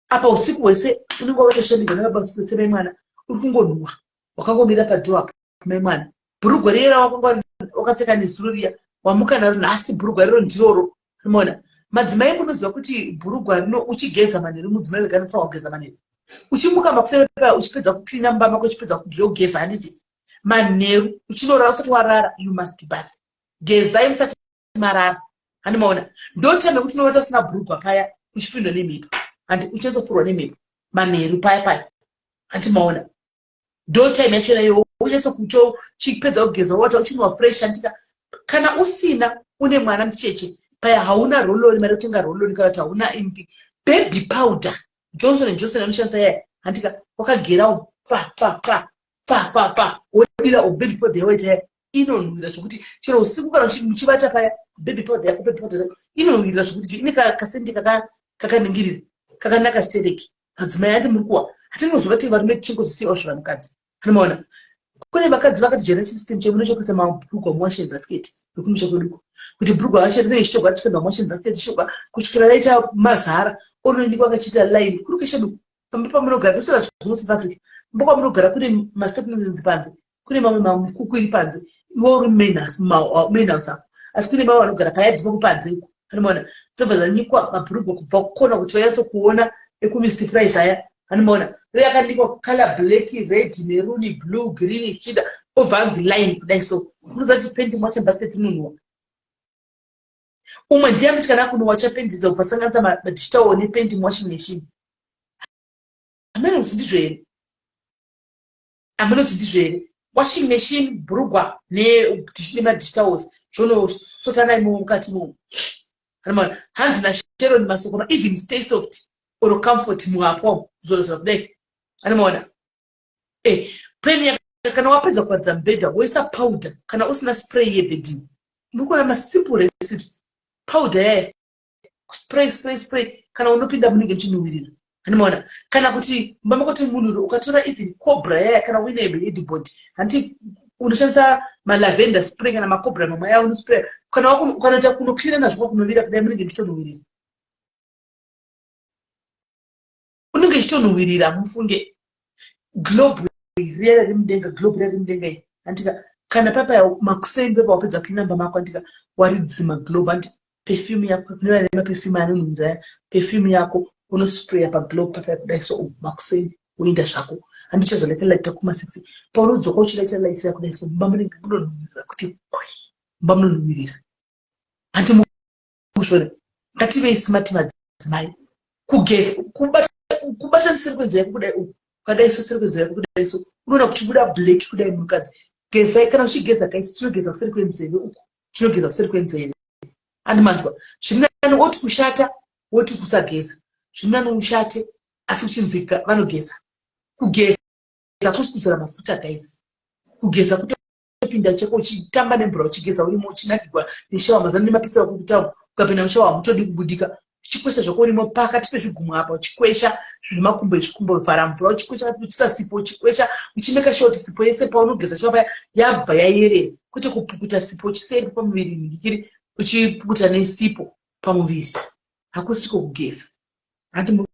Apa usiku hwese unenge wakatoshandirwa nababa usiku hwese, mai mwana, uri kungonhuhwa wakangomira padoor apo. Mai mwana, bhurugwa riya rawakanga wakapfeka nezuro riya, wamuka naro nhasi, bhurugwa riro ndiroro. Unoona, madzimai, munoziva kuti bhurugwa rino uchigeza manheru, mudzimai wega anofanira kugeza manheru. Uchimuka makuseni paya, uchipedza kucleana mumba mako, uchipedza kugeza, handiti? Manheru uchinorara, usati warara, you must bath. Gezai musati marara, handimaona? Ndotime yekuti unovata usina bhurugwa paya, uchipindwa nemhepo, handi? Uchinyatsopfurwa nemhepo manheru paya paya, handimaona? Ndo time yachona iwo unyatsokuto chipedza kugeza, wata uchinwa fresh, handika? Kana usina, une mwana mucheche paya, hauna roll-on, mari kutenga roll-on, kana kuti hauna impi baby powder, Johnson and Johnson anoshandisa yaya, handika? Wakagerawo pa pa pa. Fa fa fa wodira o baby powder yawaita ya inonhuwira zvokuti chero usiku kana muchivata paya baby powder yako baby powder yako inonhuwirira zvokuti ine kasendi kakaningirira kakanaka stereki. Madzimai ati muri kuwa hatingozova tiri varume tichingozosiyawo zvevanhukadzi. Anomaona kune vakadzi vakatijaira chisystem chemuno chekuisa mabhurugwa muwashing basket nekumusha kweduko kuti bhurugwa racho rinenge ichitogwa richipinda muwashing basket ichitogwa kusvikira raita mazara ononikwa akachiita line kuri kuisha duku pamba pamunogara kusira zvino South Africa pamba kwamunogara kune mastatements panze kune mamwe mamukuku iri panze iwe uri main house main house ako asi kune mamwe vanogara payadhi pako panze uko anomaona dzobva dzanyikwa mabhurugwa kubva kukona kuti vanyatso kuona ekuMr Price aya anomaona ro yakanikwa color black red maroon blue green zvichiita obva anzi line kudai so unoziva kuti penti mwacha basket inonhuwa umwe ndiye amuti kana akunowacha pendi dzobva sanganisa madigital nependi muwashing machine. Hameno kuti ndizvo here, hameno kuti ndizvo here. Washing machine, bhurugwa nemadigitals zvonosotana imomo mukati imomo. Anomaona hanzi naSharon Masokoma even stay soft or comfort muhapwa kuzorozora kudai. Anomaona peni kana wapedza kuwaridza mubhedha woisa powder kana usina spray yebedding. Muri kuona masimple recipes, powder yaya spray spray spray kana unopinda munenge muchinhuhwirira. Anomaona kana kuti mumba makoti munhu ukatora even Cobra yaya kana uine headboard hanti unoshandisa malavender spray kana maCobra mamwe aya unospray kana ukanoita kunocleana nazvo kwakunovira kudai munenge muchitonhuhwirira, unenge ichitonhuhwirira. Mufunge globe riya riri mudenga, globe riya riri mudenga iri handika kana papa makuseni pepa wapedza clean mumba mako handika waridzima globe handi perfume yako kune vane maperfume anonhuhwirira perfume yako unospraya paglobe papa kudai so makuseni woenda zvako handi uchazolaita light kuma 6 paunodzoka uchilaita light yako kudai so mumba munenge munonhuhwirira kuti kwi mumba munonhuhwirira handi muzvone. Ngativei smart madzimai. Kugeza kubata seri kwenzeve yako kudai uku ukadai so seri kwenzeve yako kudai so unoona kuchibuda black kudai. Munhukadzi gezai kana uchigeza guys tinogeza kuseri kwenzeve uku, tinogeza kuseri kwenzeve andimanzwa. Zviri nani oti kushata woti kusageza, zviri nani ushate asi uchinzika vanogeza. Kugeza kusi kudzora mafuta guys, kugeza kutopinda chako uchitamba nemvura uchigeza urimo uchinakirwa neshower. Mazano nemapisa akukutaura ukapinda mushower hamutodi kubudika uchikwesha zvako urimo pakati pezvigumwe apa uchikwesha zvemakumbo ezvikumbo vhara mvura uchikwesha uchisa sipo uchikwesha uchimeka sure kuti sipo yese paunogeza shower paya yabva yayerera kwete kupukuta sipo uchisiya pamuviri nhingikiri uchipukuta nesipo pamuviri hakusiko kugeza handi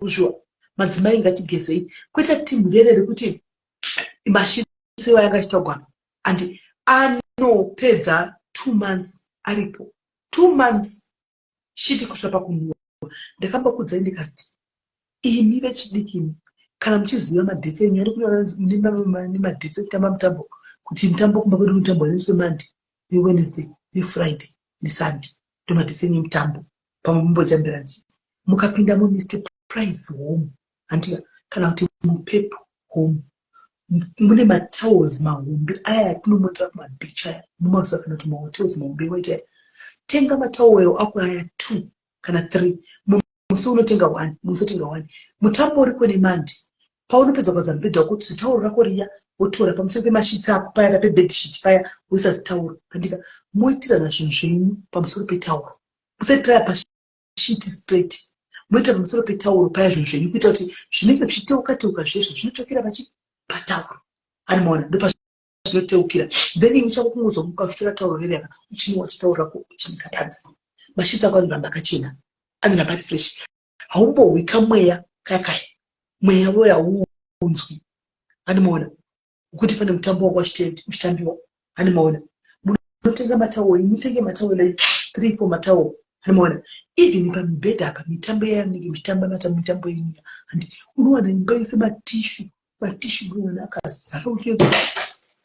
muzviwa. Madzimai ngatigezei kwete timurere rekuti mashisi wayanga achitogwapa andi anopedza 2 months aripo, 2 months shiti kusvika pakunhuhwa. Ndakambokudzai ndikati imi vechidiki imi kana muchiziva madates enyu ari kune madates ekutamba mutambo kuti mutambo kumba kwedu mutambo wanemusi weMonday neWednesday neFriday neSunday ndo madates enyu emutambo pamwe mumbojambira nchi mukapinda muMr Price Home handika kana kuti muPep Home mune matowels mahombe aya atinomonera kumabeach aya mumazuva kana kuti mahotels mahombe waita aya. Tenga matowel ako aya two kana three, musi unotenga one, musi unotenga one mutambo uriko neMonday paunopedza kuwadza mubhedha wako zitauro rako riya wotora pamusoro pemasheets ako paya pebedsheet paya woisa zitauro andika moitirana zvinhu zvenyu pamusoro petauro musaitira pasheet straight moita pamusoro petauro paya zvinhu zvenyu kuita kuti zvinenge zvichiteuka teuka zvezvo zvinotokera pachi patauro animaona ndopazvinoteukira. Then iwe chako kungozomuka uchitora tauro rereka uchinwa uchitauro rako uchinika panze masheets ako anoramba akachena anoramba ari fresh haumbohwi kamweya kaya kaya mweya woya hauunzwi andimaona wekuti pane mutambo wako uchitambiwa andimaona. Munotenga matauro mutenge matauro like three four matauro andimaona even pamibhedha apa mitambo yayanenge muchitamba mitambo yenyu handi unowana imba yese matissue matissue munowana akazara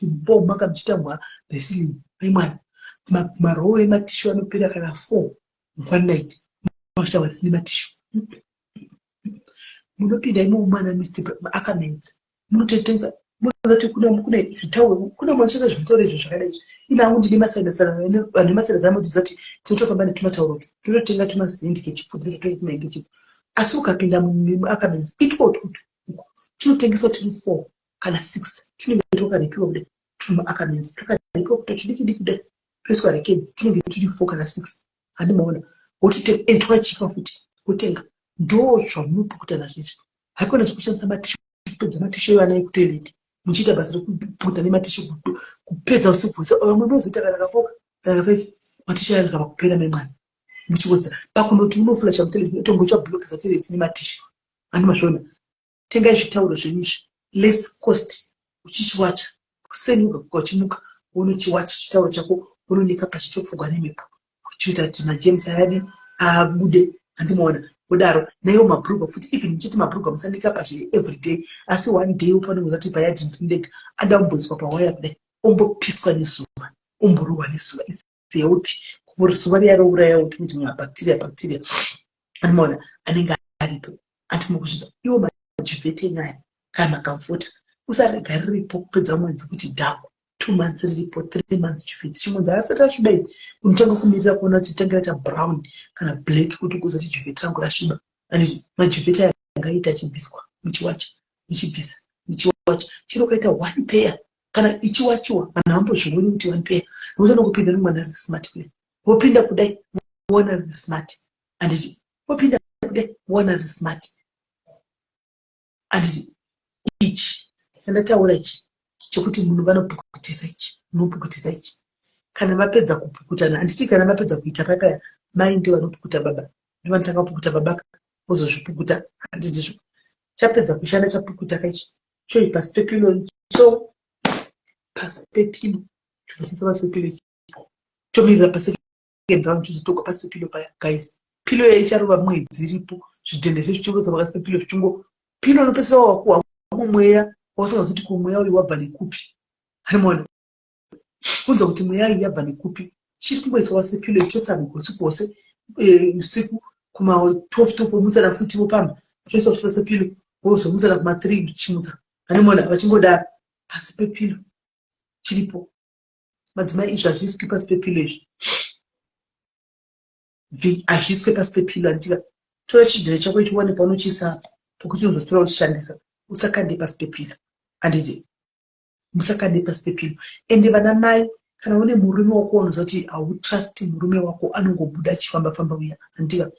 boma kamuchitambwa wrestling maimwana marow ematissue anopera kana four one night machitambwa tisine matissue. Munopinda imomo mana Mr Ackermans munototengesa munoti kune zvitauro kune munoshandisa zvitauro izvo zvakadai izvi ina hangu ndine masanasana vanhu vemasanasana munotiziva kuti tinotofamba netumatauro tototenga tumazindi kechipfu tinototenga tumaenge chipfu asi ukapinda muAckermans itwo tutu tinotengeswa tiri four. kana 6 tunenge twakarepiwa kudai, tuma-akamenzi twakarepiwa kuita tudiki diki kudai, toiswa rekeni, tunenge turi 4 kana 6, handimaona? Wototenga, and twachipa futi, wotenga. Ndo zvamunopukuta nazvo izvi. Haikona zvekushandisa matissue, kupedza matissue evana ekutoilet, muchiita basa rekupukuta nematissue kupedza usiku hwese. Vamwe munozoita kana ka4 kana ka5, matissue aya akava kupera memwana. Muchiwodza pakunoti unoflasha mutoilet, utonge uchablockisa toilet nematissue, handi mazviona? Tengai zvitauro zvenyu izvi, less cost. Uchichiwacha kuseni, ugakuka uchimuka, unochiwacha chitauro chako, unonika pachi, chopfugwa nemhepo, kuchiita kuti magerms ayadi abude, handimaona? Kudaro naiwo mabhurugwa futi, even muchiti mabhurugwa musanika pazhe everyday, asi one day upanenge uzati payadhi ndindega ada kumboiswa pawaya kudai, ombopiswa nezuva, omborohwa nezuva. It's healthy. Zuva riya rourayawo tumwe mabacteria, bacteria, andimaona, anenge aripo. Antimukuzvidza iwo maduvet enyu aya kana macomforter, usarega riripo kupedza mwedzi kuti dhaku, 2 months riripo, 3 months. Duvet chimunzi asati asviba, unotanga kumirira kuona kuti tange raita brown kana black kuti ugozoti duvet rangu rasviba. Anditi maduvet aya angaita achibviswa, muchiwacha, muchibvisa, muchiwacha. Chiro kaita one pair kana ichiwachiwa, vanhu vambozvioni kuti one pair, nokuti anongopinda nemwana riri smart kudai, vopinda kudai, voona riri smart, handiti? Vopinda kudai, voona riri smart, handiti? Ichi chandataura ichi chekuti munhu vanopukutisa ichi, munopukutisa ichi kana vapedza kupukutana, handiti? Kana vapedza kuita papaya, mai ndio vanopukuta, baba ndo vanotanga kupukuta, babaka vozozvipukuta, handitizvo? Chapedza kushanda, chapukuta kaichi, choi pasi pepillow, cho pasi pepillow, chobva pasi pepillow ichi, chomirira pasecond round, chozotogwa pasi pepillow paya. Guys, pillow iya icharova mwedzi iripo, zvidhende zvezvichingoisa pakasi pepillow, zvichingo pillow, unopedzisira wakuhwa mumweya wausingazoti ko mweya uyu wabva nekupi, hanimona? Kunzwa kuti mweya iyi yabva nekupi. Chiri kungoitwa pasi pepillow, ichotsamikwa usiku hwose. Usiku kuma12 12 vomutsana futi, vopamba, choisa futi pasi pepillow, vozomutsana kuma3, chimutsa, hanimona? Vachingodaro pasi pepillow chiripo. Madzimai, izvi hazviiswi pasi pepillow, izvi hazviiswe pasi pepillow, handitika? Tora chidhire chako ichiwane paunochiisa pokuti unozotora uchishandisa, usakande pasi pepillow, handiti? Musakande pasi pepillow. Ende vana mai, kana une murume wako unoziva kuti hautrusti murume wako, anongobuda achifamba famba uya, handitika?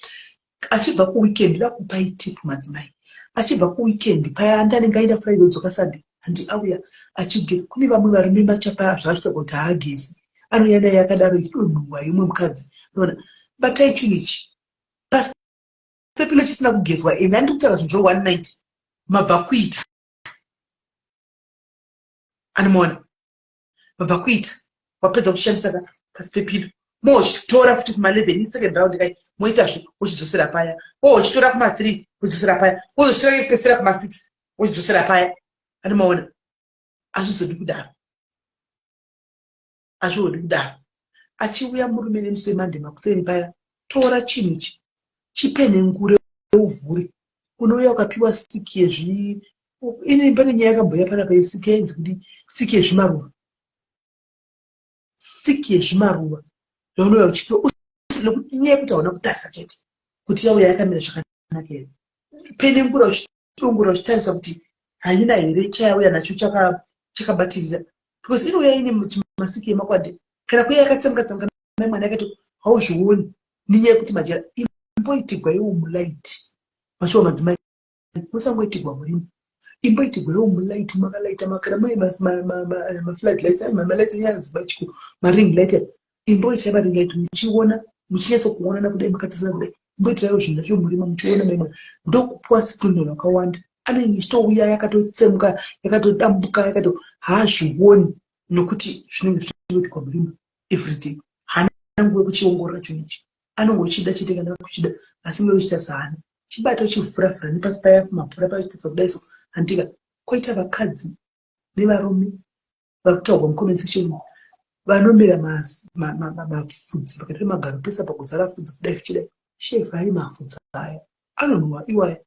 Achibva kuweekend, da kupai tip, madzimai, achibva kuweekend paya, andi anenge aenda Friday, odzoka Sunday, handi? Auya achigeza. Kune vamwe varume machapa zvaachiita kuti haagezi, anouya naye akadaro, ichidonhuhwa yemwe mukadzi. Unoona, batai chinhu ichi pasi pepillow chisina kugezwa. Ende handiri kutaura zvinhu zvo one night mabva kuita, anomaona? Mabva kuita, wapedza kushandisa ka pasi pepillow, mochitora futi kuma11, second round kai, moitazve, uchidzosera paya, wochitora kuma3, uchidzosera paya, wozochitora kekupedzisira kuma6, uchidzosera paya, anomaona? Hazvizodi kudaro, hazvizodi kudaro. Achiuya murume nemusi weMonday makuseni paya, tora chinhu ichi, chipenengure, uvhure. Unouya ukapiwa siki yezvi ini. Pane nyaya yakamboya panapa yesiki, yainzi kuti siki yezvimaruva, siki yezvimaruva yaunouya uchipiwa, nekuti nyaya yekuti hauna kutarisa chete kuti yauya yakamira zvakanaka here. Penengura, uchidongora, uchitarisa kuti haina here chayauya nacho chakabatirira, because inouya ine masiki emakwande kana kuya yakatsemuka tsemuka, mai mwana yakati hauzvioni nenyaya yekuti majera. Imboitigwa iwo mulight machiwa, madzimai, musangoitigwa murimo, imboitigwa iwo mulight, makalaita makana mune maflood lights, malights enyanzimachiko, maring light, imboitai maring light, muchiona, muchinyatsokuonana kudai, makatarisana kudai. Imboitiraiwo zvinhu zvacho murima, muchiona mai mwana. Ndokupuwa screen wakawanda, anenge ichitouya yakatotsemuka, yakatodambuka, yakato haazvioni, nokuti zvinenge zvichitoitikwa murima everyday. Haana nguva yekuchiongorora chinhu ichi, anongochida chete kana kuchida, asi nguva yekuchitarisa haana. Chibata, uchivhuravhura nepasi paya, mabhora paya, uchitarisa kudai so, handika? Koita vakadzi nevarume vari kutaurwa mucomment section, vanomera mafudzi pakati pemagaro pese, pakuzara fudzi kudai zvichidai. Shevhai mafudzi aya, anonhuhwa iwaya.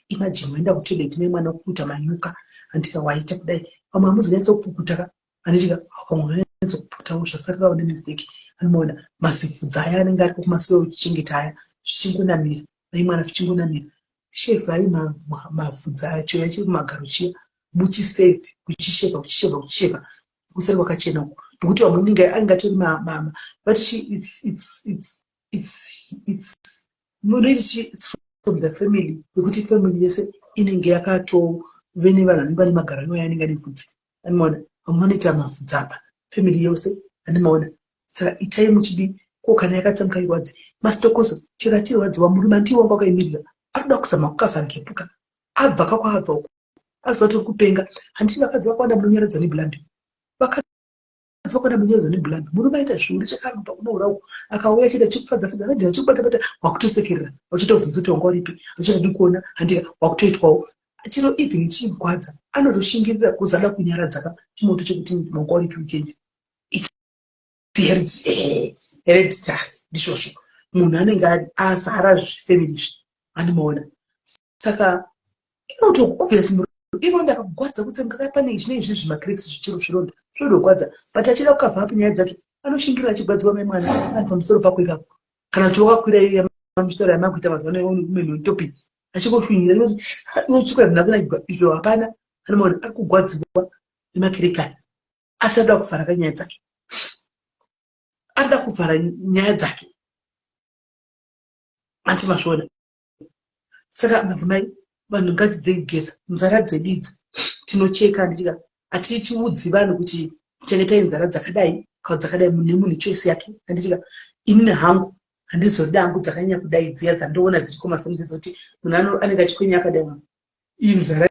Imagine waenda kutoilet memwana kuita manyuka, handika? Waita kudai, vamwe hamuzonyatsopukuta ka, handitika? Vamwe vanonyatsopukutawo, zvasarirawo nemistake, anomaona? Mazifudzi aya anenge ariko kumasure, uchichengeta aya, zvichingonamira mai mwana, zvichingonamira. Shevhai mafudzi acho yachiri kumagaro chiya, muchisevhe. Kuchisheva, kuchisheva, kuchisheva, kusari kwakachena uku, nokuti vamwe inenge anenge atori mama but it's munoiti it's from the family, yekuti family yese inenge yakatove nevanhu vanenge vane magaro anouya anenge ane bvudzi. Anomaona vamwe vanoita mavhudzi apa, family yose, andimaona. Saka itai muchidi ko kana yakatsamuka irwadzi masitokoso, chero achirwadziwa murume andiwo wanga wakaimirira, arikuda kuzama kukavha gepuka abva kakwaabva uko, aziva kuti uri kupenga. Handiti vakadzi vakawanda munonyaradzwa neblambi? Vakadzi vakawanda munonyaradzwa neblambi. Murume aita zviuri chakabva kunoura uko, akauya achiita chikufadza fadza vadhira chikubata bata, wakutosekerera, uchitobvunza kuti wanga uripi, uchatodi kuona handika wakutoitwawo chero even chigwadza, anotoshingirira kuzada kunyaradza ka chimoto chekuti wanga uripi weekend. It's hereditary, ndizvozvo. Munhu anenge azara zvifamily izvi, andimaona. Saka inoto obvious inoda kugwadza kutsenga pane zvine izvi zvimacracks, zvichiro zvironda zvinodogwadza, but achida kukavha apo nyaya dzake anoshingirira achigwadziwa. Mai mwana ari pamusoro pako ipapo, kana kuti wakakwira mitauro yamakuita mazuva ano menontopi, achingoshunyira inotsvika muna kuna izvo hapana. Anomaona ari kugwadziwa nemakirekani, asi anoda kuvhara kanyaya dzake, anoda kuvhara nyaya dzake, anti mazviona. Saka madzimai, vanhu ngadzidzei kugeza nzara dzedu idzi. Tinocheka handitika, hatichiudzi vanhu kuti chengetai nzara dzakadai kana dzakadai, munhu nemunhu choice yake, handitika. Inini hangu handizodi hangu dzakanyanya kudai dziya dzandoona dziriko mazuva ano, dzekuti munhu anenge achikwenya akadai. Iyi nzara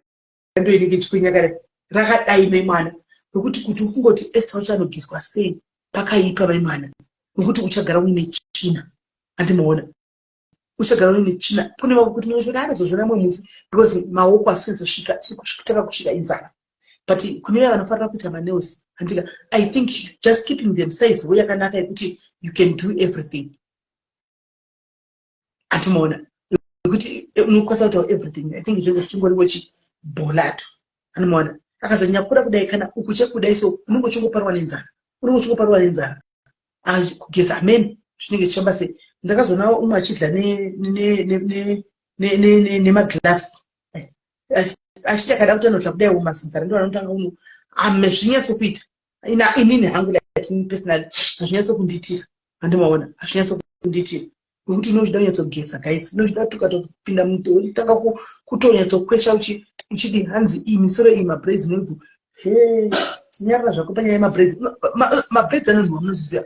ndo inenge ichikwenya akadai, rakadai mai mwana, nokuti kuti ufunge kuti Esther wacho anogezwa sei, pakaipa mai mwana, nokuti uchagara uine tsvina, handimaona, uchagara uine tsvina. Kune vamwe kuti munozviona, anozozviona mumwe musi because maoko asingazosvika taka kusvika inzara. But kune vaya vanofanira kuita manails, handika, I think just keeping them size wo yakanaka yekuti you can do everything, handimaona, yekuti unokwanisa kuitawo everything. I think zvinenge zvichingoriwo chibholato, handimaona. Akazonyakura kudai kana uku chekudai, so unenge uchingoparwa nenzara, unenge uchingoparwa nenzara. Kugeza amene zvinenge zvichifamba sei? Ndakazoona umwe achidla nemagloves, achiti akada kuti anodla kudai mazinzara ndo anotanga uno ame zvinyatsokuita. Inini hangu, like personally, hazvinyatsokundiitira, handimaona, hazvinyatsokundiitira, nokuti unochida kunyatsogeza guys, unochida tukatopinda mutanga kutonyatsokwesha uchidi hanzi iyi misoro iyi, mabraids nevhu he nyarara zvako panyaya yemabraids. Mabraids anonhuwa, munoziziva,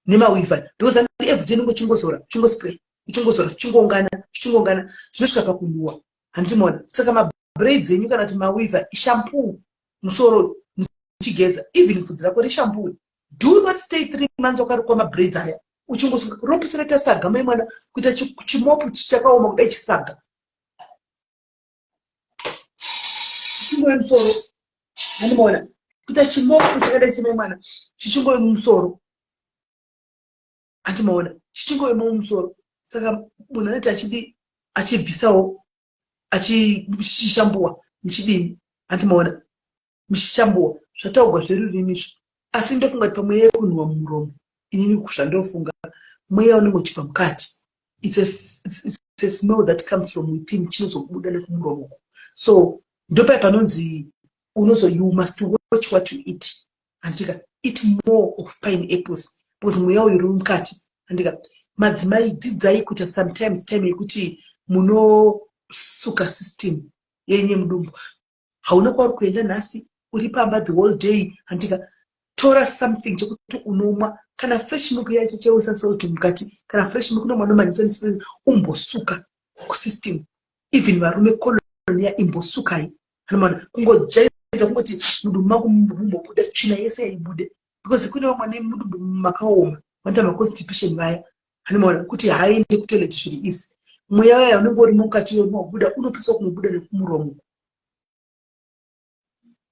nemaweave, because everyday unenge uchingozora, uchingospray, uchingozora, zvichingoungana, zvichingoungana, zvinosvika pakunhuwa, handimaona. Saka mabraids enyu kana kuti maweave, shampoo musoro muchigeza, even bvudzi rako rishampoo. Do not stay 3 months wakarukwa mabraids aya uchingosuka ropisa raita saga mai mwana, kuita chimopu chakaoma kudai, chisaga chichingove musoro, handimaona, kuita chimopu chakadai chemai mwana chichingove mumusoro, handimaona, chichingove mumusoro. Saka munhu anoti achidi achibvisawo, achishambuwa muchidini, handimaona, muchishambuwa zvataugwa zverurimi izvo. Asi ndofunga kuti pamweya yekunhuwa mumuromo, inini zvandofunga, mweya unenge uchibva mukati. It's a smell that comes from within, chinozobuda nekumuromo. So ndopai panonzi unozo you must watch what you eat, handika. Eat more of pineapples because mweya uyu uri mukati, handika. Madzimai, dzidzai kuita sometimes time yekuti munosuka system yenyu yemudumbu. Hauna kwauri kuenda nhasi, uri pamba the whole day, handika. Tora something chekuti unomwa, kana fresh milk yacho cheusa salt mukati, kana fresh milk unomwa nomanyisa, umbosuka kusystem. Even varume, colon ya imbosukai, anomaona, kungojaidza kungoti mudumbu mako mumbobuda tsvina yese yaibude, because kune vamwe vane mudumbu makaoma, vanoita maconstipation vaya, anomaona kuti haaende kutoilet zviri easy. Mweya waya unenge urimo mukati unobuda, unopisa kunobuda nekumuromo.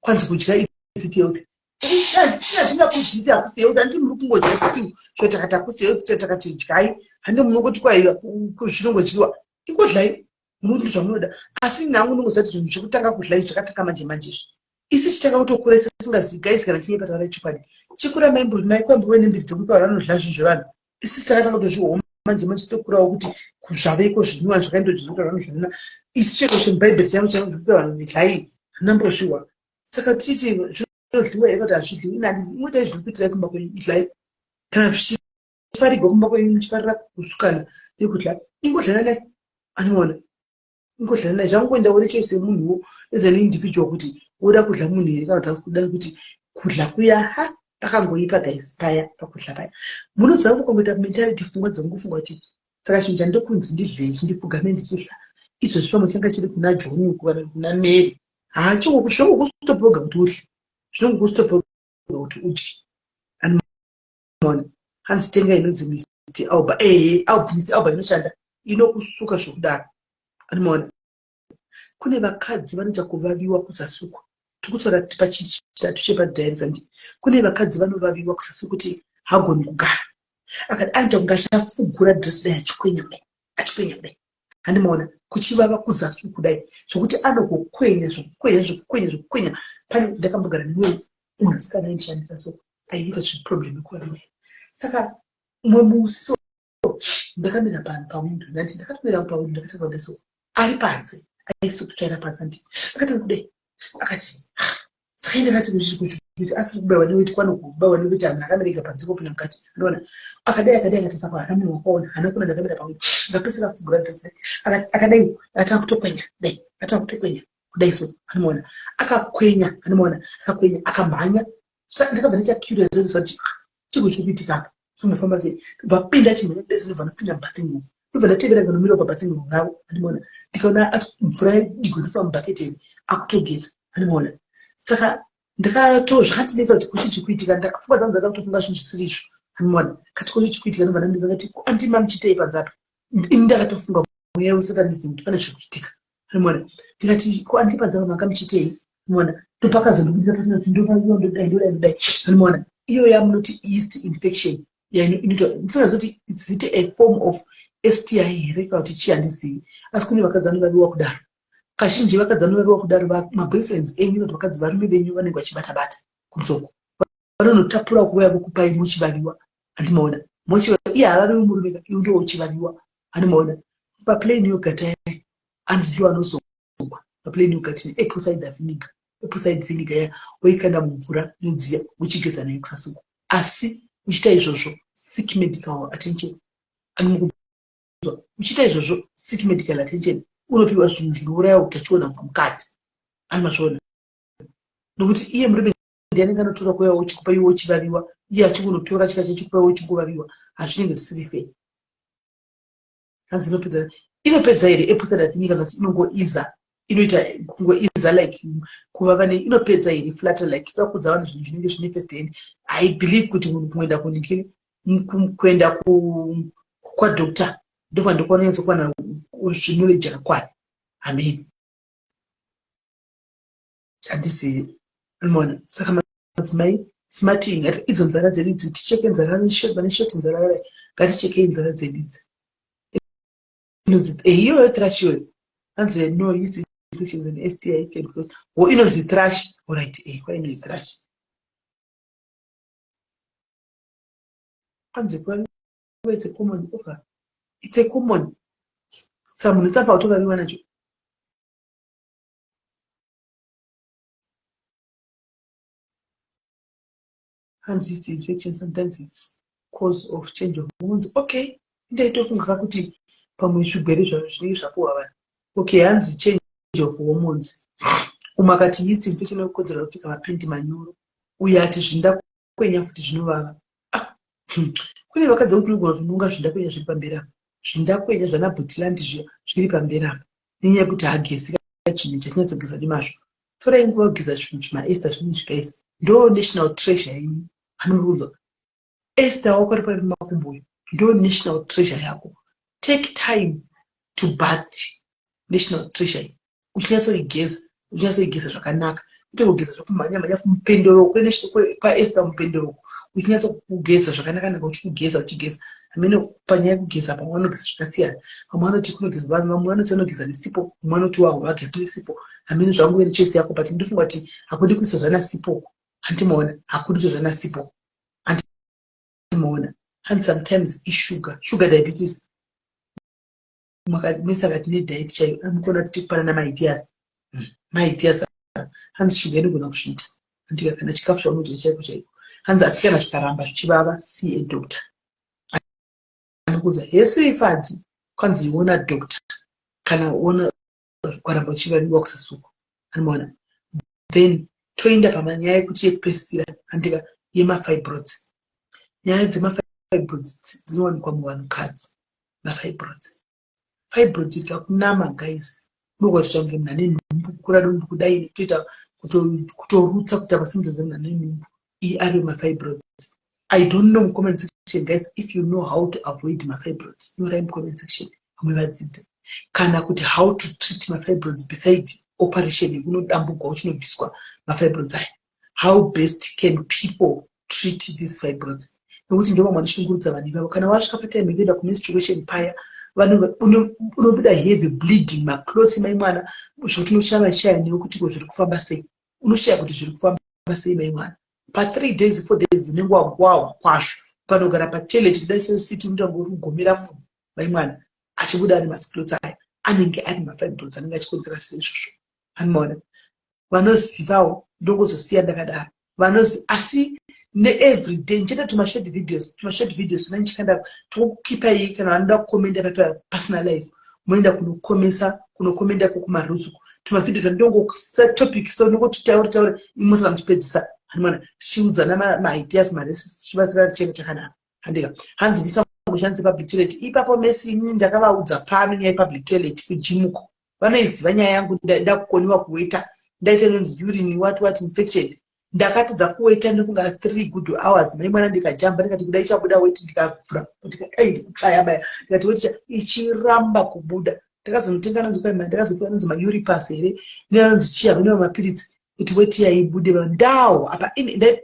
Kwanzi kudya is healthy, china kudziti hakusi healthy. Handiti muri kungodya stew cho, takati hakusi healthy cho, takati dyai, handi munongoti kwaiva zvinongodyiwa, ingodlai munoti zvamunoda. Asi nhangu unongoziva kuti zvinhu zvekutanga kudlai zvakatanga manje manje izvi, isi chitanga kutokura isingazivi guys. Kana chinyepa, taura chokwadi. Chikura maikwambove nembiri dzekuti vanhu vanodla zvinhu zvevanhu. Isi takatanga kutozvihoma manje manje, tokurawo kuti zvaveko zvinwiwa zvakaendozvizvikuti vanhu zvinona. Isi chero chemubhaibheri changu changu zvekuti vanhu idlai, handambozvihwa. Saka tichiti zvinodliwa here kuti hazvidliwi, ini handizi ingoitai zvinokuitirai kumba kwenyu, idlai kana zvichifarigwa kumba kwenyu, muchifarira kusukana nekudla, ingodlananai. Anoona ingodlananai zvangoendawo nechoice yemunhuwo as an individual kuti woda kudla munhu here kana kuti hausi kuda, nekuti kudla kuya ha pakangoipa guys, paya pakudla paya munoziva kukangoita mentality, pfungwa dzangofunga kuti saka chinhu chandokunzi ndidle ichi, ndipfugame ndichidla izvozvi, pamwe changa chiri kuna John uku kana kuna Mary. Haachongokustopoga kuti udle, zvinongokustopoga kuti udye. Anoona hanzi tenga inonzi Mr Alba. Ehe, Mr Alba inoshanda, inokusuka zvokudaro. Anomaona kune vakadzi vanoita kuvaviwa kuzasi uko, tikutaura pachitatu chepadhairiza ndi kune vakadzi vanovaviwa kuzasi kuti hagoni kugara akati anoita kunge achafugura dress dai achikwenya kudai, achikwenya kudai. Handimaona kuchivava kuzasi kudai zvokuti anogokwenya zvokukwenya zvokukwenya zvokukwenya. Pane ndakambogara nemumwe mwanasikana aindishandira, so aiita zviproblem yekuvaviwa. Saka mumwe musi so ndakamira pawindo, ndati ndakatomira pawindo, ndakatarisa kudai so ari panze, aisi kutsvaira panze, andi akatanga kudai akati. Saka ndakati kuti asiri kubaiwa neweti, kwanokubayiwa neweti, hanhu akamerega panze kopinda mukati. Anoona akadai akadai, akati saka hana munhu wakaona hana kuna ndakamira pawindo. Akapedzisira kufugura dress akadai, akatanga kutokwenya dai, akatanga kutokwenya kudai so. Anomaona akakwenya, anomaona akakwenya, akamhanya. Ndakabva ndaita curious kuti chiko chiri kuitika apa, zvinofamba sei? Ndobva pinda chimhanya kudai, ndobva ndapinda mubathing room, ndobva ndatevera nganomira pabathing room ravo. Andimaona ndikaona mvura digo inofamba mubhaketi here, akutogeza. Andimaona saka ndakato zvakandinetsa kuti kuchi chiri kuitika. Pfungwa dzangu dzada kutofunga zvinhu zvisiri izvo. Andimaona kati kochi chiri kuitika, ndobva ndandidza kati andima muchiitei panze apa. Ini ndakatofunga mweya wesatanism kuti pane zviri kuitika. Andimaona ndikati ko andi panze apa manga muchiitei? Andimaona ndopakazondibudira pachena kuti ndovaiwa, ndodai ndodai ndodai. Andimaona iyo yamunoti yeast infection inoitwa, ndisingazoti is it a form of STI here kana kuti chii, handizivi. Asi kune vakadzi vanovaviwa kudaro. Kazhinji vakadzi vanovaviwa kudaro, maboyfriends enyu kana vakadzi varume venyu vanenge vachibata bata kunzoko, vanonotapura kuuya vokupai muchivaviwa. Handimaona mochiva iye havaviwi murume ka, iwe ndo uchivaviwa. Handimaona paplain yogurt yaya, hanzi ndiwo anozogwa paplain yogurt neapple cider vinegar. Apple cider vinegar ya woikanda mumvura inodziya, uchigeza nayo kusasuku. Asi uchiita izvozvo, seek medical attention. Anomukunzwa, uchiita izvozvo, seek medical attention, unopiwa zvinhu zvinouraya utachiona kubva mukati. Animazviona nokuti iye murume ndiye anenge anotora kuuya uchikupa, iwe uchivaviwa, iye achingonotora chita chechikupa, iwe uchingovaviwa. Hazvinenge zvisiri fair. Hanzi inopedza, inopedza here apple cider vinegar? Ngati inongoiza, inoita kungoiza like kuvava nei, inopedza here flatter like toda kuudza vanhu zvinhu zvinenge zvine first hand. I believe kuti munhu kuenda kunikiri, kuenda kwadoctor, ndobva ndokwanonyatsokuwana knowledge yakakwana. Amen. Handizivi, unoona. Saka madzimai, smarting idzo nzara dzedu idzi, ticheke nzara vane short nzara vavai, ngatichekei nzara dzedu idzi. Inonzi iyoyo thrush iyoyo, hanzi no yeast infections and STI can cause wo inonzi thrush. Alright, kwa inonzi thrush, hanzi kwa it's a common over, it's a common. Saka munhu tsapa kutovaviwa nacho. Hanzi yeast infection sometimes it's cause of change of hormones. Okay, ndaitofunga ka kuti pamwe zvigwere zvinenge zvapuwa vanhu. Okay, hanzi change of hormones. Umwe akati yeast infection inokonzerwa kupfeka mapendi manyoro. Uyo ati zvindakwenya futi zvinovava. Ah, Kune vakadzi vekuti unogona kunonga zvindakwenya zviri pamberi apa, zvindakwenya zvana bhutilandi zviya zviri pamberi apa, nenyaya yekuti hagezi chinhu chachinyatsogezwa nemazvo. Torai nguva kugeza zvinhu zvimaester zvinhu zvikaisa, ndo national treasure yenyu. Hanomuri kunzwa ester wako ari pari makumbo uyu, ndo national treasure yako. Take time to bath national treasure, uchinyatsoigeza, uchinyatsoigeza zvakanaka, kwete kugeza zvekumhanya mhanya kumupendero kwaester, mupendero, uchinyatsokugeza zvakanaka naka, uchikugeza, uchigeza. Hamene panyaya yekugeza, pamwe vanogeza zvakasiyana. Vamwe vanoti kunogeza, vamwe vanoti vanogeza nesipo, mumwe vanoti wawo vagezi nesipo. Hamene zvangu nechoice yako, but ndofunga kuti hakudi kuisa zvana sipo. Handimaona hakudi kuisa zvana sipo. Handimaona and sometimes isugar, sugar diabetes. Mesaka tine diet chaiyo, anokona kuti tikupanana maideas, maideas. Hanzi shuga inogona kuzviita, handika? Kana chikafu chaunodya chaiko chaiko. Hanzi asi kana zvikaramba zvichivava, see a doctor. Anokuudza hesi ifadzi, kwanzi iona doctor kana uona ukaramba uchivaviwa kusasuku, anomaona. Then toenda pamanyaya yekuti yekupedzisira, handika, yemafibroids. Nyaya dzemafibroids dzinowanikwa muvanhukadzi. Mafibroids, fibroid ikakunama, guys, unogona kutoita kunge munhu ane nhumbu, kukura dumbu kudai, nekutoita kutorutsa, kuita masymptoms emunhu ane nhumbu. Iyi ariyo mafibroids. I don't know, mucomment section, guys, if you know how to avoid mafibroids, nyorai mucomment section, vamwe vadzidze, kana kuti how to treat mafibroids beside operation yekunodambugwa uchinobviswa mafibroids aya. How best can people treat these fibroids? Nokuti ndo vamwe vanoshungurudza vanhu ivavo. Kana wasvika patime yekuenda kumenstruation paya, unobuda heavy bleeding, maclots, mai mwana, zvokuti unoshaya shaya nekuti ko zviri kufamba sei. Unoshaya kuti zviri kufamba sei, mai mwana. Pa3 days, 4 days, unenge wagwahwa kwazvo. Ukanogara patoilet kudai sesiti, unoita uri kugomera munhu, mai mwana, achibuda ari maclots aya. Anenge ari mafibroids anenge achikonzera izvozvo, anomaona. Vanozivawo, ndongozosiya ndakadaro. Vanozi asi neeveryday ndichaita tumashort videos, tumashort videos una ndichikanda tokukipai. Kana vanoda kukomenda papa pasina live, munoenda kunokomesa, kunokomenda kumarutsu tumavideo twandongosa topic, so nongoti taure taure, imusana muchipedzisa, hanimona, tichiudzana maideas, marecipes, tichibatsira, tichienda takadaro, handika? Hanzi musangoshandise public toilet ipapo. Mesi inini ndakavaudza pano nyaya yepublic toilet kujimuko, vanoiziva nyaya yangu. Ndakukoniwa kuweta, ndaita inonzi urine what what infection. Ndakatadza kuweta ndofunga 3 good hours, mai mwana. Ndikajamba, ndikati kuda ichabuda weti, ndikavhura, ndikadai, ndikubaya baya, ndikati weti ichiramba kubuda. Ndakazonotenga anonzi kwai, ndakazopiwa anonzi maUripass here, neanonzi chiya vanova mapiritsi kuti weti yaibude. Ndawo apa,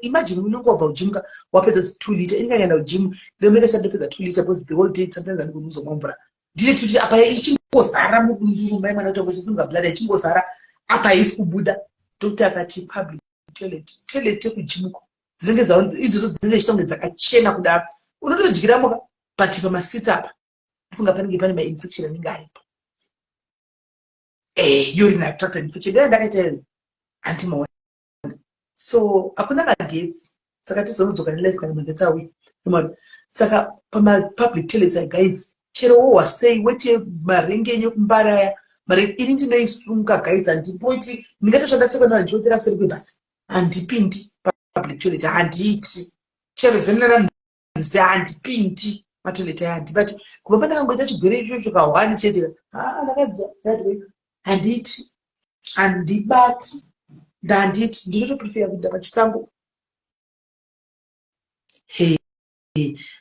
imagine unenge wabva kujimuka, wapedza 2 liter. Ini kangaenda kujimu, ndomeka chandopedza 2 liter, because the whole day sometimes andigoni kuzomwa mvura. Ndine tuti apa ichingozara mudunduru, mai mwana, kuti angochisunga bladder ichingozara apa, haisi kubuda. Doctor akati public toilet, toilet yekujimuko dzinenge idzodzo dzinenge chiita kunge dzakachena kudaro, unotodyira muka, but pamaseats apa ndofunga panenge pane mainfection anenge aripo, urinary tract infection. Dai ndakaita iyo, handimaona. So hakuna magetsi, saka tizonodzoka nelive kana magetsi auya. Saka pamapublic toilets, guys, chero wohwa sei wete marenge enyu ekumbara aya, ini ndinoisunga, guys. Handipoti ndingatosvanda tsekwana ndichiwetera kuseri kwebhasi. Handipindi public toilet, handiiti. Chero dzemunana nze, handipindi matoilet aya, handibati. Kubva pandakangoita chigwere ichocho kahwani chete, ha, ndakadza handiiti, handibati, ndandiiti, ndinotoprefera kuenda pachisango. He,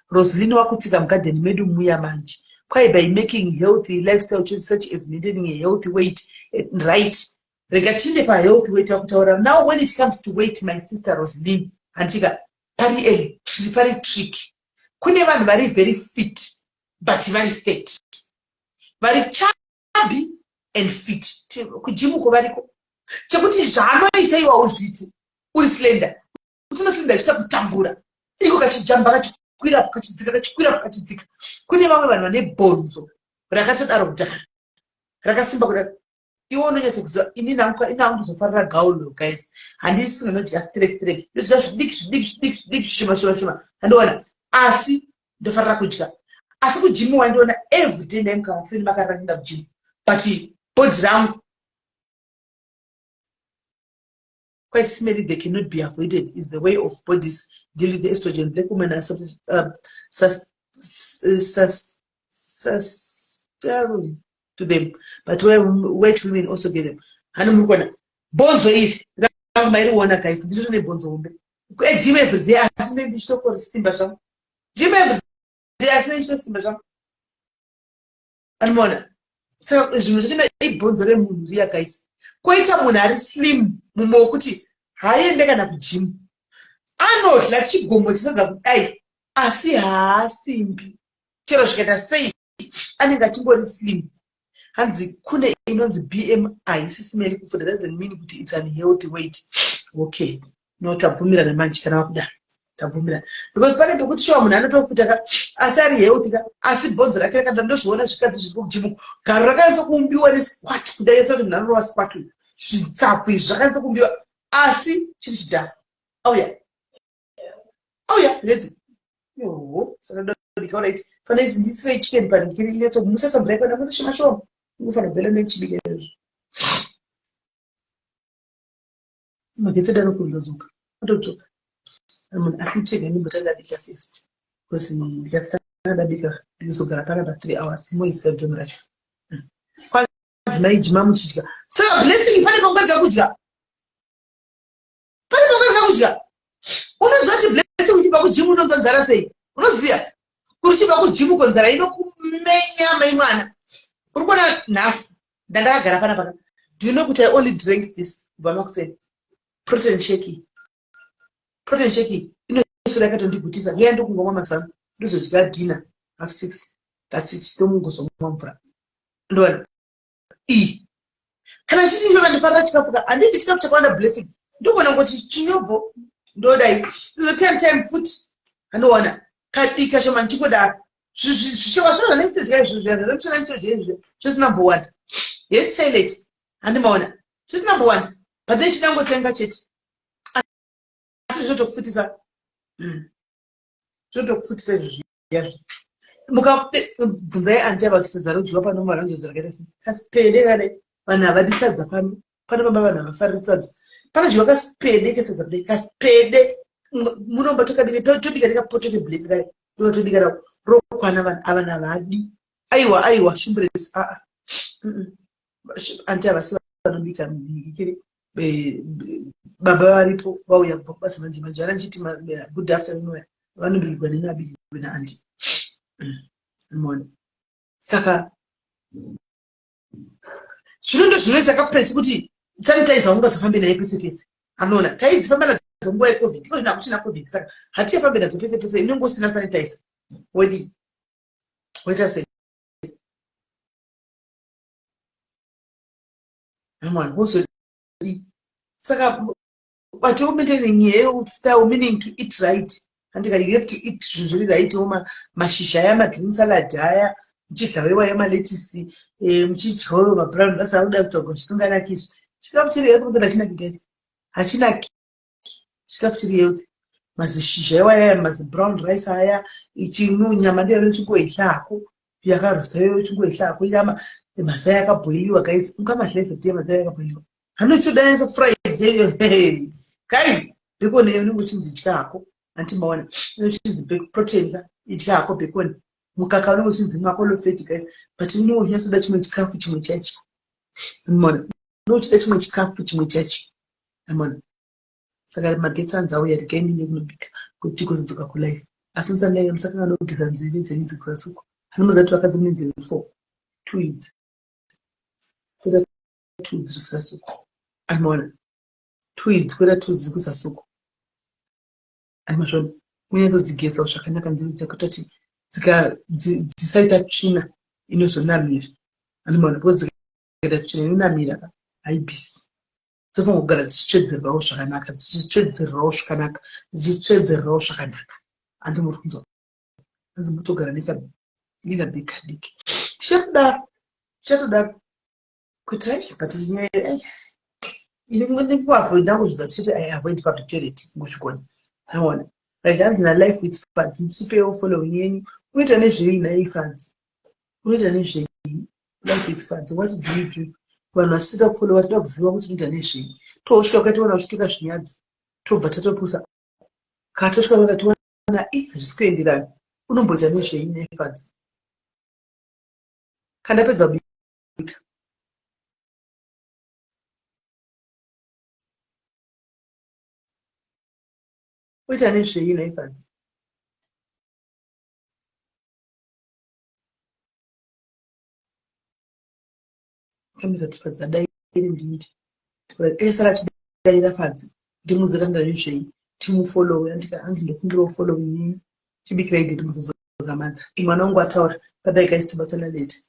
Roslin wakutsika mugadheni medu muya manje. Kwai by making healthy lifestyle choices such as maintaining a healthy weight, right? Rega tiinde pahealthy weight yakutaura. Now, when it comes to weight, my sister Roslin, handika, pari trick. Kune vanhu vari very fit but vari fat, vari chubby and fit. Kujimuko variko, chekuti zvaanoita iwa uzviti uri slender, kuti unoslender achiita kutambura iko, kachijamba, kachikwirapo, kachidzika, kachikwirapo, kachidzika. Kune vamwe vanhu vane bhonzo rakatodaro kudhara, rakasimba kudaro. Iwe unonyatsokuziva. Inini hangu kuzofarira gaulo, guys, handisi ndinodya strek strek, ndodya zvidiki zvidiki zvidiki zvidiki, zvishoma shoma shoma, handiona. Asi ndofarira kudya. Asi kujimu wandiona everyday, ndaimuka makuseni makarara ndienda kujimu, but body rangu quite smelly. They cannot be avoided, is the way of bodies deal with the estrogen. Black women are susceptible to them, but white women also get them. Hani muri kuona bhonzo iri rangu, mairiona, guys? Nditoto nebhonzo hombe. Gym everyday, asi ne ndichitokorisimba zvangu. Gym everyday, asi ne ndichitosimba zvangu, anomaona. Saka zvinhu zvachona ibhonzo remunhu riya, guys. Koita munhu ari slim, mumwe wekuti haaende kana kujimu, anodya chigomo chisadza kudai, asi haasimbi. Chero zvikaita sei, anenge achingori slim. Hanzi kune inonzi BMI sisimeri kufuta doesn't mean kuti it's unhealthy weight. Okay, no, tabvumirana manje. Kana wakudaro, tabvumirana, because pane pekuti shuwa munhu anotofuta ka, asi ari healthy ka, asi bhonzo rake rakada. Ndozviona zvikadzi zviri kujimu, garo rakanyatsa kuumbiwa nesquat kudai, yatoti munhu anorova squat uyu, zvitsapfu izvi zvakanyatsa kuumbiwa. Asi chiri chidhafu. Auya. Auya, redzi. Yoho, saka ndobika alright. Fana izi ndisire chicken panikiri inetso musasa mvura ikwana musa shoma shoma. Unofana bhela nechibika izvo. Magetsi edu anokurumidza dzoka. Atodzoka. Munhu asi chega ndimbotanga ndabika first. Because ndikasitanga ndabika ndinozogara pana pa 3 hours moiziva game racho. Kwanzi maijima muchidya. Saka blessing pane panguva kudya. Pane panguva kudya. Unoziva kuti blessing uchibva kugym unonzwa nzara sei? Unoziva? Kuri uchibva kugym uko nzara inokumenya mai mwana. Uri kuona nhasi ndandakagara pana paka. Do you know kuti I only drank this kubva makuseni? Protein shake. Protein shake inoswera yakatondigutisa. Ngeya ndokungomwa mazano. Ndozodya dinner half six. That's it. Ndomungozomwa mvura. Ndoona. Iyi. Kana chiti ndiyo vandifarira chikafu ka handidi chikafu chakawanda blessing. Ndogona kungoti chinyobvo ndodai. Izo time time futi. Andoona. Kadika shoma ndichingodaro. Zvichewa zvino zvanenge ndichitodya izvo zviya zvanenge ndichitodya izvo zvisina kumbowanda. Yes Charlotte. Handimaona. Zvisina kumbowanda. But then chinangotsenga chete. Asi zvotokufutisa. Zvotokufutisa izvo zviya. Mukabvunzai anti ava kuti sadza rodyiwa pano maranjezi rakaita sei. Kasipede kane vanhu havadi sadza pano. Pano baba vanhu havafariri sadza. Panodyiwa kasipede kesadza kudai. Kasipede. Munomba tokabika tobika nekapoto keblack kaya. Ndokatobika nako. Rokwana vanhu ava havadi. Aiwa aiwa shumbresi aa. Anti havasi vanobika mhikikiri. Baba varipo vauya kubva kubasa manje manje vana ndichiti good afternoon vanobikirwa neni vabikirwe naanti. Mona. Saka zvino ndozvinoita kapress kuti sanitizer ungazofambe naye pese pese. Anoona taidzifamba nadzo nguva yecovid iko zvino hakuchina covid saka hatichafambe nadzo pese pese inenge usina sanitizer wodii woita sei mwana wozodii saka but maintaining health style meaning to eat right andika you have to eat zvinhu zviri right wo mashizha aya magreen salad aya muchidya wewa yemaletisi muchidya wewa mabrown rice akuda kutsvagwa zvisinganaki izvi chikafu chiri health mukada hachinaki guys hachinaki chikafu chiri health mazishizha iwaya mazibrown rice aya ichinu nyama ndiyo uchingoidya hako yakarosta iyoyo uchingoidya hako nyama mazai akabhoiliwa guys ungamadya everyday mazai akabhoiliwa hanochoda fried iyo guys bacon iyo unenge uchinzi idya hako anti maona unenge uchinzi protein ka idya hako bacon mukaka unenge uchinzi mwako low fat guys but unenge uchinyatsoda chimwe chikafu chimwe chachi maona unenge uchida chimwe chikafu chimwe chachi maona saka magetsi anzi auya regai ndinde kunobika kuti tigozodzoka kulife asi musandaira musakanga nokugeza nzeve dzenyu dzekuzasi uko anomuziva kuti vakadzi mune nzeve four two idzi kweta two dziri kuzasi uko anomaona two idzi kweta two dziri kuzasi uko animazvona unyatsodzigezawo zvakanaka nzeve dzako toti dzisaita tsvina inozonamira anomaona because dzikaita tsvina inonamira haibisi dzofanira kugara dzichitsvedzererawo zvakanaka dzichitsvedzererawo zvakanaka dzichitsvedzererawo zvakanaka handi muri kunzwa hanzi motogara nekabhegi kadiki tichatodaro tichatodaro kuti ai but nyaya ai ini ndikuavoida kuzvidza tichiti I avoid public toilet ngozvigona anoona right hanzi nalife with fads ndichipewo following yenyu unoita nezvei nhai fads unoita nezvei life with fads what do you do vanhu vachitoda kufollowa toda kuziva kuti unoita nezvei tosvika kwatiwana uchituka zvinyadzi tobva tatopusa katosvika kwakatiwana i hazvisi kuenderana unomboita nezvei nefadzi kandapedza kubika uita nezvei naifadzi kamira kuti fadzi adaire ndindi esara achidaira fadzi ndimuzira ndazvizvei timufollowe andika hanzi ndokumbirawo following yenyu chibikirai date muzodzoka mother imwana wangu ataura bye bye guys tobatsana later.